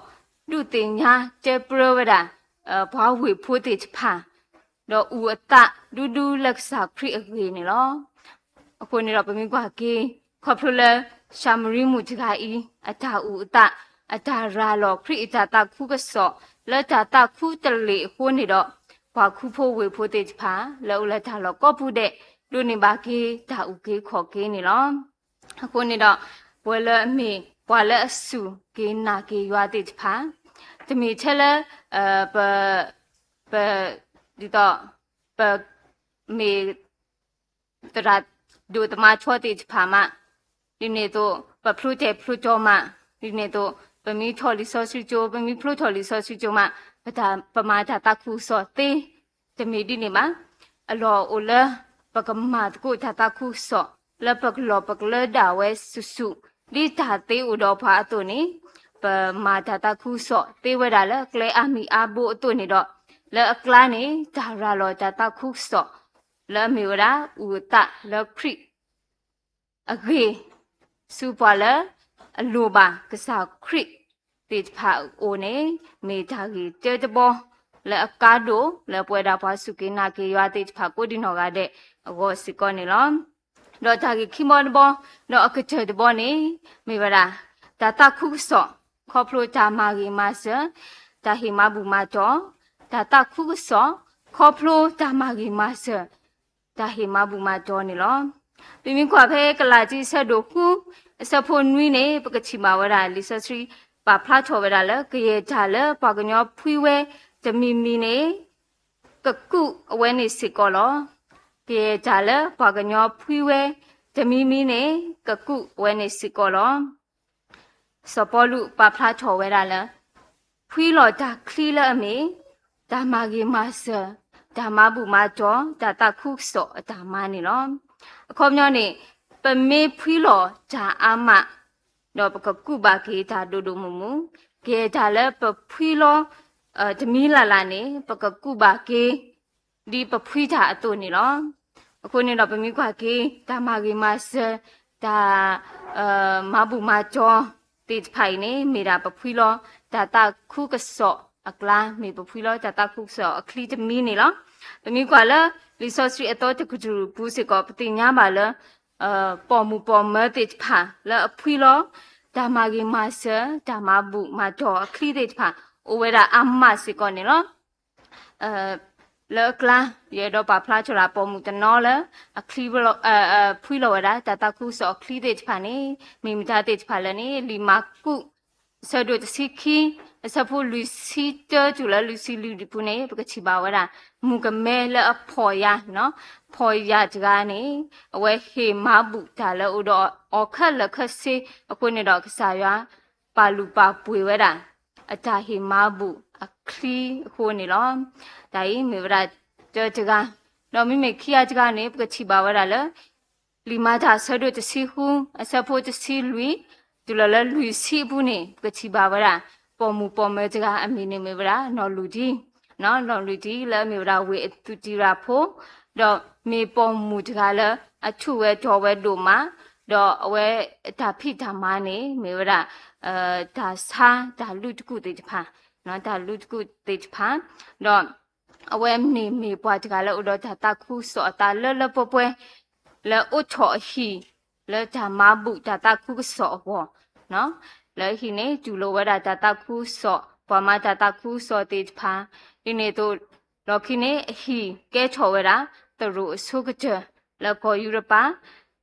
ဒုးသ့ၣ်ညါတဲပြၢဝဲဒၣ် ပှၤဝ့ၢ်ဖိသ့ၣ်တဖၣ်, ဒီးအုၣ်အသးဒူဒူလၢကစၢ်ခရံာ်အဂ့ၢ်န့ၣ်လီၤ. အဃိန့ၣ်ဒီးပမ့ၢ်ကွၢ်က့ၤ ခီဖျိလၢၡၤမရံမုၣ်တဂၤအံၤ အတၢ်အုၣ်အသး အတၢ်ရၤလီၤခရံာ်အတၢ်သးခုကစီၣ် လၢတၢ်သးခုတလ့ၢ်အဃိန့ၣ်ဒီး ပှၤခူဖိဝ့ၢ်ဖိသ့ၣ်တဖၣ် လၢအအိၣ်လၢတၢ်လီၢ်ကိးပူၤဒဲး ဒိးန့ၢ်ဘၣ်က့ၤတၢ်အုၣ်က့ၤခီၣ်က့ၤန့ၣ်လီၤ. အဃိန့ၣ်ဒီး ပဝဲလၢအမ့ၢ်ပှၤလၢအစူၢ်က့ၤနာ်က့ၤယွၤသ့ၣ်တဖၣ် တမ့ၢ်ထဲလၢ ပ ပ ဒ်သိး ပ မ့ၢ် သရၣ်ဒိၣ်သမါထီသ့ၣ်တဖၣ်မး, ဒ်န့ၣ်အသိး ပဖျိတဲာ်ဖျိတီၤမး, ဒ်န့ၣ်အသိး ပမ့ၢ်ထီၣ်လံာ်စီဆှံကၠိ ပမ့ၢ်ဖျိထီၣ်လံာ်စီဆှံကၠိမး ပတၢ် ပမၤတၢ်သးခုကစီၣ်သ့ တမ့ၢ်ဒ်န့ၣ်ဘၣ်. အလီၢ်အိၣ်လၢ ပကမၤသကိးတၢ်သးခုကစီၣ် လၢပကလီၢ်ပကလၢဒၣ်ဝဲစုာ်စုာ် ဒ်တၢ်သ့အိၣ်ဒီးပှၤအသိးန့ၣ် ပမၤတၢ်သးခုကစီၣ်သ့ဝဲဒၣ်လၢကျဲအါမံၤအါဘိအသိးန့ၣ်ဒီး လၢအကျါန့ၣ် တၢ်ရၤလီၤတၢ်သးခုကစီၣ် လၢအမ့ၢ်ဝဲဒၣ် အုၣ်အသးလၢခရံာ် အဂ့ၢ် ဆူပှၤလၢအလိၣ်ဘၣ်ကစၢ်ခရံာ်သ့ၣ်တဖၣ်အအိၣ်န့ၣ် မ့ၢ်တၢ်ဂ့ၢ်တၢတဘီ လၢအကါဒိၣ် လၢပဝဲဒၣ်ပှၤစူၢ်က့ၤနာ်က့ၤယွၤသ့ၣ်တဖၣ်ကိးဒံနီၢ်ဂၤဒဲးအဂီၢ်စ့ၢ်ကီးန့ၣ်လီၤ. ဒီးတၢ်ဂ့ၢ်ခံဘီတဘီ ဒီးအကတၢၢ်တဘီန့ၣ် မ့ၢ်ဝဲဒၣ် တၢ်သးခုကစီၣ် ခီဖျိတၢ်မၤဂ့ၤမၤစၢၤ တၢ်ဟ့ၣ်မၤဘူၣ်မၤတီၤ တၢ်သးခုကစီၣ် ခီဖျိတၢ်မၤဂ့ၤမၤစၢၤ တၢ်ဟ့ၣ်မၤဘူၣ်မၤတီၤန့ၣ်လီၤ. ပမ့ၢ်ကွၢ်ဖဲကလၤတံ အဆၢဒိၣ်ဃု အဆၢဖိနွံန့ၣ် ပကထံၣ်ဘၣ်ဝဲဒၣ် လံာ်စီဆှံပာ်ဖျါထီၣ်ဝဲဒၣ်လၢ ကယဲၢ်တၢ်လၢပှၤကညီဖှံဝဲတမံၤမံၤန့ၣ် ကကူးအဝဲန့ၣ်စ့ၢ်ကီးလီၤ. ကယဲၢ်တၢ်လၢပှၤကညီဖှံဝဲတမံၤမံၤန့ၣ် ကကူးအဝဲန့ၣ်စ့ၢ်ကီးလီၤ. စီၤပီလူးပာ်ဖျါထီၣ်ဝဲဒၣ်လၢ ဖှံလီၤတၢ်ချံလၢအမ့ၢ် တၢ်မၤဂ့ၤမၤစၢၤ, တၢ်မၤဘူၣ်မၤတီၤ, တၢ်သးခုကစီၣ်အတၢ်မၤန့ၣ်လီၤ. အခီပညီန့ၣ် ပမ့ၢ်ဖှံလီၤတၢ်အါမး ဒီးပကကူးဘၣ်က့ၤတၢ်ဒိၣ်ဒိၣ်မုၢ်မုၢ်, ကဲတၢ်လၢပဖှံလီၤ တမံၤလၢ်လၢ်န့ၣ် ပကကူးဘၣ်က့ၤ ဒ်ပဖှံတၢ်အသိးန့ၣ်လီၤ. အဃိန့ၣ်ဒီးပမ့ၢ်ကွၢ်က့ၤ တၢ်မၤဂ့ၤမၤစၢၤ, တၢ် မၤဘူၣ်မၤတီၤသ့ၣ်တဖၣ်အံၤန့ၣ် မ့ၢ်ဒၣ်ပဖှံလီၤ တၢ်သးခုကစီၣ်အကျါ, မ့ၢ်ပဖှံလီၤတၢ်သးခုကစီၣ်အချံတမံၤန့ၣ်လီၤ. ပမ့ၢ်ကွၢ်လၢ လံာ်စီဆှံအသီတကတြူၢ်ပူၤစ့ၢ်ကီး ပသ့ၣ်ညါဘၣ်လၢ ပိာ်မုၣ်ပိာ်မၢၤသ့ၣ်တဖၣ် လၢအဖှံလီၤ တၢ်မၤဂ့ၤမၤစၢၤ, တၢ်မၤဘူၣ်မၤတီၤအချံသ့ၣ်တဖၣ် အိၣ်ဝဲဒၣ်အါမးစ့ၢ်ကီးန့ၣ်လီၤ. လၢအကျါ ယအဲၣ်ဒိးပာ်ဖျါထီၣ်ဒၣ် ပိာ်မုၣ်တနီၤလၢ အချံ ဖှံလီၤဝဲဒၣ် တၢ်သးခုကစီၣ်အချံသ့ၣ်တဖၣ်န့ၣ် မ့ၢ်မတၤသ့ၣ်တဖၣ်လဲၣ်န့ၣ် လံာ်မၢ်ကူး အဆၢဒိၣ်တဆံခံ အဆၢဖိလွံၢ်ဆံတၢတုၤလၢလွံၢ်ဆံလွံၢ်ပူၤန့ၣ် ပကထံၣ်ဘၣ်ဝဲဒၣ် မုၣ်ကမဲလၢအဖှီၣ်ယာ်, ဖှီၣ်ယာ်တဂၤန့ၣ် အဝဲဟ့ၣ်မၤဘူၣ်တၢ်လၢအအိၣ်ဒီးအီၤခဲလၢာ်ခဲဆ့အဃိန့ၣ်ဒီး ကစၢ်ယွၤ ပာ်လုၢ်ပာ်ပှ့ၤဝဲဒၣ် အတၢ်ဟ့ၣ်မၤဘူၣ်အချံအဃိန့ၣ်လီၤ. တၢ်အံၤမ့ၢ်ဝဲဒၣ်တၢတဂၤ, ဒီးမ့မ့ၢ်ခံဂၤတဂၤန့ၣ် ပကထံၣ်ဘၣ်ဝဲဒၣ်လၢ လံာ်မၤတၢ်အဆၢဒိၣ်တဆံဃု အဆၢဖိတဆံလွံၢ် တုၤလီၤလၢလွံၢ်ဆံအပူၤန့ၣ် ပကထံၣ်ဘၣ်ဝဲဒၣ် ပိာ်မုၣ်ပိာ်မၢၤတဂၤအမံၤန့ၣ်မ့ၢ်ဝဲဒၣ် နီၢ်လူၢ်ဒံ, နီၢ်လူၢ်ဒံလၢအမ့ၢ်ဝဲဒၣ်ဝ့ၢ်အသူးတံၢ်ရၤဖိ, ဒီးမ့ၢ်ပိာ်မုၣ်တဂၤလၢ အထူးဝဲတီၤဝဲဒိၣ်မး, ဒီးအဝဲအတၢ်ဖံးတၢ်မၤန့ၣ် မ့ၢ်ဝဲဒၣ် တၢ်ဆါတၢ်လူၤတကူၣ်သ့ၣ်တဖၣ်, တၢ်လူၤတကူၣ်သ့ၣ်တဖၣ်, ဒီး အဝဲန့ၣ်မ့ၢ်ပှၤတဂၤလၢအိၣ်ဒီးတၢ်သးခုကစီၣ်အသးလၢလၢပှဲၤပှဲၤ, လၢအိးထီၣ်အဟံၣ် လၢတၢ်မၤဘူၣ်တၢ်သးခုကစီၣ်အဂီၢ်, လၢအဟံၣ်န့ၣ် တူၢ်လိာ်ဝဲဒၣ်တၢ်သးခုကစီၣ်, ပှၤမၤတၢ်သးခုကစီၣ်သ့ၣ်တဖၣ်, ဒ်န့ၣ်အသိး လီၢ်ခံန့ၣ် အဟံၣ်ကဲထီၣ်ဝဲဒၣ် သရိာ်အဆိကတၢၢ် လၢကီၢ်ယူရပၤ,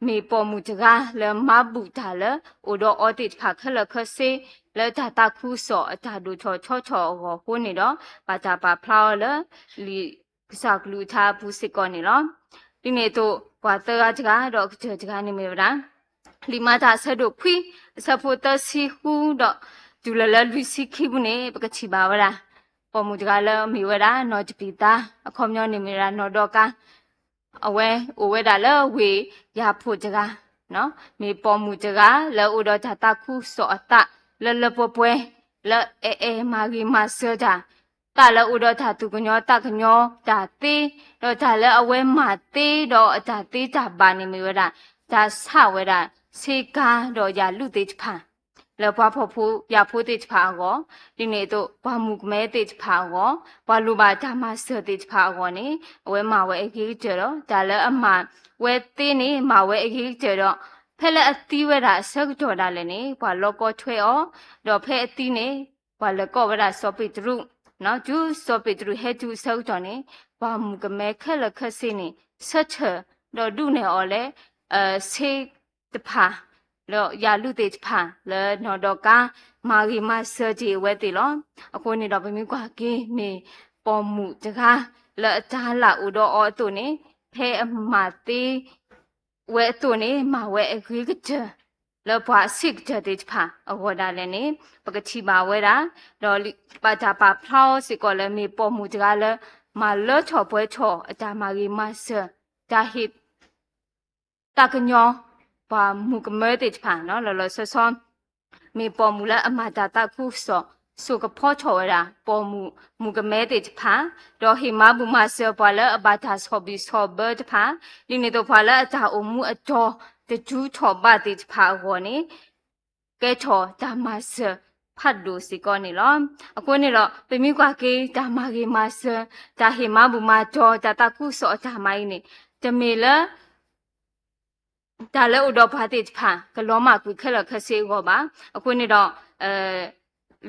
မ့ၢ်ပိာ်မုၣ်တဂၤလၢမၤဘူၣ်တၢ်လၢ အိၣ်ဒီးအီၤသ့ၣ်တဖၣ်ခဲလၢာ်ခဲဆ့ လၢတၢ်သးခုကစီၣ်အတၢ်ဒိၣ်ထီၣ်ထီထီၣ်အဂီၢ်အဃိန့ၣ်ဒီး ဘၣ်တၢ်ပာ်ဖျါအီၤလၢ လံာ်ကစၢ်ကလုၢ်ကထါအပူၤစ့ၢ်ကီးန့ၣ်လီၤ. ဒ်န့ၣ်အသိး ပှၤသၢဂၤတဂၤ ဒီးအကတၢၢ်တဂၤန့ၣ်မ့ၢ်ဝဲဒၣ် လံာ်မၤတၢ်အဆၢဒိၣ်ခွံ အဆၢဖိသၢဆံဃု ဒီး တုၤလၢလၢလွံၢ်ဆံခံပူၤန့ၣ် ပကထံၣ်ဘၣ်ဝဲဒၣ် ပိာ်မုၣ်တဂၤလၢအမ့ၢ်ဝဲဒၣ် နီၢ်တပံၤသါ အခီပညီန့ၣ်မ့ၢ်ဝဲဒၣ် နီၢ်ဒီကါ အဝဲအိၣ်ဝဲဒၣ်လၢဝ့ၢ်ယၤဖိတဂၤ, မ့ၢ်ပိာ်မုၣ်တဂၤလၢအအိၣ်ဒီးတၢ်သးခုကစီၣ်အသးလၢလၢပှဲၤပှဲၤ, လၢအအဲၣ်မၤဂ့ၤမၤစၢၤတၢ်, သးလၢအိၣ်ဒီးတၢ်သူၣ်ကညီၤသးကညီၤတၢ်သ့, ဒီးတၢ်လၢအဝဲမၤသ့ဒီးအတၢ်သ့တၢ်ဘၣ်န့ၣ်မ့ၢ်ဝဲဒၣ် တၢ်ဆးဝဲဒၣ် ဆ့ကၤဒီးယၤလူၢ်သ့ၣ်တဖၣ် လၢပှၤဖှီၣ်ဖိယာ်ဖိသ့ၣ်တဖၣ်အဂီၢ်, ဒ်န့ၣ်အသိး ပှၤမုၣ်ကမဲသ့ၣ်တဖၣ်အဂီၢ်, ပှၤလိၣ်ဘၣ်တၢ်မၤစၢၤသ့ၣ်တဖၣ်အဂီၢ်န့ၣ် အဝဲမၤဝဲအဂ့ၤကတၢၢ်ဒီး တၢ်လၢအမၤဝဲသ့န့ၣ် မၤဝဲအဂ့ၤကတၢၢ်ဒီး ဖဲလၢအသံဝဲဒၣ်အဆၢကတီၢ်ဒၣ်လဲာ်န့ၣ် ပှၤလီကီထွဲအီၤ, ဒီးဖဲအသံန့ၣ် ပှၤလဲၤကိးဝဲဒၣ်စီၤပ့းတရူး, တုၤစီၤပ့းတရူးဟဲတုၤအဆၢကတီၢ်န့ၣ် ပှၤမုၣ်ကမဲခဲလၢာ်ခဲဆ့န့ၣ် ဆၢထၢၣ်ဒီးဒုးနဲၣ်အီၤလၢ ဆ့တဖၣ် ဒီးယၤလူၢ်သ့ၣ်တဖၣ် လၢနီၢ်ဒီကါ မၤဂ့ၤမၤစၢၤတ့ၢ်အဝဲသ့ၣ်လီၤ. အဃိန့ၣ်ဒီးပမ့ၢ်ကွၢ်က့ၤမ့ၢ်ပိာ်မုၣ်တဂၤ လၢအတၢ်လၢ်အိၣ်ဒီးအီၤအသိးန့ၣ် ဖဲအမၤသ့ ဝဲအသိးန့ၣ် မၤဝဲအဂ့ၤကတၢၢ် လၢပှၤအဆံးကတၢၢ်သ့ၣ်တဖၣ်အဂီၢ်ဒၣ်လဲာ်န့ၣ် ပကထံၣ်ဘၣ်ဝဲဒၣ်, ဒီးဘၣ်တၢ်ပာ်ဖျါအီၤစ့ၢ်ကီးလၢမ့ၢ်ပိာ်မုၣ်တဂၤလၢ မၤလၢထီၣ်ပှဲၤထီၣ်အတၢ်မၤဂ့ၤမၤစၢၤ တၢ်ဟ့ၣ် သးကညီၤ ပှၤမုၣ်ကမဲသ့ၣ်တဖၣ် လီၤလီၤဆီဆီ မ့ၢ်ပိာ်မုၣ်လၢအမၤတၢ်သးခုကစီၣ် စိာ်ကဖီထီၣ်ဝဲဒၣ် ပိာ်မုၣ်မုၣ်ကမဲသ့ၣ်တဖၣ်, ဒီးဟ့ၣ်မၤဘူၣ်မၤစၢၤပှၤလၢအဘၣ်တၢ်ဆီၣ်ဘံၣ်ဆီၣ်ဘၢတဖၣ်, ဒ်န့ၣ်အသိးပှၤလၢအတၢ်အိၣ်မူအတီၤတတုၤထီၣ်ဘးသ့ၣ်တဖၣ်အဂီၢ်န့ၣ် ကဲထီၣ်တၢ်မၤစၢၤဖးဒိၣ်စ့ၢ်ကီးန့ၣ်လီၤ. အဃိန့ၣ်ဒီး ပမ့ၢ်ကွၢ်က့ၤတၢ်မၤဂ့ၤမၤစၢၤ တၢ်ဟ့ၣ်မၤဘူၣ်မၤတီၤ တၢ်သးခုကစီၣ်အတၢ်မၤအံၤန့ၣ် တမ့ၢ်လၢ တၢ်လၢအိၣ်ဒီးပှၤသ့ၣ်တဖၣ် ကလီၤမၢ်ကွံာ်ခဲလၢာ်ခဲဆ့အဂီၢ်ဘၣ်. အဃိန့ၣ်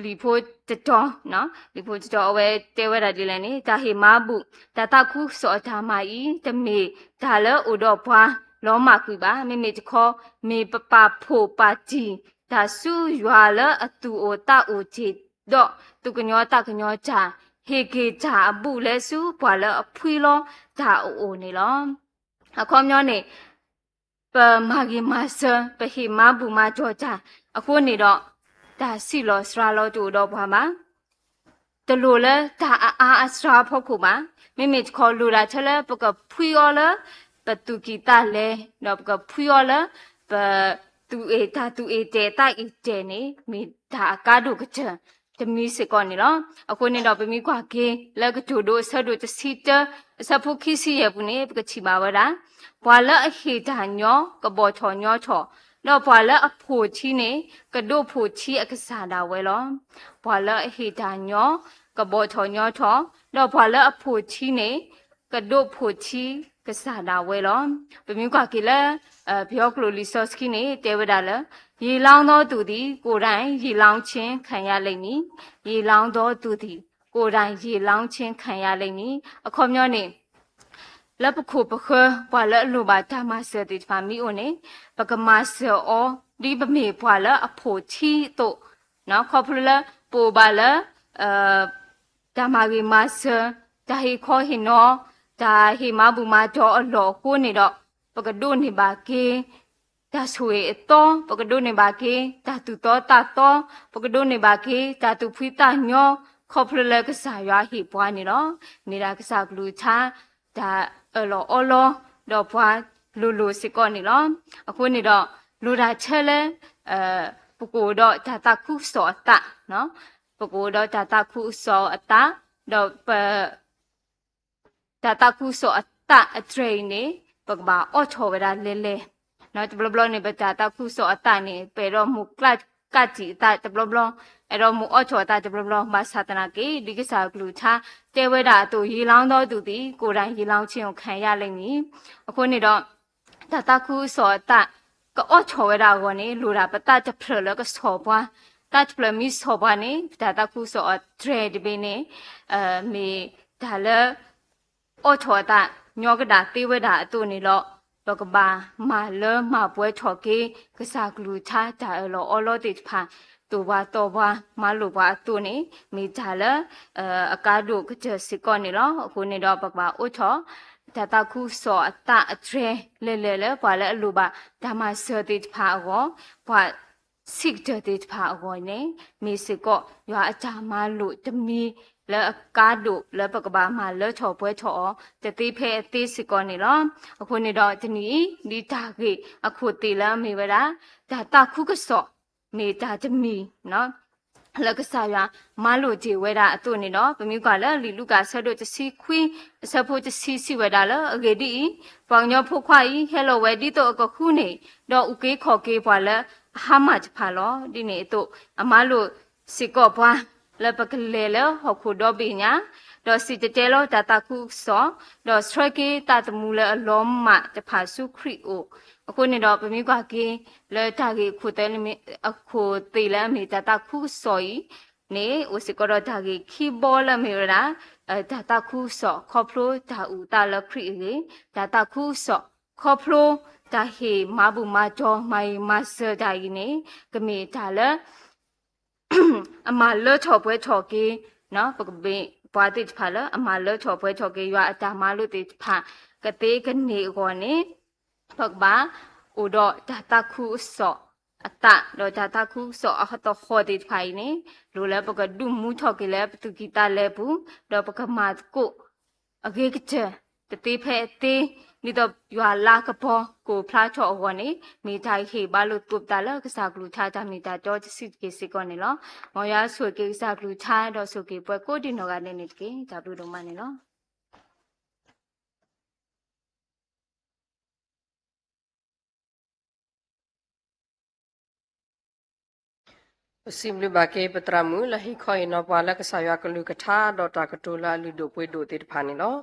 ဒီး လံာ်ဖိတတီၤ, လံာ်ဖိတတီၤအဝဲတဲဝဲဒၣ်ဒ်လဲၣ်န့ၣ် တၢ်ဟ့ၣ်မၤဘူၣ် တၢ်သးခုကစီၣ်အတၢ်မၤအံၤ တမ့ၢ်တၢ်လၢအိၣ်ဒီးပှၤလီၤမၢ်ကွံာ်ဘၣ်. မ့မ့ၢ်တခီ မ့ၢ်ပပာ်ဖှိၣ်ပာ်တံၢ် တၢ်ဆူယွၤလၢအသူၣ်အိၣ်သးအိၣ်တ့ၢ်ဒီး သူၣ်ကညီၤသးကညီၤတၢ် ဟ့ၣ်က့ၤတၢ်အဘူးအလဲဆူပှၤလၢအဖှံလီၤတၢ်အအိၣ်န့ၣ်လီၤ. အခီပညီန့ၣ် ပမၤဂ့ၤမၤစၢၤ ပဟ့ၣ်မၤဘူၣ်မၤတီၤတၢ် အဃိန့ၣ်ဒီး တၢ်စံၣ်လီၤစှၤလီၤတအိၣ်ဒီးပှၤဘၣ်. တလိၣ်လၢတၢ်အအါအစှၤအဖီခိၣ်ဘၣ်. မ့မ့ၢ်တခီလိၣ်ဒၣ်ထဲလၢပကဖှံအီၤလၢ ပသူၣ်ကံၢ်သးလဲ, ဒီးပကဖှံအီၤလၢ ပသူၣ်အ့ၣ်တၢ်သူၣ်အ့ၣ်တဲာ်သးအ့ၣ်တဲာ်န့ၣ် မ့ၢ်တၢ်အကါဒိၣ်ကတၢၢ်တမံၤစ့ၢ်ကီးန့ၣ်လီၤ. အဃိန့ၣ်ဒီးပမ့ၢ်ကွၢ်က့ၤ လၢကတိၤဒိအဆၢဒိၣ်တဆံတၢ အဆၢဖိခံဆံယဲၢ်ပူၤန့ၣ် ပကထံၣ်ဘၣ်ဝဲဒၣ် ပှၤလၢအဟ့ၣ်တၢ်ညီ ကဘီၣ်ထီၣ်ညီထီၣ်, ဒီးပှၤလၢအဖိၣ်ထံန့ၣ် ကဒိးဖိၣ်ထံအကစၢ်ဒၣ်ဝဲလီၤ. ပှၤလၢအဟ့ၣ်တၢ်ညီ ကဘီၣ်ထီၣ်ညီထီၣ်, ဒီးပှၤလၢအဖိၣ်ထံန့ၣ် ကဒိးဖိၣ်ထံကစၢ်ဒၣ်ဝဲလီၤ. ပမ့ၢ်ကွၢ်က့ၤလၢ ပယီၤကျိာ်လံာ်စီဆှံန့ၣ် တဲဝဲဒၣ်လၢ ရေလောင်းသောသူသည် ကိုယ်တိုင်ရေလောင်းခြင်းခံရလိမ့်မည်, ရေလောင်းသောသူသည် ကိုယ်တိုင်ရေလောင်းခြင်းခံရလိမ့်မည်. အခီပညီန့ၣ် လၢပခိၣ်ပဃၢၤ ပှၤလၢအလိၣ်ဘၣ်တၢ်မၤစၢၤသ့ၣ်တဖၣ်မ့ၢ်အိၣ်န့ၣ် ပကမၤစၢၤအီၤ ဒ်ပမ့ၢ်ပှၤလၢအဖိၣ်ထံအသိး, ခီဖျိလၢပအိၣ်ဘၣ်လၢ တၢ်မၤဂ့ၤမၤစၢၤ, တၢ်ဟ့ၣ်ခီဟ့ၣ်နီၤ, တၢ်ဟ့ၣ်မၤဘူၣ်မၤတီၤအလီၢ်အဃိန့ၣ်ဒီး ပကဒိးန့ၢ်ဘၣ်က့ၤ တၢ်ဆိၣ်ဂ့ၤအသီ, ပကဒိးန့ၢ်ဘၣ်က့ၤ တၢ်သူၣ်သီသးသီ, ပကဒိးန့ၢ်ဘၣ်က့ၤ တၢ်သူၣ်ဖှံသးညီ, ခီဖျိလၢကစၢ်ယွၤဟ့ၣ်ပှၤန့ၣ်လီၤ. မ့ၢ်ဒၣ်ကစၢ်ကလုၢ်ကထါ တၢ်အၢၣ်လီၤအီလီၤဒီးပှၤလိၤလိၤစ့ၢ်ကီးန့ၣ်လီၤ. အဃိန့ၣ်ဒီး လိၣ်ဒၣ်ထဲလၢ ပကအိၣ်ဒီးတၢ်သးခုကစီၣ်အသး, ပကအိၣ်ဒီးတၢ်သးခုကစီၣ်အသး, ဒီးပ တၢ်သးခုကစီၣ်အသးအတြဲၤအံၤန့ၣ် ပကဘၣ်အိးထီၣ်ဝဲဒၣ်လဲၤလဲၤ, တဘျီဘျီန့ၣ် ပတၢ်သးခုကစီၣ်အသးန့ၣ် ပအဲၣ်ဒိးမိၣ်ကျၢ်ကးတံာ်အသးတဘျီဘျီ, အဲၣ်ဒိးမိၣ်အိးထီၣ်အသးတဘျီဘျီ, ဘၣ်ဆၣ်သနာ်က့ ဒ်ကစၢ်ကလုၢ်ကထါ တဲဝဲဒၣ်အသိး ရေလောင်းသောသူသည် ကိုယ်တိုင်ရေလောင်းခြင်းကိုခံရလိမ့်မည်. အဃိန့ၣ်ဒီး တၢ်သးခုကစီၣ်အသး ကအိးထီၣ်ဝဲဒၣ်အဂီၢ်န့ၣ် လိၣ်ဒၣ်ပသးတဖျၢၣ်လၢကဆီၣ်ပှၤ, သးတဖျၢၣ်မ့ၢ်ဆီၣ်ပှၤန့ၣ် ပတၢ်သးခုကစီၣ်အတြဲၤတဘ့ၣ်န့ၣ် မ့ၢ်တၢ်လၢ အိးထီၣ်အသး ညီကဒၣ်သ့ဝဲဒၣ်အသိးန့ၣ်လီၤ. ပကဘၣ်မၤလၢမၤပှဲၤထီၣ်က့ၤ ကစၢ်ကလုၢ်ကထါတၢ်အၢၣ်လီၤအီလီၤသ့ၣ်တဖၣ်, သိၣ်ပှၤသီပှၤ မၤလိာ်ပှၤအသိးန့ၣ် မ့ၢ်တၢ်လၢ အကါဒိၣ်ကတၢၢ်စ့ၢ်ကီးန့ၣ်လီၤ. အဃိန့ၣ်ဒီး ပကဘၣ်အိးထီၣ် တၢ်သးခုကစီၣ်အသးအတြဲၤ လဲၤလဲၤလၢပှၤလၢအလိၣ်ဘၣ်တၢ်မၤစၢၤသ့ၣ်တဖၣ်အဂီၢ်, ပှၤ ဆံးကတၢၢ်သ့ၣ်တဖၣ်အဂီၢ်န့ၣ် မ့ၢ်စ့ၢ်ကီးယွၤအတၢ်မၤလိာ်တမံၤလၢအကါဒိၣ်လၢပကဘၣ်မၤလၢထီၣ်ပှဲၤထီၣ်အီၤ တသ့ဖဲအသ့စ့ၢ်ကီးန့ၣ်လီၤ. အဃိန့ၣ်ဒီးတနံၤအံၤ ဒ်တၢ်ဂ့ၢ်အခိၣ်သ့ၣ်လၢအမ့ၢ်ဝဲဒၣ် တၢ်သးခုကစီၣ် မ့ၢ်တၢ်တမံၤ လၢကစၢ်ယွၤမၤလိာ်တ့ၢ်ဝဲဒၣ်အသိးန့ၣ်ဒီး ပမ့ၢ်ကွၢ်လၢလံာ်လူၤကၣ်အဆၢဒိၣ်တဆံခွံ အဆၢဖိတဆံစံးဝဲဒၣ်လၢ အဂ့ၢ်ဒ်အံၤ, ပှၤကညီဖိခွါအံၤ ဟဲလီၤဝဲဒ်သိးအကဃုန့ၢ်, ဒီးအုၣ်က့ၤခီၣ်က့ၤပှၤလၢအဟါမၢ်တဖၣ်လီၤ. ဒ်န့ၣ်အသိး အမၤလိာ်စ့ၢ်ကီးပှၤ လၢပကလဲၤလၢဟီၣ်ခိၣ်ဒီဘ့ၣ်ညါ, ဒီးစံၣ်တဲၤတဲလီၤတၢ်သးခုကစီၣ်, ဒီးဆှၢက့ၤသးသမူလၢအလီၤမၢ်တဖၣ်ဆူခရံာ်အအိၣ်. အဃိန့ၣ်ဒီး ပမ့ၢ်ကွၢ်က့ၤလၢတၢ်ဂ့ၢ်အခိၣ်သ့ၣ်လၢအမ့ၢ်တၢ်သးခုကစီၣ်အံၤန့ၣ် အိၣ်စ့ၢ်ကီးဒီးတၢ်ဂ့ၢ်ခံဘီလၢအမ့ၢ်ဝဲဒၣ် တၢ်သးခုကစီၣ်ခီဖျိတၢ်အုၣ်အသးလၢခရံာ်အဂ့ၢ်, တၢ်သးခုကစီၣ်ခီဖျိတၢ်ဟ့ၣ်မၤဘူၣ်မၤတီၤ မၤဂ့ၤမၤစၢၤတၢ်အံၤန့ၣ် ကမ့ၢ်တၢ်လၢ အမၤလၢထီၣ်ပှဲၤထီၣ်က့ၤ ပကမ့ၢ်ပှၤသ့ၣ်တဖၣ်လၢအမၤလၢထီၣ်ပှဲၤထီၣ်က့ၤ ယွၤအတၢ်မၤလိာ်သ့ၣ်တဖၣ် ကသ့ကန့ၢ်အဂီၢ်န့ၣ် ပကဘၣ်အိၣ်ဒီးတၢ်သးခုကစီၣ်အသး ဒီးတၢ်သးခုကစီၣ်အသဟီၣ်သ့ၣ်တဖၣ်အံၤန့ၣ် လိၣ်လၢပကဒုးမူထီၣ်က့ၤလၢပသူၣ်ကံၢ်သးလဲပူၤ ဒီးပကမၤသကိး အဂ့ၤကတၢၢ် တသ့ဖဲအသ့ ဒ်သိးယွၤလၤကပီၤကအိၣ်ဖျါထီၣ်အဂီၢ်န့ၣ် မ့ၢ်တၢ်ဟ့ၣ်ဘၣ်လိာ်သကိးပသးလၢကစၢ်ကလုၢ်ကထါတၢ်မ့ၢ်တၢ်တီတဆံးတက့ၢ်စ့ၢ်ကီးန့ၣ်လီၤ. မ်ယွၤဆိၣ်ဂ့ၤက့ၤကစၢ်ကလုၢ်ကထါ ဒီးဆိၣ်ဂ့ၤပှၤကိးဒံနီၢ်ဂၤဒဲးန့ၣ်တက့ၢ်. တၢ်ဘျုးဒိၣ်မးန့ၣ်လီၤ. ပစံးဘျုးဘၣ်က့ၤပသရၣ်မုၣ်လၢဟ့ၣ်ခီဟ့ၣ်နီၤပှၤလၢ ကစၢ်ယွၤကလုၢ်ကထါဒီးတၢ်ကတိၤလၢအလုၢ်ဒိၣ်ပှ့ၤဒိၣ်သ့ၣ်တဖၣ်န့ၣ်လီၤ.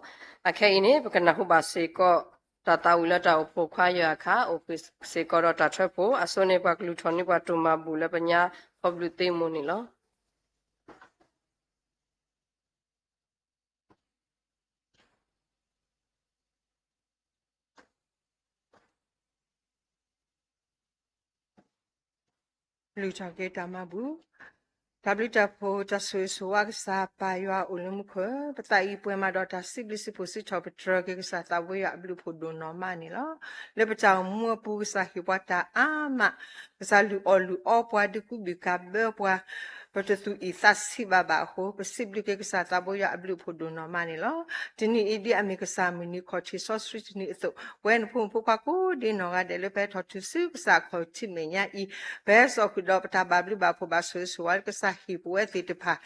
အခဲအံၤန့ၣ် ပကနၢ်ဟူဘၣ်စ့ၢ်ကီး တၢ်သးဝံၣ်လၢတၢ်အိၣ်ဖှိၣ်ခွါယွၤအခါ အိၣ်ဃုာ်စ့ၢ်ကီးဒီးတၢ်ထၢဖှိၣ် အဆိန့ၣ် ပှၤကလုၢ်ထီၣ်န့ၢ်ပှၤတိၢ်မၤဘူၣ်လၢပညါ ခီဘျုးသ့မိၢ်န့ၣ်လီၤ. လုၢ်ထီၣ်က့ၤတၢ်မၤဘူၣ်, တၢ်ဘျုးတၢ်ဖှိၣ် တၢ်ဆိၣ်ဂ့ၤဆိၣ်ဝါကစၢ်ပၢ်ယွၤအိၣ်လၢမူခိၣ်ဧၢ, ပသးအံၤပှဲၤမးဒီးတၢ်စံးဘျုးစံးဖှိၣ်စံးထီၣ်ပတြၢၤက့ၤကစၢ်သးဘိယွၤအဘျုးအဖှိၣ်ဒိၣ်နီၢ်မးန့ၣ်လီၤ. လၢပတၢ်အိၣ်မူအပူၤ ကစၢ်ဟ့ၣ်ပှၤတၢ်အါမး, ကစၢ်လုၢ်အီၣ်လုၢ်အီပှၤ ဒုးကူဘံၣ်ကးဘၢပှၤ ပတသူၣ်အံၣ်သးဆံးဘၣ်ဘၣ်အဃိ ပစံးဘျုးက့ၤကစၢ်သးဘိယွၤအဘျုးအဖှိၣ်ဒိၣ်နီၢ်မးန့ၣ်လီၤ. တနံၤအံၤဒ်အမ့ၢ်ကစၢ်မုၢ်နံၤခီၣ်ထံးစီဆှံတနံၤအသိး, ပဝဲနဖိမုၣ်ဖိခွါကိးဒံနီၢ်ဂၤဒဲးလၢပဟဲထီၣ်တုၤဆူကစၢ်ခီၣ်ထံးမဲာ်ညါအံၤ, ပဟဲစိာ်ဃုာ်ဒီးပတၢ်ဘၣ်ဘျုးဘၣ်ဖှိၣ်ဘၣ်ဆိၣ်ဂ့ၤဆိၣ်ဝါလၢကစၢ်ဟ့ၣ်ပဝဲသ့ၣ်တဖၣ်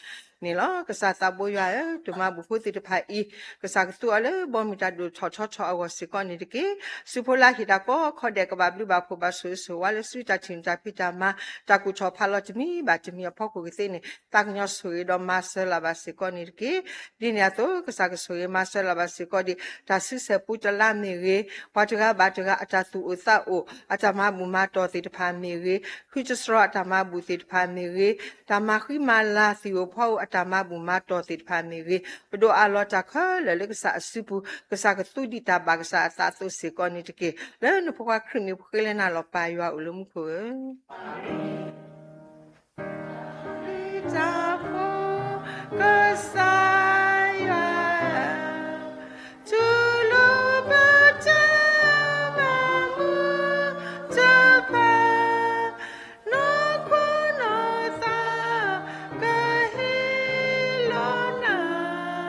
န့ၣ်လီၤ. ကစၢ်သးဘိယွၤဧၢ, တိၢ်မၤဘူၣ်ဖိသ့ၣ်တဖၣ်အံၤ ကစၢ်ကသူအီၤလၢဘီမုၢ်တၢ်ဒိၣ်ထီၣ်ထီထီၣ်အဂီၢ်စ့ၢ်ကီးန့ၣ်တက့ၢ်. ဆူဖိလၢဟ့ၣ်တၢ်ကိးခီဒဲး ကဘၣ်ဘျုးဘၣ်ဖှိၣ်ဘၣ်ဆိၣ်ဂ့ၤဆိၣ်ဝါလၢ ဆူတၢ်ထံၣ်တၢ်ဖံးတၢ်မၤ တၢ်ကူၣ်ထီၣ်ဖးလီၤတမံၤဘၣ်တမံၤအဖီခိၣ်ကသ့န့ၣ် သးကညီၤဆိၣ်ဂ့ၤဒီးမၤစၢၤလၢ်ဘၣ်စ့ၢ်ကီးန့ၣ်တက့ၢ်. ဒ်န့ၣ်အသိး ကစၢ်ကဆိၣ်ဂ့ၤမၤစၢၤလၢ်ဘၣ်စ့ၢ်ကီးဒံး တၢ်ဆံဆဲၣ်ပူတလါမ့ၢ်ဂ့ၤ, ပှၤတဂၤဘၣ်တဂၤအတၢ်သူၣ်အိၣ်သးအိၣ် အတၢ်မၤဘူၣ်မၤတီၢ်သ့ၣ်တဖၣ်မ့ၢ်ဂ့ၤ, ခုတစရီအတၢ်မၤဘူၣ်သ့ၣ်တဖၣ်မ့ၢ်ဂ့ၤ, တၢ်မၤဃံမၤလၤသ့ၣ်ဧိၤဖီဧိၤ အတၢ်မၤဘူၣ်မၤတီၢ်သ့ၣ်တဖၣ်မ့ၢ်ဂ့ၤ, ပဒိးအးလီၤတၢ်ခဲလၢာ်လၢကစၢ်အစုပူၤ, ကစၢ်ကသူဒံးတၢ်ဘၣ်ကစၢ်အသးအသိးစ့ၢ်ကီးန့ၣ်တက့ၢ်. လၢနဖိခွါခရံာ်မံၤပဃ့လၢနၤလီၤ ပၢ်ယွၤအိၣ်လၢမူခိၣ်ဧၢ. တၢ်ဖိကစၢ်ယွၤ, တူၢ်လိာ်ပတၢ်မၤမုာ်တဖၣ်, နီၢ်ခိနီၢ်သးကဟ့ၣ်လီၤနၤ,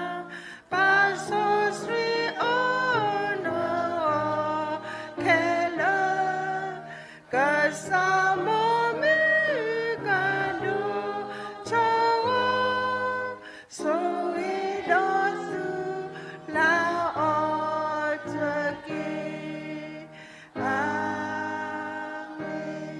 ပာ်စီဆှံအိၣ်နီၢ်ခဲလၢာ် ကစၢ်မိၢ်မ့ၢ်ကဒိၣ်ထီၣ်အီၤ, ဆိၣ်ဂ့ၤဒီးသူၣ်လၢအီၤတက့ၢ်. အၤမ့ၣ်.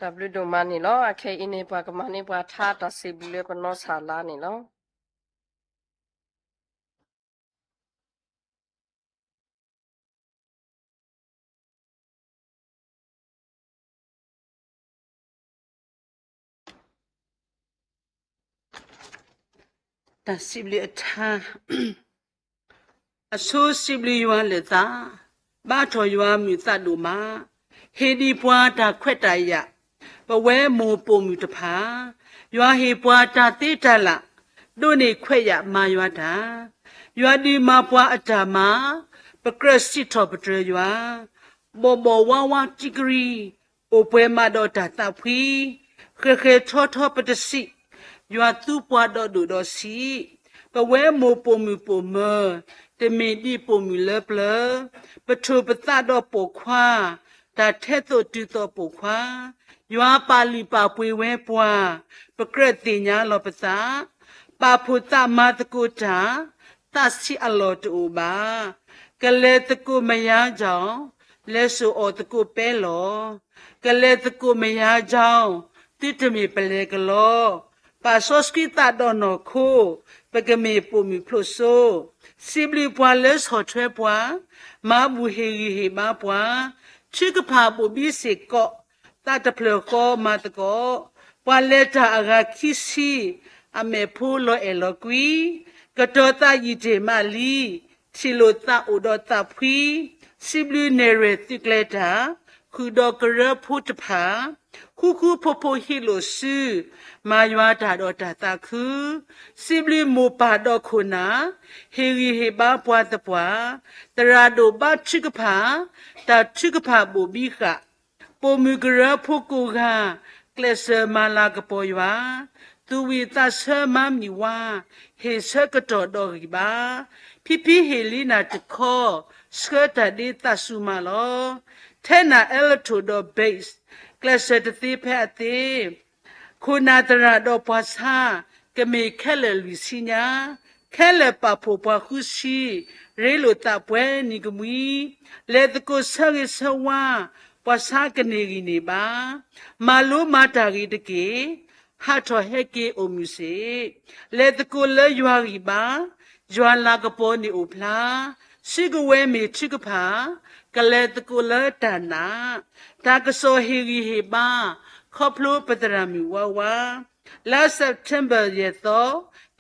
တၢ်ဘျုးဒိၣ်မးန့ၣ်လီၤ. အခဲအံၤန့ၣ် ပှၤကမၤန့ၢ်ပှၤထါတၢ်စံးဘျုးလၢပနီၢ်ဆၣ်လါန့ၣ်လီၤ. တၢ်စံးဘျုးအထါ အဆိစံးဘျုးယွၤလၢာ်သး, ဘါထီၣ်ယွၤမုာ်သးဒိၣ်မး, ဟ့ၣ်ဒံးပှၤတၢ်ခွဲးတၢ်ယာ်, ပဝဲမိၢ်ပိာ်မုၣ်တဖၣ်, ယွၤဟ့ၣ်ပှၤတၢ်သ့တၢ်လၢ်, ဒိးန့ၢ်ခွဲးယာ်မၤယွၤတၢ်, ယွၤဒုးမၤပှၤအတၢ်မၤ, ပကြၢးစံးထီၣ်ပတြၢၤယွၤ, ဘီၣ်ဘီၣ်ဝါဝါတံကရံ, အိၣ်ပှဲၤမးဒီးတၢ်သးဖှံ, ဃဲၤဃဲၤထီထီပတစံး, ယွၤသူပှၤဒီးဒိၣ်ဒီးဆံး, ပဝဲမိၢ်ပိာ်မုၣ်ပိာ်မၢၤ, တမ့ၢ်ဒ်ပိာ်မုၣ်လၢပျၢၤ, ပထိၣ်ပသးဒီးပိာ်ခွါ, တၢ်ထဲသိးတုၤသိးပိာ်ခွါ, ယွၤပာ်လုၢ်ပာ်ပှ့ၤဝဲပှၤ, ပကြၢးသ့ၣ်ညါလီၤပသး, ပာ်ဖှိၣ်သးမၤသကိးတၢ်, သးဆံးအလီၢ်တအိၣ်ဘၣ်, ကလဲၤသကိးမယါကၠီ, လဲၤစိာ်အီၣ်သကိးပဲလီၤ, ကလဲၤသကိးမယါကၠီ, သုတမ့ၢ်ပလဲၤကလီ, ပာ်စီဆှံသးဒီးနီၢ်ခိ, ပကမ့ၢ်ပိာ်မုၣ်ဖျိးစိ, စံးဘျုးပှၤလၢဆီၣ်ထွဲပှၤ, မၤဘူၣ်ဟ့ၣ်ဂံၢ်ဟ့ၣ်ဘါပှၤ, ထုကဖၣ်ဘိၣ်ဘံစ့ၢ်ကီး, သးတဖျၢၣ်ဃီမၤသကိး, ပှၤလဲၤတၢ်အဂၤခံဆံ, အမဲာ်ဖိလီၤအဲၣ်လီၤကွံ, ကတီၤသးယံာ်တ့ၢ်မးလံ, ထံၣ်လိာ်သးအိၣ်ဒီးသးဖှံ, စံးဘျုးနဲၣ်ရွဲၣ်သုးကျဲၤတၢ်, ဃုာ်ဒီးကရၢဖိတဖၣ်, ဃူဃူဖိးဖိးဟံးလိာ်စု, မၤယွၤတၢ်ဒီးတၢ်သးခု, စံးဘျုးမိၢ်ပၢ်ဒီးခိၣ်နၢ်, ဟ့ၣ်ဂံၢ်ဟ့ၣ်ဘါပှၤသပှၢ်, သရၣ်ဒိၣ်ဘါထုကဖၣ်, တၢ်ထုကဖၣ်ဘိၣ်ဘံဃာ်, ပိာ်မုၣ်ကရၢဖိကိးဂၤ, ကျဲးစၢးမၤလၤကပီၤယွၤ, သူၣ်ဝံၣ်သးဆၢမၤမံၣ်ဝါ, ဟ့ၣ်ဆၢကတီၢ်ဒီးဂံၢ်ဘါ, ဖံဖံဟ့ၣ်လံနၤတခီ, ဆှၢတၢ်ဒ့သးစူၤမးလီၤ. ထဲနၤအဲလထိၣ်ဒီး bass, ကျဲးစၢးတသ့ဖဲအသ့ ခိၣ်နၢ်သရၣ်ဒီးပှၤဆါ, ကမ့ၢ်ခဲလၢာ်လွံၢ်ဆံညါ, ခဲလၢာ်ပာ်ဖှိၣ်ပှၤဃုဆံ, ရ့လိာ်သးပှဲၤနံၤကမှံ, လဲၤသကိးဆၢဂ့ၤဆၢဝါ, ပှၤဆါကန့ၢ်ဂံၢ်န့ၢ်ဘါ, မၤလိမၤတၢ်ဂ့ၤတက့ၢ်, ဟးထီၣ်ဟဲက့ၤအိၣ်မုာ်စ့ၢ်, လဲၤသကိးလၢယွၤဂံၢ်ဘါ, ယွၤလၤကပီၤန့ၣ်အိၣ်ဖျါ, စုကဝဲၤမ့ၢ်ထုကဖၣ်, ကလဲၤသကိးလၢတၢ်နာ်, တၢ်ကစီၣ်ဟ့ၣ်ဂံၢ်ဟ့ၣ်ဘါ, ခီဖျိပသရၣ်မုၣ်ဝါဝါ, လါ September ယဲၢ်သီ,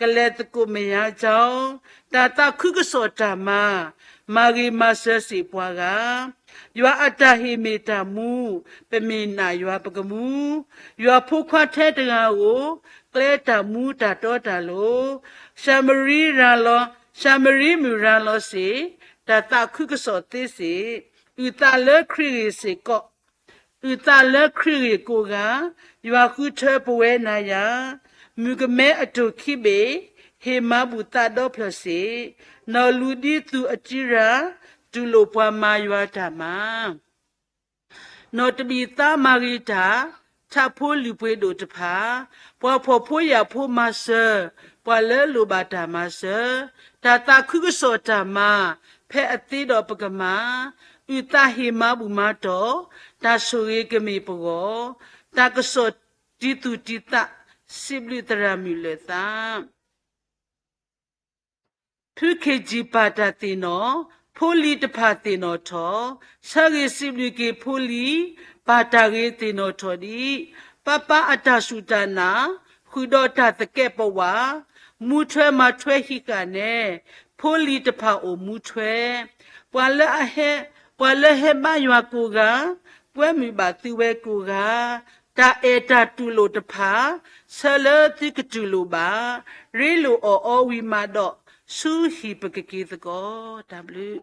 ကလဲၤသကိးမယါကၠီ, တၢ်သးခုကစီၣ်တၢ်မၤ, မၤဂ့ၤမၤစၢၤစ့ၢ်ပှၤဂၤ, ယွၤအတၢ်ဟ့ၣ်မ့ၢ်တၢ်မူ, ပမ့ၢ်နာ်ယွၤပကမူ, ယွၤဖိခွါထဲတဂၤဧိၤ, ကျဲတၢ်မူတၢ်တီတၢ်လိၤ, ၡၤမရံရၤလီၤ, ၡၤမရံမုၣ်ရၤလီၤစ့ၢ်, တၢ်သးခုကစီၣ်သ့စ့ၢ်, အုၣ်သးလၢခရံာ်ဂ့ၢ်စ့ၢ်ကီး အုၣ်သးလၢခရံာ်ဂ့ၢ်ကိးဂၤ, ယွၤဃုထၢပဝဲနၤယၤ, မုၣ်ကမဲအတိၢ်ခံဘ့ၣ်, ဟ့ၣ်မၤဘူၣ်သးဒီဖျၢၣ်စ့ၢ်, နီၢ်လူၤဒ်သူၣ်အတံရၤ, တူၢ်လိာ်ပှၤမၤယွၤတၢ်မၤ နီၢ်တဘံၣ်သါမၤဂ့ၤတၢ်, ထးဖိလုၢ်ပှ့ၤဒိၣ်တဖၣ်, ပှၤဖှီၣ်ဖိယာ်ဖိမၤစၢၤ, ပှၤလၢလိၣ်ဘၣ်တၢ်မၤစၢၤ, တၢ်သးခုကစီၣ်တၢ်မၤ, ဖဲအသ့ဒီးပကမၤ, အုၣ်သးဟ့ၣ်မၤဘူၣ်မၤတီၢ်, တၢ်ဆိၣ်ဂ့ၤကမ့ၢ်ပဂီၢ်, တၢ်ကစီၣ်တံၤသူၣ်တံၤသး, စံးဘျုးသရၣ်မုၣ်လၢာ်သး ဖုခ့ၣ်ကၠံၣ်ပာ်တၢ်သ့ၣ်နီၣ်, ဖိလံၤတဖၣ်သ့ၣ်နီၣ်ထီၣ်, ဆၢဂ့ၤစံးဘျုးက့ၤဖိလံၤ, ပာ်တၢ်ဂ့ၤသ့ၣ်နီၣ်ထီၣ်ဒံး, ပၢ်ပၢ်အတၢ်စူၢ်တၢ်နာ်, ဃုာ်ဒီးတၢ်သကဲးပဝး, မူထွဲမၤထွဲဟံးဃာ်နဲ, ဖိလံၤတဖၣ်အိၣ်မူထွဲ, ပှၤလၢအဟဲ, ပှၤလၢဟဲဘါယွၤကိးဂၤ, ကွဲမုာ်ဘၣ်သုဝဲကိးဂၤ, တၢ်အဲၣ်တၢ်တူၢ်လိာ်တဖၣ်, ဆၢလၢသုကတူၢ်လိာ်ဘၣ်, ရ့လိာ်အီၣ်အီဝံၤမးဒီး, ဆူဟံၣ်ပကက့ၤသကိး, တၢ်ဘျုး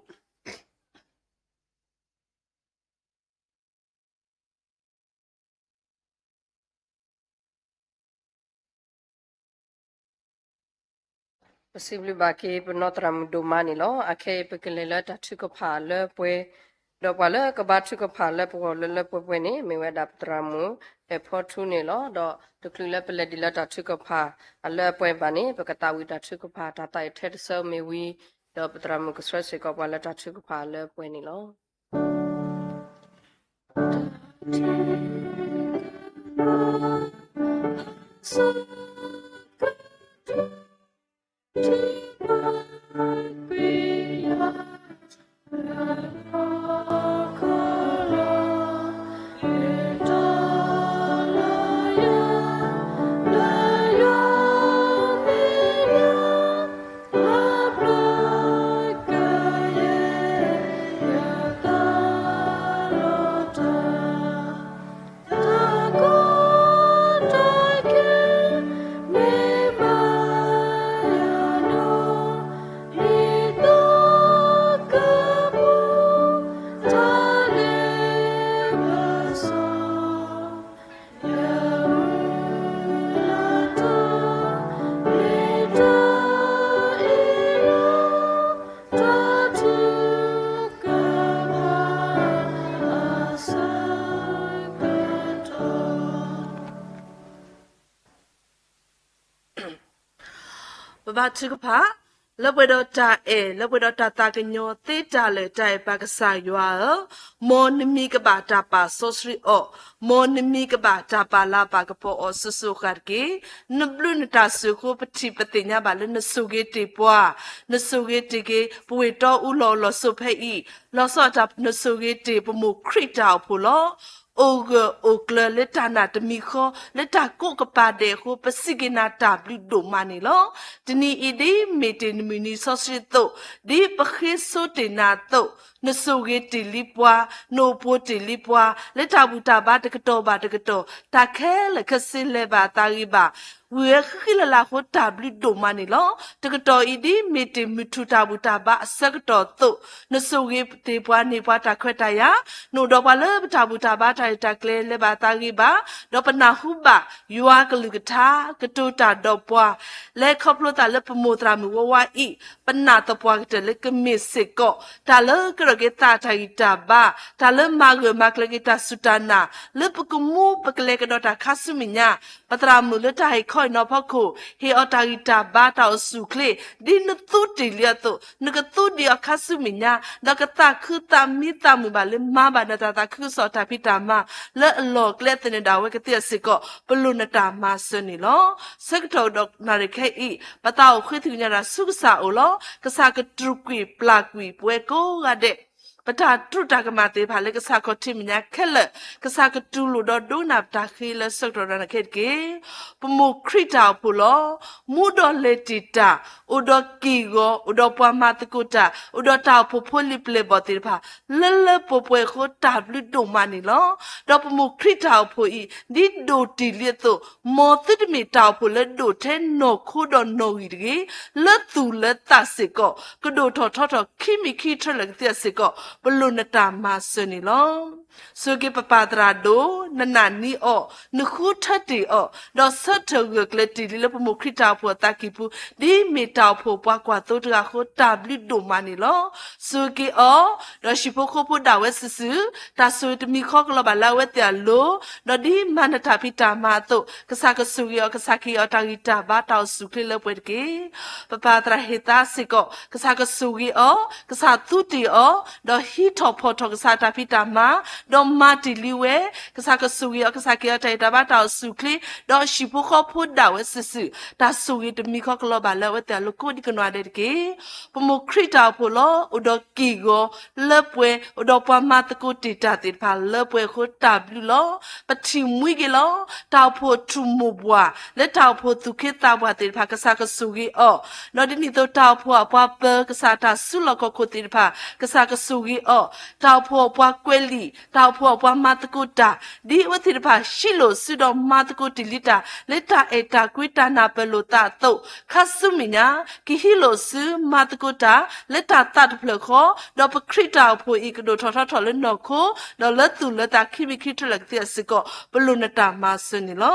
ပစံးဘျုးဘၣ်က့ၤပနီၢ်သရၣ်မုၣ်ဒိၣ်မးန့ၣ်လီၤ. အခဲအံၤပကလဲၤလၢတၢ်ထုကဖၣ်လၢပှဲၤ, ဒီးပှၤလၢကဘါထုကဖၣ်လၢပဂီၢ်လၢလၢပှဲၤပှဲၤန့ၣ် မ့ၢ်ဝဲဒၣ်ပသရၣ်မုၣ် အဲၣ်ဖီထူန့ၣ်လီၤ. ဒီးတချုးလၢပလဲၤဒံးလၢတၢ်ထုကဖၣ်အလၢအပှဲၤဘၣ်န့ၣ် ပကသးဝံၣ်တၢ်ထုကဖၣ်တၢ်သးအံၤထဲတဆၢမ့ၢ်ဝံၤ, ဒီးပသရၣ်မုၣ်ကဆှၢစ့ၢ်ကီးပှၤလၢတၢ်ထုကဖၣ်အလၢအပှဲၤန့ၣ်လီၤ. ပဘါထုကဖၣ်, လၢပှဲၤဒီးတၢ်အဲၣ်, လၢပှဲၤဒီးတၢ်သးကညီၤသ့တၢ်လၢာ် တၢ်အဲၣ်ပၢ်ကစၢ်ယွၤဧၢ, မ်နမံၤကဘၣ်တၢ်ပာ်စီဆှံအီၤ, မ်နမံၤကဘၣ်တၢ်ပာ်လၤပာ်ကပီၤအီၤစိၤစိၤအဃၣ်တက့ၢ်. နဘျုးနတၢ်စုာ်အဃိ ပထံၣ်ပသ့ၣ်ညါဘၣ်လၢနဆိၣ်ဂ့ၤတ့ၢ်ပှၤ, နဆိၣ်ဂ့ၤတ့ၢ်က့ၤ ပဝ့ၢ်တီအူလီၢ်အလီၢ်စိၤဖဲအံၤ, လီၤဆီဒၣ်တၢ် နဆိၣ်ဂ့ၤတ့ၢ်ပမိၢ်ခရံာ်တၢ်အိၣ်ဖှိၣ်လီၤ. အိၣ်ဂၢၢ်အိၣ်ကျၢၤလၢတၢ်နာ်တမံၤဃီ လၢတၢ်ကိးကပၤဒဲးအဃိ ပစံးက့ၤနၤတၢ်ဘျုးဒိၣ်မးန့ၣ်လီၤ. တနံၤအံၤဒ်မ့ၢ်တ့ၢ်နမုၢ်နံၤစီဆှံအသိး, ဒ်ပဃ့ဆိတ့ၢ်နၤအသိး, နဆိၣ်ဂ့ၤတ့ၢ်လံပှၤ, နအိၣ်ဖှိၣ်တ့ၢ်လံပှၤ, လၢတၢ်ဘူၣ်တၢ်ဘါတကတီၢ်ဘၣ်တကတီၢ်, တၢ်ခဲလၢာ်ခဲဆ့လဲၤဘၣ်အသးဂ့ၤဘၣ် ဝံၤဝဲဃံလၤလၤအဃိ တၢ်ဘျုးဒိၣ်မးန့ၣ်လီၤ. တကတီၢ်အံၤဒ်မ့ၢ်တ့ၢ်မုၢ်ထူၣ်တၢ်ဘူၣ်တၢ်ဘါအဆၢကတီၢ်အသိး, နဆိၣ်ဂ့ၤတ့ၢ်ပှၤန့ၢ်ပှၤတၢ်ခွဲးတၢ်ယာ်, နအိၣ်ဒီးပှၤလၢပတၢ်ဘူၣ်တၢ်ဘါတၢ်ရဲၣ်တၢ်ကျဲၤလဲၤဘၣ်အသးဂ့ၤဘၣ်, ဒီးပနၢ်ဟူဘၣ်ယွၤကလုၢ်ကထါ ကတိၤတၢ်ဒီးပှၤ, လဲၤခီဖျိသးလၢပမိၢ်သရၣ်မုၣ်ဝါဝါအံၤ, ပနာ်သပှၢ်ကတၢၢ်လၢကမ့ၢ်စ့ၢ်ကီး တၢ်လၢကရၢၢ်က့ၤသးတၢ်ဂံၢ်တၢ်ဘါ, တၢ်လၢမၤဂၢၢ်မၤကျၢၤက့ၤတၢ်စူၢ်တၢ်နာ်, လၢပကမူပကလဲၤကဒီးတၢ်ခါဆူမဲာ်ညါ, ပသရၣ်မုၣ်လၢတၢ်ဟ့ၣ်ခီဟ့ၣ်နီၤဖီခိၣ်, ဟ့ၣ်အီၤတၢ်ဂံၢ်တၢ်ဘါတၢ်အိၣ်ဆူၣ်အိၣ်ချ့, ဒ်နသူတ့ၢ်လံအသိး, နကသူဒံးအီၤခါဆူမဲာ်ညါ, ဒီးကသးခုသးမံသးမုာ်ဘၣ်လၢမၤဘၣ်နတၢ်သးခုကစီၣ်တၢ်ဖံးတၢ်မၤ, လၢအလီၢ်ကျဲသနၢၣ်ဒၣ်ဝဲကသ့အစ့ၢ်ကီး, ပလိၣ်နတၢ်မၤစၢၤန့ၣ်လီၤ. ဆၢကတီၢ်ဒီးနၣ်ရံၣ်ခဲအံၤ, ပသးအိၣ်ဃ့ထုကညးတၢ်ဆူကစၢ်အအိၣ်လီၤ. ကစၢ်ကတြူာ်ကွံာ်ပျၢ်ကွံာ်ပဝဲကိးဂၤဒဲး, ပတၢ်တြူာ်တၢ်ကမၣ်သ့ၣ်တဖၣ်လၢကစၢ်ခီၣ်ထံးမဲာ်ညါခဲလၢာ်, ကစၢ်ကတူၢ်လိာ်ဒီးဒိကနၣ်ပတၢ်ဃ့လၢဆၢကတီၢ်ဒီးနၣ်ရံၣ်ခဲအံၤတက့ၢ်. ပမိၢ်ခရံာ်တၢ်အိၣ်ဖှိၣ်လီၤ. မူဒီးလဲၤတ့ၢ်တၢ်, အိၣ်ဒီးက့ၢ်ဂီၤ, အိၣ်ဒီးပှၤမၤသကိးတၢ်, အိၣ်ဒီးတၢ်အိၣ်ဖှိၣ်ဖိလံၤပျဲၢ်ဘီၣ်သ့ၣ်တဖၣ်, လၢလၢပှဲၤပှဲၤအဃိတၢ်ဘျုးဒိၣ်မးန့ၣ်လီၤ. ဒီးပမိၢ်ခရံာ်တၢ်အိၣ်ဖှိၣ်အံၤ, ဒ်ဒိၣ်တ့ၢ်လံအသိး, မ်သုတမ့ၢ်တၢ်အိၣ်ဖှိၣ်လၢဒိၣ်ထဲနီၢ်ခိဒီးနီၢ်ဂံၢ်တဂ့ၤ, လၢသူၣ်လၢသးစ့ၢ်ကီး, ကဒိၣ်ထီၣ်ထီထီၣ်ခံမံၤခံထၢလၢာ်ကသ့အစ့ၢ်ကီး, ပလိၣ်နတၢ်မၤစၢၤန့ၣ်လီၤ. ဆိၣ်ဂ့ၤက့ၤပပၢ်သရၣ်ဒိၣ်, နနာ်န့ၢ်အီၤ, နဃုထၢတ့ၢ်အီၤ, ဒီးဆၢထၢၣ်ဂၢၢ်ကျၢၤတ့ၢ်လံလၢပမိၢ်ခရံာ်တၢ်အိၣ်ဖှိၣ်အသးကံၢ်ပူၤ, ဒ်မ့ၢ်တၢ်အိၣ်ဖှိၣ်ပှၤကွၢ်သိတဂၤအဃိ တၢ်ဘျုးဒိၣ်မးန့ၣ်လီၤ. ဆိၣ်ဂ့ၤက့ၤအီၤ, ဒီးဟံၣ်ဖိဃီဖိဒၣ်ဝဲစုာ်စုာ်, တၢ်ဆိၣ်ဂ့ၤတမံၤဃီကလီၤဘၣ်လၢအဝဲသ့ၣ်အလိၤ, ဒီးဒ်မၤနတၢ်ဖံးတၢ်မၤအသိး, ကစၢ်ကဆိၣ်ဂ့ၤအီၤ, ကစၢ်ကဟ့ၣ်အီၤတၢ်ဂံၢ်တၢ်ဘါတၢ်အိၣ်ဆူၣ်အိၣ်ချ့လၢပှဲၤတက့ၢ်. ပပၢ်သရၣ်ဟ့ၣ်သါစ့ၢ်ကီး, ကစၢ်ကဆိၣ်ဂ့ၤအီၤ, ကစၢ်သူတ့ၢ်အီၤ, ဒီးဟံးထီၣ်ဖီၣ်ထီၣ်ကစၢ်တၢ်ဖံးတၢ်မၤ, ဒီးမၤတ့ၢ်လံဝဲ, ကစၢ်ကဆိၣ်ဂ့ၤအီၤ, ကစၢ်ကဟ့ၣ်အီၤတၢ်ဂံၢ်တၢ်ဘါတၢ်အိၣ်ဆူၣ်အိၣ်ချ့, ဒီးဟံၣ်ဖိဃီဖိဒၣ်ဝဲစုာ်စုာ်, တၢ်ဆိၣ်ဂ့ၤတမံၤဃီကလီၤဘၣ်လၢအဝဲသ့ၣ်အလိၤကိးဒံကနီၢ်ဒဲးတက့ၢ်. ပမိၢ်ခရံာ်တၢ်အိၣ်ဖှိၣ်လီၤ. အိၣ်ဒီးက့ၢ်ဂီၤလၢပှဲၤ, အိၣ်ဒီးပှၤမၤသကိးတ့ၢ်တၢ်သ့ၣ်တဖၣ်လၢပှဲၤအဃိတၢ်ဘျုးလီၤ. ပထံၣ်မှံက့ၤလီၤ. တၢ်အိၣ်ဖှိၣ်အထူၣ်မိၢ်ပှၢ်, လၢတၢ်အိၣ်ဖှိၣ်သူၣ်က့သးပှၢ်သ့ၣ်တဖၣ် ကစၢ်ကဆိၣ်ဂ့ၤအီၤ, ဒီးဒ်န့ၣ်အသိးတၢ်အိၣ်ဖှိၣ်အပှၤပၢၤကစၢ်တၢ်စုလီၢ်ခီၣ်ခိၣ်သ့ၣ်တဖၣ် ကစၢ်ကဆိၣ်ဂ့ၤအီၤ, တၢ်အိၣ်ဖှိၣ်အပှၤကွဲးလံာ်, တၢ်အိၣ်ဖှိၣ်အပှၤမၤသကိးတၢ်, ဒ်အဝဲသ့ၣ်တဖၣ်ဟံးလိာ်စုဒီးမၤသကိးတ့ၢ်လံတၢ် လၢတၢ်အဲၣ်တၢ်ကွံတၢ်နၢ်ပၢၢ်လိာ်သးအသိး, ခါဆူမဲာ်ညါ, ကဟံးလိာ်စုမၤသကိးတၢ် လၢတၢ်သးတဖျၢၣ်ဃီ, ဒီးပခရံာ်တၢ်အိၣ်ဖှိၣ်အံၤကဒိၣ်ထီၣ်ထီထီၣ်လၢနီၢ်ခိ, ဒီးလၢသူၣ်လၢသးခံမံၤခံထၢလၢာ်ကသ့အစ့ၢ်ကီး, ပလိၣ်နတၢ်မၤစၢၤန့ၣ်လီၤ.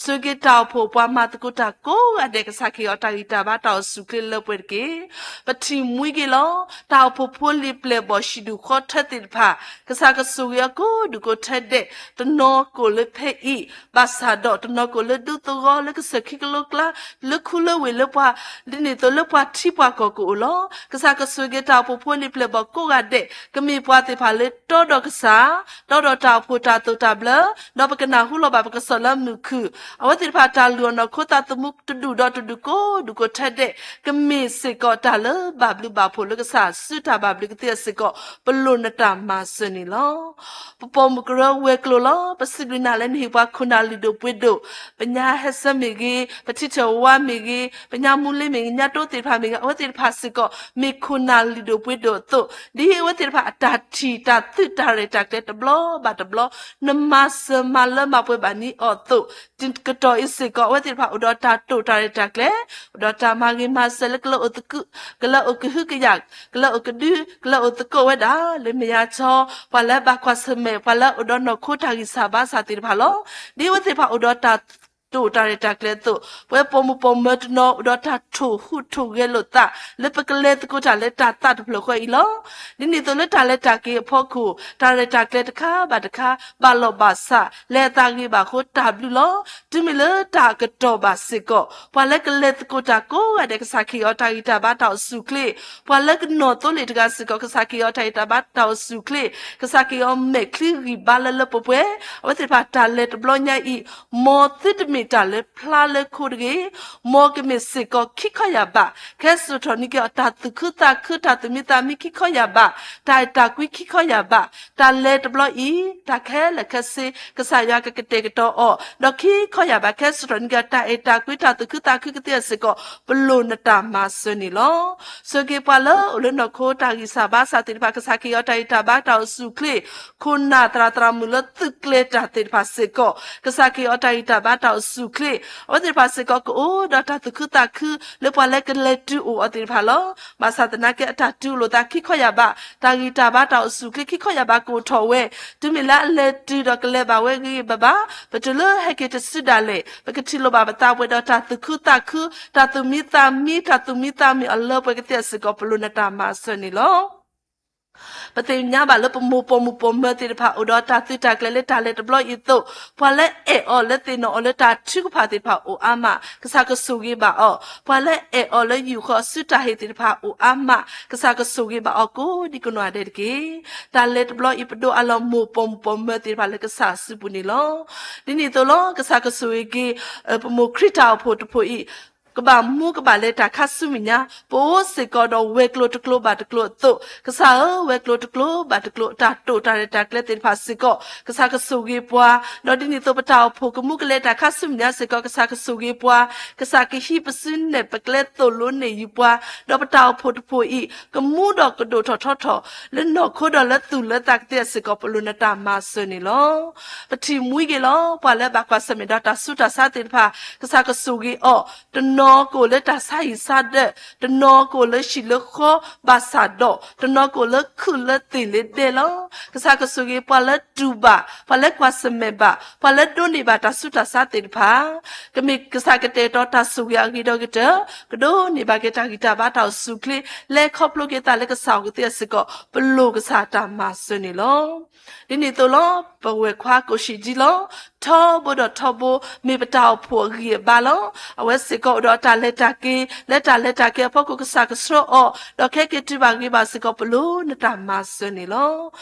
ဆိၣ်ဂ့ၤက့ၤတၢ်အိၣ်ဖှိၣ်ပှၤမၤသကိးတၢ်ကိးဂၤဒဲး ကစၢ်ကဟ့ၣ်အီၤတၢ်ဂံၢ်တၢ်ဘါတၢ်အိၣ်ဆူၣ်အိၣ်ချ့လၢပှဲၤတက့ၢ်. ပထံၣ်မှံက့ၤလီၤ. တၢ်အိၣ်ဖှိၣ်ဖိလံၤပျဲၢ်ဘီၣ်ဟံၣ်ဒူၣ်ဃီထၢသ့ၣ်တဖၣ်, ကစၢ်ကဆိၣ်ဂ့ၤ ပှၤလၢအအိၣ်ဒီးတၢ်မုာ်တၢ်ခုၣ်လၢကိးဒူၣ်ကိးထဲဒဲး, တနီၤကိးလၢဖဲအံၤ, ဘၣ်ဆၣ်ဒီးတနီၤကိးလၢဒူသဝီလၢကစၢၢ်ခံကလိကျါ, လၢခူလၢဝ့ၢ်လၢပှၤ, ဒ်န့ၣ်အသိးလၢပှၤထံပှၤကီၢ်ကအိၣ်လီၤ. ကစၢ်ကဆိၣ်ဂ့ၤတၢ်အိၣ်ဖှိၣ်ဖိလံၤပျဲၢ်ဘီၣ်ကိးဂၤဒဲး, ကမ့ၢ်ပှၤသ့ၣ်တဖၣ်လၢတီဒီးကစၢ်, တီဒီးတၢ်အိၣ်ဖှိၣ်တၢ်သိၣ်တၢ်ဘျၢ, ဒီးပကနၢ်ဟူလီၤဘၣ်ပကစီၣ်လၢမုၢ်ခုၣ်, အဝဲသ့ၣ်တဖၣ်တၢ်လုၢ်အီၣ်နီၢ်ခိသးသမူတဒူၣ်ဒီးတဒူၣ်ကိးဒူၣ်ကိးထဲဒဲး, ကမ့ၢ်စ့ၢ်ကီးတၢ်လၢဘၣ်ဘျုးဘၣ်ဖှိၣ်လၢကစၢ်စုတၢ်ဘၣ်ဘျုးကသ့စ့ၢ်ကီး, ပလိၣ်နတၢ်မၤစၢၤန့ၣ်လီၤ. ပပိာ်မုၣ်ကရၢဝဲၤကျိၤလီၤ. ပစံးဘျုးနၤလၢနဟ့ၣ်ပှၤခိၣ်နၢ်လုၢ်ဒိၣ်ပှ့ၤဒိၣ်, ပညါဟဲဆၢမ့ၢ်ဂ့ၤ, ပထံထၢၣ်ဝါမ့ၢ်ဂ့ၤ, ပညါမူလ့မ့ၢ်ဂ့ၤ, ညါတိသ့ၣ်တဖၣ်မ့ၢ်ဂ့ၤ, အဝဲသ့ၣ်တဖၣ်စ့ၢ်ကီး မ့ၢ်ခိၣ်နၢ်လုၢ်ဒိၣ်ပှ့ၤဒိၣ်အသိး, ဒ်အဝဲသ့ၣ်တဖၣ်အတၢ်ထံၣ်တၢ်သုးတၢ်ရဲၣ်တၢ်ကျဲၤတဘျီဘၣ်တဘျီ, နမၤစၢၤမၤလၢမၤပှဲၤဘၣ်န့ၣ်အီၤအသိး, တကတီၢ်အံၤစ့ၢ်ကီး အဝဲသ့ၣ်တဖၣ်အိၣ်ဒီးတၢ်တိာ်တၢ်ရဲၣ်တၢ်ကျဲၤ, အိၣ်ဒီးတၢ်မၤဂ့ၤမၤစၢၤလၢကလၢအိၣ်သကု, ကလၢအိၣ်ကဟုကယာ်, ကလၢအိၣ်ကဒု, ကလၢအိၣ်သကိးဝဲဒၣ်လၢမယါချီ, ပှၤလၢဘၣ်ကွၢ်ဆၢၣ်မဲာ်, ပှၤလၢအိၣ်ဒီးနီၢ်ခိတၢ်ဂံၢ်စၢ်ဘါစၢ်သ့ၣ်တဖၣ်လီၤ. ဒ်အဝဲသ့ၣ်တဖၣ်အိၣ်ဒီးတၢ်တိာ်တၢ်ရဲၣ်တၢ်ကျဲၤအသိး, ပဝဲပိာ်မုၣ်ပိာ်မၢၤတနီၤအိၣ်ဒီးတၢ်ထိၣ်ဟူးထိၣ်ဂဲၤလိာ်သး, လၢပကလဲၤသကိးတၢ်လၢတၢ်သးတဖျၢၣ်ဃီအံၤလီၤ. ဒ်န့ၣ်အသိးလၢတၢ်လဲၤတၢ်က့ၤအဖီခိၣ်, တၢ်ရဲၣ်တၢ်ကျဲၤတခါဘၣ်တခါ, ဘၣ်လီၢ်ဘၣ်စး, လဲၤအသးဂ့ၤဘၣ်အဃိတၢ်ဘျုးလီၤ. တုၤမ့ၢ်လၢတၢ်ကတီၢ်ဘၣ်စ့ၢ်ကီး, ပှၤလၢကလဲၤသကိးတၢ်ကိးဂၤဒဲး ကစၢ်ခ့အီၤတၢ်ဂံၢ်တၢ်ဘါတၢ်အိၣ်ဆူၣ်အိၣ်ချ့, ပှၤလၢကနီၣ်သိလ့ၣ်တဂၤစ့ၢ်ကီး ကစၢ်ခ့အီၤတၢ်ဂံၢ်တၢ်ဘါတၢ်အိၣ်ဆူၣ်အိၣ်ချ့, ကစၢ်ခ့အီၤမဲာ်ချံဂံၢ်ဘါလၢလၢပှဲၤပှဲၤ, အဝဲသ့ၣ်တဖၣ်တၢ်လဲၤတဘျီညါအံၤ, မ်သုတမ့ၢ်တၢ်လၢဖျါလၢခိတဂ့ၤ, မ်ကမ့ၢ်စ့ၢ်ကီးခံခီယၢ်ဘး, ခဲစၢၣ်ထီၣ်န့ၢ်က့ၤအီၤတၢ်သူၣ်ခုသးခု တၢ်သူၣ်မံသးမံခံခီယၢ်ဘး, တၢ်အဲၣ်တၢ်ကွံခံခီယၢ်ဘး, တၢ်လဲၤတဘျီအံၤ, တၢ်ခဲလၢာ်ခဲဆ့ ကစၢ်ယွၤကကတဲာ်ကတီၤအီၤ, ဒီးခံခီယၢ်ဘး ခဲစၢၣ်ထီၣ်န့ၢ်က့ၤအီၤတၢ်အဲၣ်တၢ်ကွံ တၢ်သူၣ်ခုသးခုကသ့စ့ၢ်ကီး, ပလိၣ်နတၢ်မၤစၢၤန့ၣ်လီၤ. ဆိၣ်ဂ့ၤပှၤလၢအိၣ်လၢနီၢ်ခိတၢ်ဂံၢ်စၢ်ဘါစၢ်သ့ၣ်တဖၣ် ကစၢ်ခ့အီၤတၢ်ဂံၢ်တၢ်ဘါတၢ်အိၣ်ဆူၣ်အိၣ်ချ့, ခိၣ်နၢ်သရၣ်သရၣ်မုၣ်လၢသုးကျဲၤတၢ်သ့ၣ်တဖၣ်စ့ၢ်ကီး, ကစၢ်ခ့အီၤတၢ်ဂံၢ်တၢ်ဘါတၢ်အိၣ်ဆူၣ်အိၣ်ချ့, အဝဲသ့ၣ်တဖၣ်စ့ၢ်ကီးကအိၣ်ဒီးတၢ်သူၣ်ခုသးခု လၢပှၤလၢကလဲၤတုၤအိၣ်အီၤသ့ၣ်တဖၣ်လီၤ. ဘၣ်ဆၣ်သနာ်က့အတၢ်တုၤလိာ်သးခံခီယၢ်ဘး, တၢ်ဂံၢ်တၢ်ဘါတၢ်အိၣ်ဆူၣ်အိၣ်ချ့ခံခီယၢ်ဘးကအိၣ်ထီၣ်ဝဲ, တုၤမ့ၢ်လၢအလဲၤတုၤဒီးကလဲၤဘၣ်ဝဲဂ့ၤဂ့ၤဘၣ်ဘၣ်, ပတုၤလၢဟဲက့ၤတစုဒၣ်လဲာ်, ပကထံၣ်လိာ်ဘၣ်ပသးပှဲၤဒီးတၢ်သူၣ်ခုသးခု, တၢ်သူၣ်မံသးမံ, တၢ်သူၣ်မံသးမံအီၤလၢပှဲၤကသ့စ့ၢ်ကီး ပလိၣ်နတၢ်မၤစၢၤန့ၣ်လီၤ. ပသ့ၣ်ညါဘၣ်လၢပမိၢ်ပိာ်မုၣ်ပိာ်မၢၤသ့ၣ်တဖၣ် အိၣ်ဒီးတၢ်သုးတၢ်ကျဲၤလၢတၢ်လဲၤတဘျီအံၤအသိး, ပှၤလၢအဲၣ်အီၤလၢသ့ၣ်နီၣ်အီၤလၢတၢ်ထုကဖၣ်သ့ၣ်တဖၣ်အိၣ်အါမး, ကစၢ်ကဆိၣ်ဂ့ၤဘၣ်အီၤ, ပှၤလၢအဲၣ်အီၤလၢယူာ်ဃီအစုတၢ်ဟ့ၣ်သ့ၣ်တဖၣ်အိၣ်အါမး, ကစၢ်ကဆိၣ်ဂ့ၤဘၣ်အီၤကိးဒံကိးနီၢ်ဂၤဒဲးတက့ၢ်. တၢ်လဲၤတဘျီအံၤပဒိးအလီၢ်မိၢ်ပိာ်မုၣ်ပိာ်မၢၤသ့ၣ်တဖၣ်လၢကစၢ်အစုပူၤန့ၣ်လီၤ. ဒ်န့ၣ်အသိးလီၤ ကစၢ်ကဆိၣ်ဂ့ၤက့ၤ ပမိၢ်ခရံာ်တၢ်အိၣ်ဖှိၣ်တဖှိၣ်အံၤ ကဘၣ်မူကဘၣ်လဲၤတၢ်ခါဆူမဲာ်ညါ, ပအိၣ်စ့ၢ်ကီးဒီးဝဲၤကျိၤတကျိၤဘၣ်တကျိၤအသိး, ကစၢ်ဧၢ, ဝဲၤကျိၤတကျိၤဘၣ်တကျိၤ တၢ်တိာ်တၢ်ရဲၣ်တၢ်ကျဲၤသ့ၣ်တဖၣ်စ့ၢ်ကီး, ကစၢ်ကဆိၣ်ဂ့ၤပှၤ, ဒီးဒ်န့ၣ်အသိးပတၢ်အိၣ်ဖှိၣ်ကမူကလဲၤတၢ်ခါဆူမဲာ်ညါစ့ၢ်ကီး ကစၢ်ကဆိၣ်ဂ့ၤပှၤ, ကစၢ်ကဟံးပစုနဲၣ်ပကျဲသိၣ်လိနဲၣ်ယုာ်ပှၤ, ဒီးပတၢ်အိၣ်ဖှိၣ်တဖှိၣ်အံၤ ကမူဒီးကဒိၣ်ထီၣ်ထီထီၣ် လၢနီၢ်ခိဒီးလၢသူၣ်လၢသးကသ့စ့ၢ်ကီး ပလိၣ်နတၢ်မၤစၢၤန့ၣ်လီၤ. ပထံၣ်မှံက့ၤလီၤ ပှၤလၢဘၣ်ကွၢ်ဆၢၣ်မဲာ်ဒီးတၢ်ဆူးတၢ်ဆါသ့ၣ်တဖၣ်, ကစၢ်ကဆိၣ်ဂ့ၤအီၤ, တနီၤကအိၣ်လၢတၢ်ဆါဟံၣ်ဆါဒၢး, တနီၤကအိၣ်လၢဟံၣ်လၢဃီ, ဘၣ်ဆၣ်ဒီး တနီၤကအိၣ်လၢခုၣ်လၢသ့ၣ်လၢဒဲလီၤ. ကစၢ်ကဆိၣ်ဂ့ၤပှၤလၢတူၢ်ဘၣ်, ပှၤလၢကွၢ်ဆၢၣ်မဲာ်ဘၣ်, ပှၤလၢဒိးန့ၢ်ဘၣ်တၢ်ဆူးတၢ်ဆါသ့ၣ်တဖၣ်, ကမ့ၢ်ကစၢ်ကတဲာ်ကတီၤတၢ်ဆိၣ်ဂ့ၤအဂ့ၤဒီးကတၢၢ်, ကဒိးန့ၢ်ဘၣ်က့ၤတၢ်ဂံၢ်တၢ်ဘါတၢ်အိၣ်ဆူၣ်အိၣ်ချ့, လဲၤခီဖျိက့ၤသးလၢကစၢ်အအိၣ်ကသ့စ့ၢ်ကီး, ပလိၣ်ကစၢ်တၢ်မၤစၢၤန့ၣ်လီၤ. ဒ်န့ၣ်အသိးလီၤ ပဝဲၢ်ခွါကိးၡံးဒံလီၤ. ထီဘိဒီးထီဘိ မ့ၢ်ပတၢ်အိၣ်ဖှိၣ်အဂံၢ်အဘါလီၤ. အဝဲစ့ၢ်ကီးအိၣ်ဒီးတၢ်လဲၤတၢ်က့ၤ, လၢတၢ်လဲၤတၢ်က့ၤအဖီခိၣ် ကစၢ်ကဆှၢအီၤ, ဒီးခဲက့ၤတုၤဘၣ်ဂ့ၤဘၣ်စ့ၢ်ကီး ပလိၣ်နတၢ်မၤစၢၤန့ၣ်လီၤ.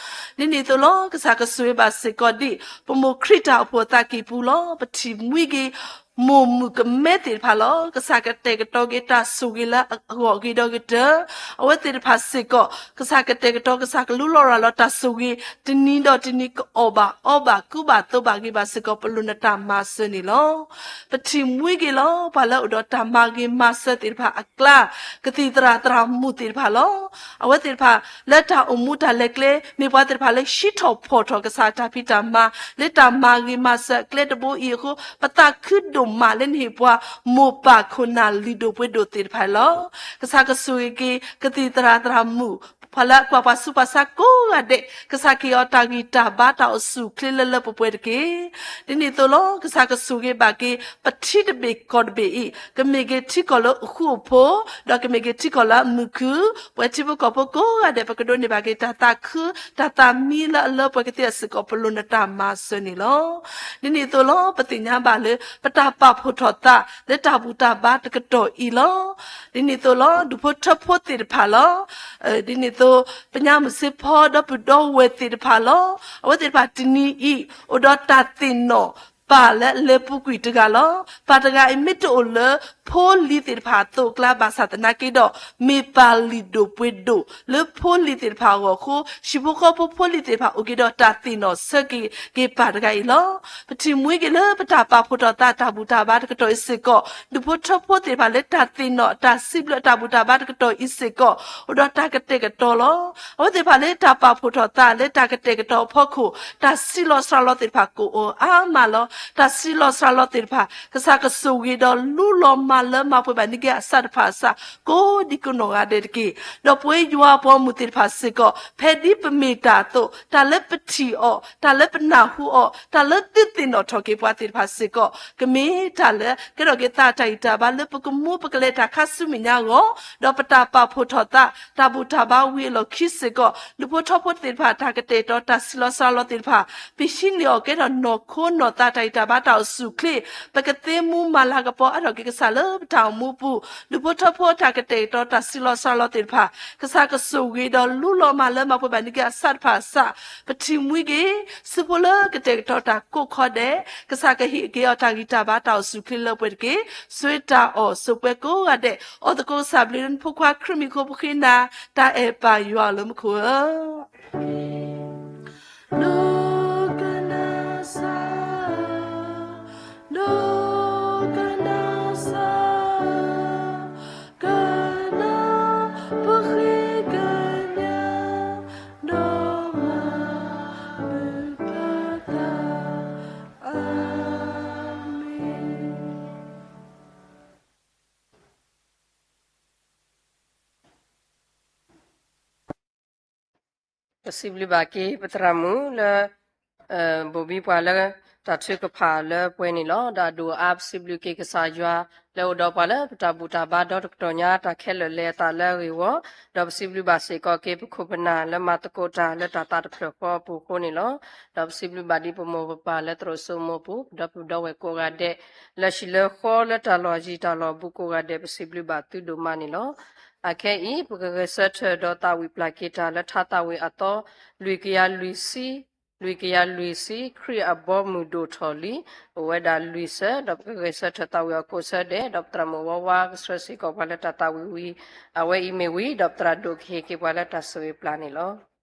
ဒ်န့ၣ်အသိးလီၤ ကစၢ်ကဆိၣ်ဂ့ၤဘၣ်စ့ၢ်ကီးဒ် ပမိၢ်ခရံာ်တၢ်အိၣ်ဖှိၣ်အသးကံၢ်ပူၤလီၤ. ပထံၣ်မှံက့ၤ မိၢ်မုၣ်ကမဲသ့ၣ်တဖၣ်လီၤ. ကစၢ်ကတဲာ်ကတီၤက့ၤတၢ်ဆိၣ်ဂ့ၤလၢအဂီၢ်အဂ့ၤဒီးကတၢၢ်, အဝဲသ့ၣ်တဖၣ်စ့ၢ်ကီး ကစၢ်ကတဲာ်ကတီၤ ကစၢ်ကလူလီၤရၤလီၤတၢ်ဆိၣ်ဂ့ၤ, တနံၤဒီးတနံၤ ကအီၣ်ဘၣ်အီဘၣ်ကူဘၣ်သိးဘၣ်ဂ့ၤဘၣ်စ့ၢ်ကီး ပလိၣ်နတၢ်မၤစၢၤန့ၣ်လီၤ. ပထံၣ်မှံက့ၤလီၤ ပှၤလၢအိၣ်ဒီးတၢ်မၤဂ့ၤမၤစၢၤသ့ၣ်တဖၣ်အကျါ, ကသံၣ်သရၣ်သရၣ်မုၣ်သ့ၣ်တဖၣ်လီၤ. အဝဲသ့ၣ်တဖၣ် လၢတၢ်အိၣ်မူတၢ်လဲၤကျဲ မ့ၢ်ပှၤသ့ၣ်တဖၣ်လၢဟံးထီၣ်ဖီၣ်ထီၣ်ကစၢ်တၢ်ဖံးတၢ်မၤ လၢတၢ်မၤဂ့ၤမၤစၢၤအကျဲတဘိအံၤအဃိ, ပသးခုဒိၣ်မးလၢနဟ့ၣ်ပှၤ မိၢ်ပၢ်ခိၣ်နၢ်လုၢ်ဒိၣ်ပှ့ၤဒိၣ်သ့ၣ်တဖၣ်လီၤ. ကစၢ်ကဆိၣ်ဂ့ၤက့ၤ ကသံၣ်သရၣ်သရၣ်မုၣ် ပှၤလၢအကွၢ်ပှၤဆူးပှၤဆါကိးဂၤဒဲး ကစၢ်ကဟ့ၣ်အီၤတၢ်ဂံၢ်တၢ်ဘါတၢ်အိၣ်ဆူၣ်အိၣ်ချ့လၢလၢပှဲၤပှဲၤတက့ၢ်. ဒ်န့ၣ်အသိးလီၤ ကစၢ်ကဆိၣ်ဂ့ၤဘၣ်က့ၤ ပထံတဘ့ၣ်ကီၢ်တဘ့ၣ်အံၤ ကမ့ၢ်က့ၤထံကီၢ်လၢအဃူအဖိး, ဒီးကမ့ၢ်က့ၤထံကီၢ်လၢအမုာ်ခုၣ်, ပဝဲထံဖိကီၢ်ဖိကိးဂၤဒဲး ပကဒိးန့ၢ်ဘၣ်က့ၤတၢ်သးခု တၢ်သးမံလၢအလၢပှဲၤကသ့အစ့ၢ်ကီး ပလိၣ်နတၢ်မၤစၢၤန့ၣ်လီၤ. ဒ်န့ၣ်အသိးလီၤ ပသ့ၣ်ညါဘၣ်လၢ ပတၢ်ပာ်ဖှိၣ်ထီၣ်သးလၢတၢ်ဘူၣ်တၢ်ဘါတကတီၢ်အံၤလီၤ. ဒ်န့ၣ်အသိးလီၤ ဒူၣ်ဖိထၢဖိသ့ၣ်တဖၣ်လီၤ. ဒ်န့ၣ်အသိး ပညါမုၢ်စ့ဖီဒီပုၢ်ဒီဝဲၢ်သ့ၣ်တဖၣ်လီၤ. အဝဲသ့ၣ်တဖၣ်တနံၤအံၤ အိၣ်ဒီးတၢ်သ့ၣ်နီၣ် ပၢ်လၢအလဲၤပူၤကွံာ်တဂၤလီၤ. ပၢ်တဂၤအံၤမ့ၢ်တအိၣ်လၢ ဖိလံၤသ့ၣ်တဖၣ်အသိးအကျါ ဘၣ်ဆၣ်သနာ်က့ဒီး မ့ၢ်ပၢ်လံၤဒိၣ်ပှ့ၤဒိၣ်လၢဖိလံၤသ့ၣ်တဖၣ်အဂီၢ်အဃိ ဟံၣ်ဖိဃီဖိဖိလံၤသ့ၣ်တဖၣ် အိၣ်က့ၤဒီးတၢ်သ့ၣ်နီၣ်ဆၢက့ၤက့ၤပၢ်တဂၤအံၤလီၤ. ပထံၣ်မှံက့ၤလၢပတၢ်ပာ်ဖှိၣ်ထီၣ်သးတၢ်ဘူၣ်တၢ်ဘါတကတီၢ်အံၤစ့ၢ်ကီး ဒူၣ်ဖိထၢဖိသ့ၣ်တဖၣ်လၢတၢ်သ့ၣ်နီၣ်တၢ်စံးဘျုးအတၢ်ဘူၣ်တၢ်ဘါတကတီၢ်အံၤစ့ၢ်ကီး အိၣ်ဒီးတၢ်ကတဲာ်ကတီၤလီၤ. အဝဲသ့ၣ်တဖၣ်လၢတၢ်ပာ်ဖှိၣ်ထီၣ်သးလၢတၢ်ကတဲာ်ကတီၤအဖီခိၣ် တၢ်စံးလီၤစှၤလီၤသ့ၣ်တဖၣ်ကအိၣ်အါမးလီၤ. တၢ်စံးလီၤစှၤလီၤသ့ၣ်တဖၣ် ကစၢ်ကဆိၣ်ဂ့ၤဒီးလူလီၤမၤလၢမၤပှဲၤဘၣ်န့ၢ်က့ၤအဆၣ်တဖၣ်အစၢ် ကိးဒံကိးနီၢ်ဂၤဒဲးတက့ၢ်. ဒီးပဝဲယွၤအပှၤဂီၢ်မုၢ်သ့ၣ်တဖၣ်စ့ၢ်ကီး ဖဲဒ်ပမ့ၢ်တၢ်အသိး တၢ်လၢပထံၣ်အီၤ တၢ်လၢပနၢ်ဟူအီၤ တၢ်လၢသုသ့ၣ်နီၣ်ထီၣ်က့ၤပှၤသ့ၣ်တဖၣ်စ့ၢ်ကီး ကမ့ၢ်တၢ်လၢကဲထီၣ်က့ၤသးတၢ်ဂံၢ်တၢ်ဘါလၢပကမူပကလဲၤတၢ်ခါဆူမဲာ်ညါအဂီၢ် ဒီးပတၢ်ပာ်ဖှိၣ်ထီၣ်သး တၢ်ဘူၣ်တၢ်ဘါဝံၤအလီၢ်ခံစ့ၢ်ကီး ဒူၣ်ဖိထၢဖိသ့ၣ်တဖၣ် တၢ်ကတဲာ်ကတီၤတၢ်စံးလီၤစှၤလီၤသ့ၣ်တဖၣ် ပဟံးန့ၢ်အီၤကဲထီၣ်နီၢ်ခိနီၢ်သးတၢ်ဂံၢ်တၢ်ဘါတၢ်အိၣ်ဆူၣ်အိၣ်ချ့ ပကသ့မူမၤလၤကပီၤအါထီၣ်က့ၤကစၢ်လၢပတၢ်အိၣ်မူအပူၤ ဒူၣ်ဖိထၢဖိတၢ်ကတဲာ်ကတီၤတၢ်စံးလီၤစှၤလီၤသ့ၣ်တဖၣ် ကစၢ်ကဆိၣ်ဂ့ၤဒီးလူလီၤမၤလၢမၤပှဲၤဘၣ်န့ၢ်က့ၤအဆၣ်တဖၣ်အစၢ် ပထံၣ်မှံက့ၤ စုဖိလၢကတဲာ်ကတီၤတၢ်ကိးခီဒဲး ကစၢ်ကဟ့ၣ်က့ၤအီၤတၢ်ဂံၢ်တၢ်ဘါတၢ်အိၣ်ဆူၣ်အိၣ်ချ့လၢပှဲၤတက့ၢ်. ဆိၣ်ဂ့ၤတၢ်အီၣ်ဆိၣ်ပှဲၤကိးဂၤဒဲး အီၣ်သကိးကစၢ်ဘျုးလၢနဖိခွါခရံာ်မံၤအဃိ ပဃ့နၤ တၢ်အဲၣ်ပၢ်ယွၤလၢမူခိၣ်ဧၢ. ဒိကနၣ်စၢ်, ဒိကနၣ်စၢ်, ကနၣ်ပဃ့ကညး ဒီးမၤဘုးပသး, အၤမ့ၣ်. ပစံးဘျုးဘၣ်က့ၤပသရၣ်မုၣ်လၢ ဘိၣ်ဘံပှၤလၢတၢ်ထုကဖၣ်လၢပှဲၤန့ၣ်လီၤ. ဒီးအဒိၣ်အါ ပစံးဘျုးက့ၤကစၢ်ယွၤ လၢအိၣ်ဒီးပှၤလၢပတၢ်ဘူၣ်တၢ်ဘါဒီတကတီၢ်ညါ တၢ်ခဲလၢာ်လဲၤအသးလၢအဂ့ၢ်အဂီၢ်, ဒီးပစံးဘျုးဘၣ်စ့ၢ်ကီးက့ၤပခိၣ်ပနၢ်လၢမၤသကိးတၢ်လၢတၢ်သးတဖျၢၣ်ဃီအပူၤအဃိန့ၣ်လီၤ. ဒီးပစံးဘျုးဘၣ်ဒ်ပမိၢ်ပပၢ်လၢသရိာ်စိမိၢ်ပူၤ ဒီပုၢ်ဒီဝဲၢ်ကိးဂၤဒဲး လၢဟံၣ်လၢဃီလၢတၢ်လီၢ်ယံၤတၢ်လီၢ်ဘူးကိးဂၤဒဲး ပစံးဘျုးဘၣ်သုဒိၣ်မးန့ၣ်လီၤ. အခဲအံၤ ပကဂဲၤဆၢထၢၣ်ဒီးသးဝံၣ်ပျၢ်က့ၤတၢ်လၢထါသးဝံၣ်အသီ လွံၢ်ကယၤလွံၢ်ဆံ, လွံၢ်ကယၤလွံၢ်ဆံ ခရံာ်အဘီမုၢ်ဒိၣ်ထီၣ်လံ, အိၣ်ဝဲဒၣ်လွံၢ်ဆၢ ဒီးပကဂဲၤဆၢထၢၣ်သးဝံၣ်အီၤကိးဆၢဒဲး ဒီးပသရၣ်မုၣ်ဝါဝါကဆှၢစ့ၢ်ကီးပှၤလၢတၢ်သးဝံၣ်ဝံၤ အဝဲအံၤမ့ၢ်ဝံၤ ဒီးပသရၣ်ဒိၣ်ကဟ့ၣ်က့ၤပှၤလၢတၢ်ဆိၣ်ဂ့ၤပျၢ်န့ၣ်လီၤ.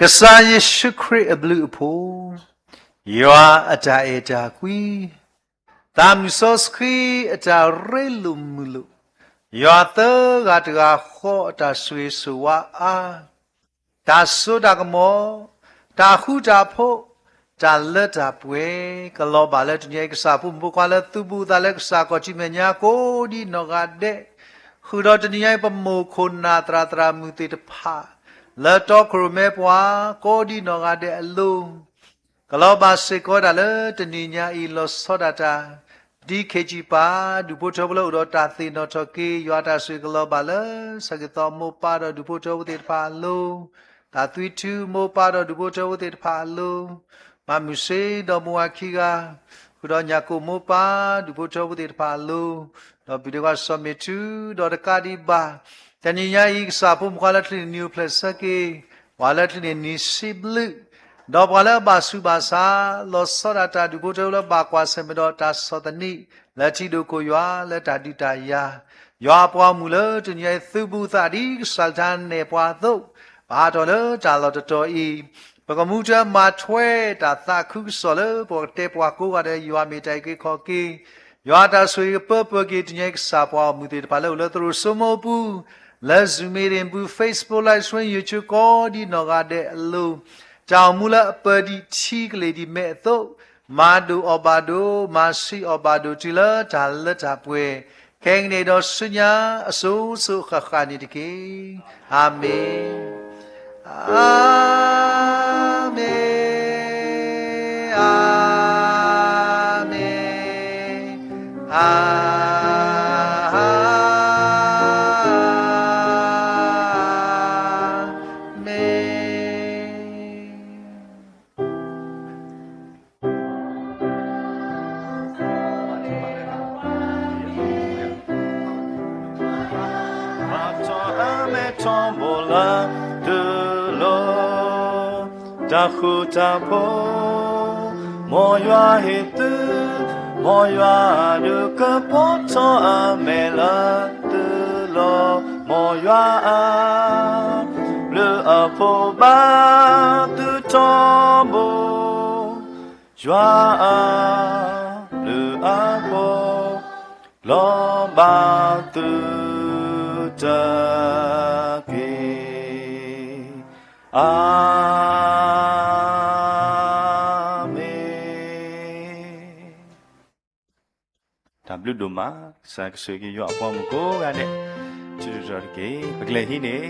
ကစၢ်ယ့ၣ်ၡူးခရံာ်အဘျုးအဖှိၣ်, ယွၤအတၢ်အဲၣ်တၢ်ကွံ, သးမုၢ်စီဆှံအတၢ်ရ့လိာ်မုာ်လိာ်, ယွၤသၢဂၤတဂၤဃီအတၢ်ဆိၣ်ဂ့ၤဆိၣ်ဝါအါ, တၢ်စိတၢ်ကမီၤ, တၢ်ဃူတၢ်ဖိး, တၢ်လၢတၢ်ပှဲၤ, ကလီၤဘၣ်လၢတနံၤအံၤ ကစၢ်ဖိမုၣ်ဖိခွါလၢသုဘူးသးလၢကစၢ်ခီၣ်ထံးမဲာ်ညါကိးဒံနီၢ်ဂၤဒဲး, ဃုာ်ဒီးတနံၤအံၤ ပမိၢ်ခိၣ်နၢ်သရၣ်သရၣ်မုၣ်သ့ၣ်တဖၣ် လၢတီခိၣ်ရိၣ်မဲပှၤ ကိးဒံနီၢ်ဂၤဒဲးအလိၤ ကလီၤဘၣ်စ့ၢ်ကီးဒၣ်လၢတနံၤညါအံၤ လီၤဆီဒၣ်တၢ် ဒ်ခ့ၣ်ကၠံၣ်ပၢ် ဒူၣ်ဖိထၢဖိလၢအိၣ်ဒီးတၢ်သ့ၣ်နီၣ်ထီၣ်က့ၤ ယွၤတၢ်ဆိၣ်ဂ့ၤကလီၤဘၣ်လၢ ဆၢက့ၤသီမိၢ်ပၢ်ဒီးဒူၣ်ဖိထၢဖိသ့ၣ်တဖၣ်အလိၤ, သးသွံထူမိၢ်ပၢ်ဒီးဒူၣ်ဖိထၢဖိသ့ၣ်တဖၣ်အလိၤ, မၤမုၢ်စ့ဒီးမိၢ်ဝၤခံဂၤ, ဃုာ်ဒီးညၣ်ကိၣ်မိၢ်ပၢ် ဒူၣ်ဖိထၢဖိသ့ၣ်တဖၣ်အလိၤ, ဒီးပံၤဒဲကွၢ်စီၤမ့ၣ်ထူ ဒီးတကးဒံးဘၣ် တနံၤညါအံၤ ကစၢ်ဖိမုၣ်ခွါလၢချံးန့ၢ်နံၤအိၣ်ဖျဲၣ်ဆၢက့ၤ, ပှၤလၢချံးန့ၢ်နံၤဆံဘျုး, ဒီးပှၤလၢအဘၣ်ဆူးဘၣ်ဆါ, လီၤဆီဒၣ်တၢ်ဒူၣ်ဖိထၢဖိလၢဘၣ်ကွၢ်ဆၢၣ်မဲာ်ဒီးတၢ်ဆီၣ်သနံး လၢထံဒိၣ်ခိၣ်ယွၤလၢတၢ်ဒုးတၢ်ယၤ, ယွၤအပှၤဂီၢ်မုၢ်လၢတနံၤညါအံၤ သုဘူးသးဒ်ကစၢ်လၢတၢ်နဲၣ်ပှၤအသိး, ပဟးထီၣ်လၢတၢ်လီၢ်တတီၤအံၤ, ပကမူတၢ်မၤထွဲတၢ်သးခုကစီၣ်လၢပကတဲပှၤကိးဂၤဒီး ယွၤမ့ၢ်တၢ်အုၣ်က့ၤခီၣ်က့ၤ, ယွၤတၢ်ဆိၣ်ဂ့ၤကပၢပှဲၤက့ၤ တနံၤညါအံၤ ကစၢ်ပှၤဂီၢ်မုၢ်သ့ၣ်တဖၣ်လၢအိၣ်လၢသရိာ်စိမိၢ်အပူၤ, လၢ Zoom meeting ပူၤ Facebook Live Stream YouTube ကိးဒံနီၢ်ဂၤဒဲးအလိၤ, တၢ်အိၣ်မူလၢအပၢၤဒံးထံကလ့ၢ်ဒံးမဲာ်အသိး, မၤဒိၣ်အီၣ်ဘၣ်ဒိၣ်, မၤဆံးအီၣ်ဘၣ်ဒိၣ်တုၤလၢတၢ်လၢတၢ်ပှဲၤ, ခဲကနံၣ်အံၤဒီးဆူညါအစိၤစိၤဃၣ်ဃၣ်န့ၣ်တက့ၢ်. အၤမ့ၣ်, အၤမ့ၣ်, အၤမ့ၣ်, အၤမ့ၣ်. ပှၤထီၣ်အမဲထီဘိလၢသုလိၤ, တၢ်ဃူတၢ်ဖိး, မ်ယွၤဟ့ၣ်သု, မ်ယွၤဒုးကပီၤထီၣ်အမဲလၢသုလိၤ, မ်ယွၤအဘျုးအဖှိၣ်ဘၣ် သုထီဘိ, ယွၤအဘျုးအဖှိၣ် လီၤဘၣ်သုတက့ၢ်. အၤမ့ၣ်. တၢ်ဘျုးဒိၣ်မး, ကစၢ်ကဆိၣ်ဂ့ၤက့ၤယွၤအပှၤမုၣ်ကိးဂၤဒဲး, ထံၣ်တတြီတက့ၢ်. ပကလဲၤဟံးန့ၢ်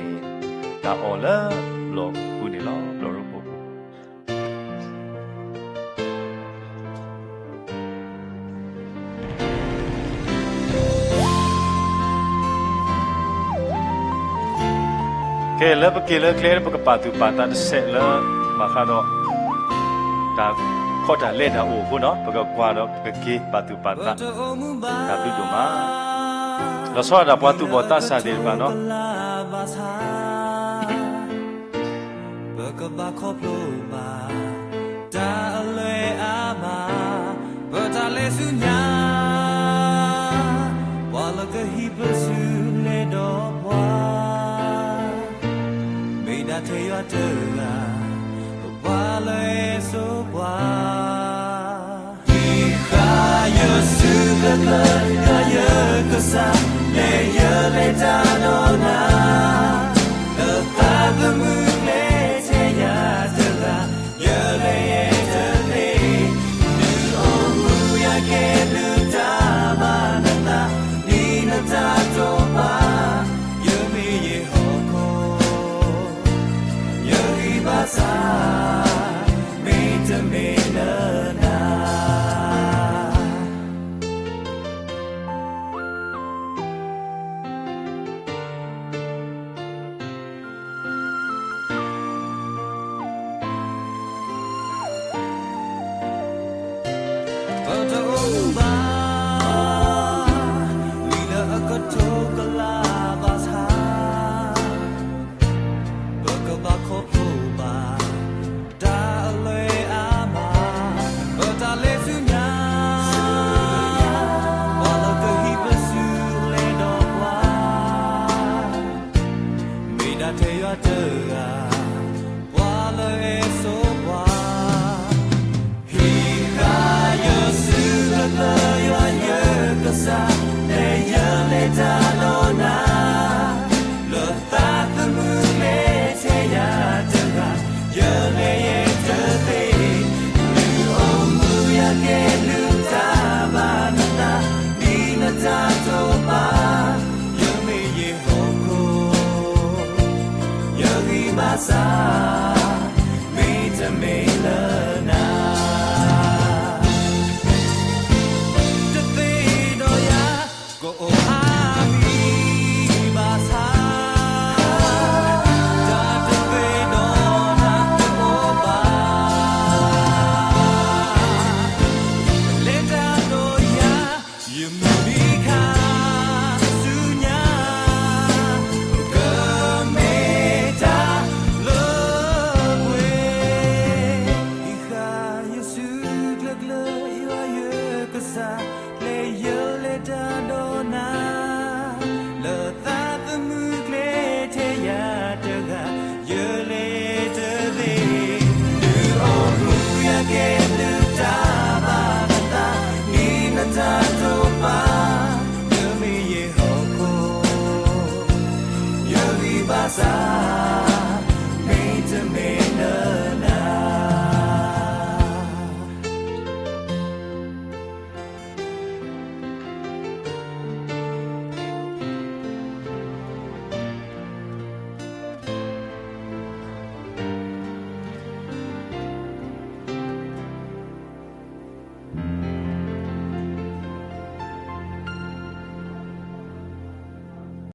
တၢ်အီၣ်လၢလီၢ်ပူၤန့ၣ်လီၤ. ဘျီၣ်ရိဖှိၣ် ကဲ လၢပက့ၤလၢကျဲ ပကပာ်သူၣ်ပာ်သးတစဲးလၢ ဘၣ်ဃးဒီး တၢ်ခီတၢ်လဲတၢ်အိၣ်အဃိနီၤ, ပကကွၢ်ဒီးပကက့ၤပာ်သူၣ်ပာ်သး, တၢ်ဘျုးဒိၣ်မး, လီၤဆီဒၣ်တၢ်ပှၤသူၣ်ဘီၣ်သးစၢ်သ့ၣ်တဖၣ်နီၤ. ပကဘၣ်ခီဖျိဘၣ် တၢ်အလွဲၢ်အါမး, ပတၢ်လဲၤဆူညါ, ပှၤလၢကဟံးပစုလဲၤဒီးပှၤ, မ့ၢ်ဒၣ်ထဲယွၤတဂၤ, ပပှၤလၢအစိပှၤ ဃ့ဃာ်ယစုကလၢ ယွၤယကစၢ်, လဲၤယလဲၤတၢ်ဒီးနၤ, လၢသးသမူကျဲထဲယၤတဂၤ, ယလဲၤယဲတသ့, ဒုးအိၣ်မူယၤကဲဒုးတၢ်ဘၣ်နသး, ဒ်နတၢ်တိာ်ပာ်, ယမ့ၢ်ယဟီၣ်ခိၣ် ယဂံၢ်ဘါစၢ်, မ့တမ့ၢ်လၢနၤ. ဘၣ်ဆၣ် မ့တမ့ၢ်လၢနၤ တသ့ဒီးယၤ ကအိၣ်အါမံၤဘၣ်ဆၣ် တၢ်တသ့ဒီးနၤတအိၣ်ဘၣ် လဲၤတၢ်ဒီးယၤ ယမုၢ်နံၤခါဆူညါ ကမ့ၢ်တၢ်လၢပှဲၤ ဟံးဃာ်ယစုကျၢၤကျၢၤ ယွၤယကစၢ် လၢယလဲၤတၢ်ဒီးနၤ လၢသးသမူကျဲထဲယၤတဂၤ ယလဲၤတသ့ ဒုးအိၣ်မူယကဲဘျုးတၢ်ဘၣ်နသး ဒ်နတၢ်တိာ်ပာ် နမ့ၢ်ယဟီၣ်ခိၣ် ယဂံၢ်ဘါစၢ်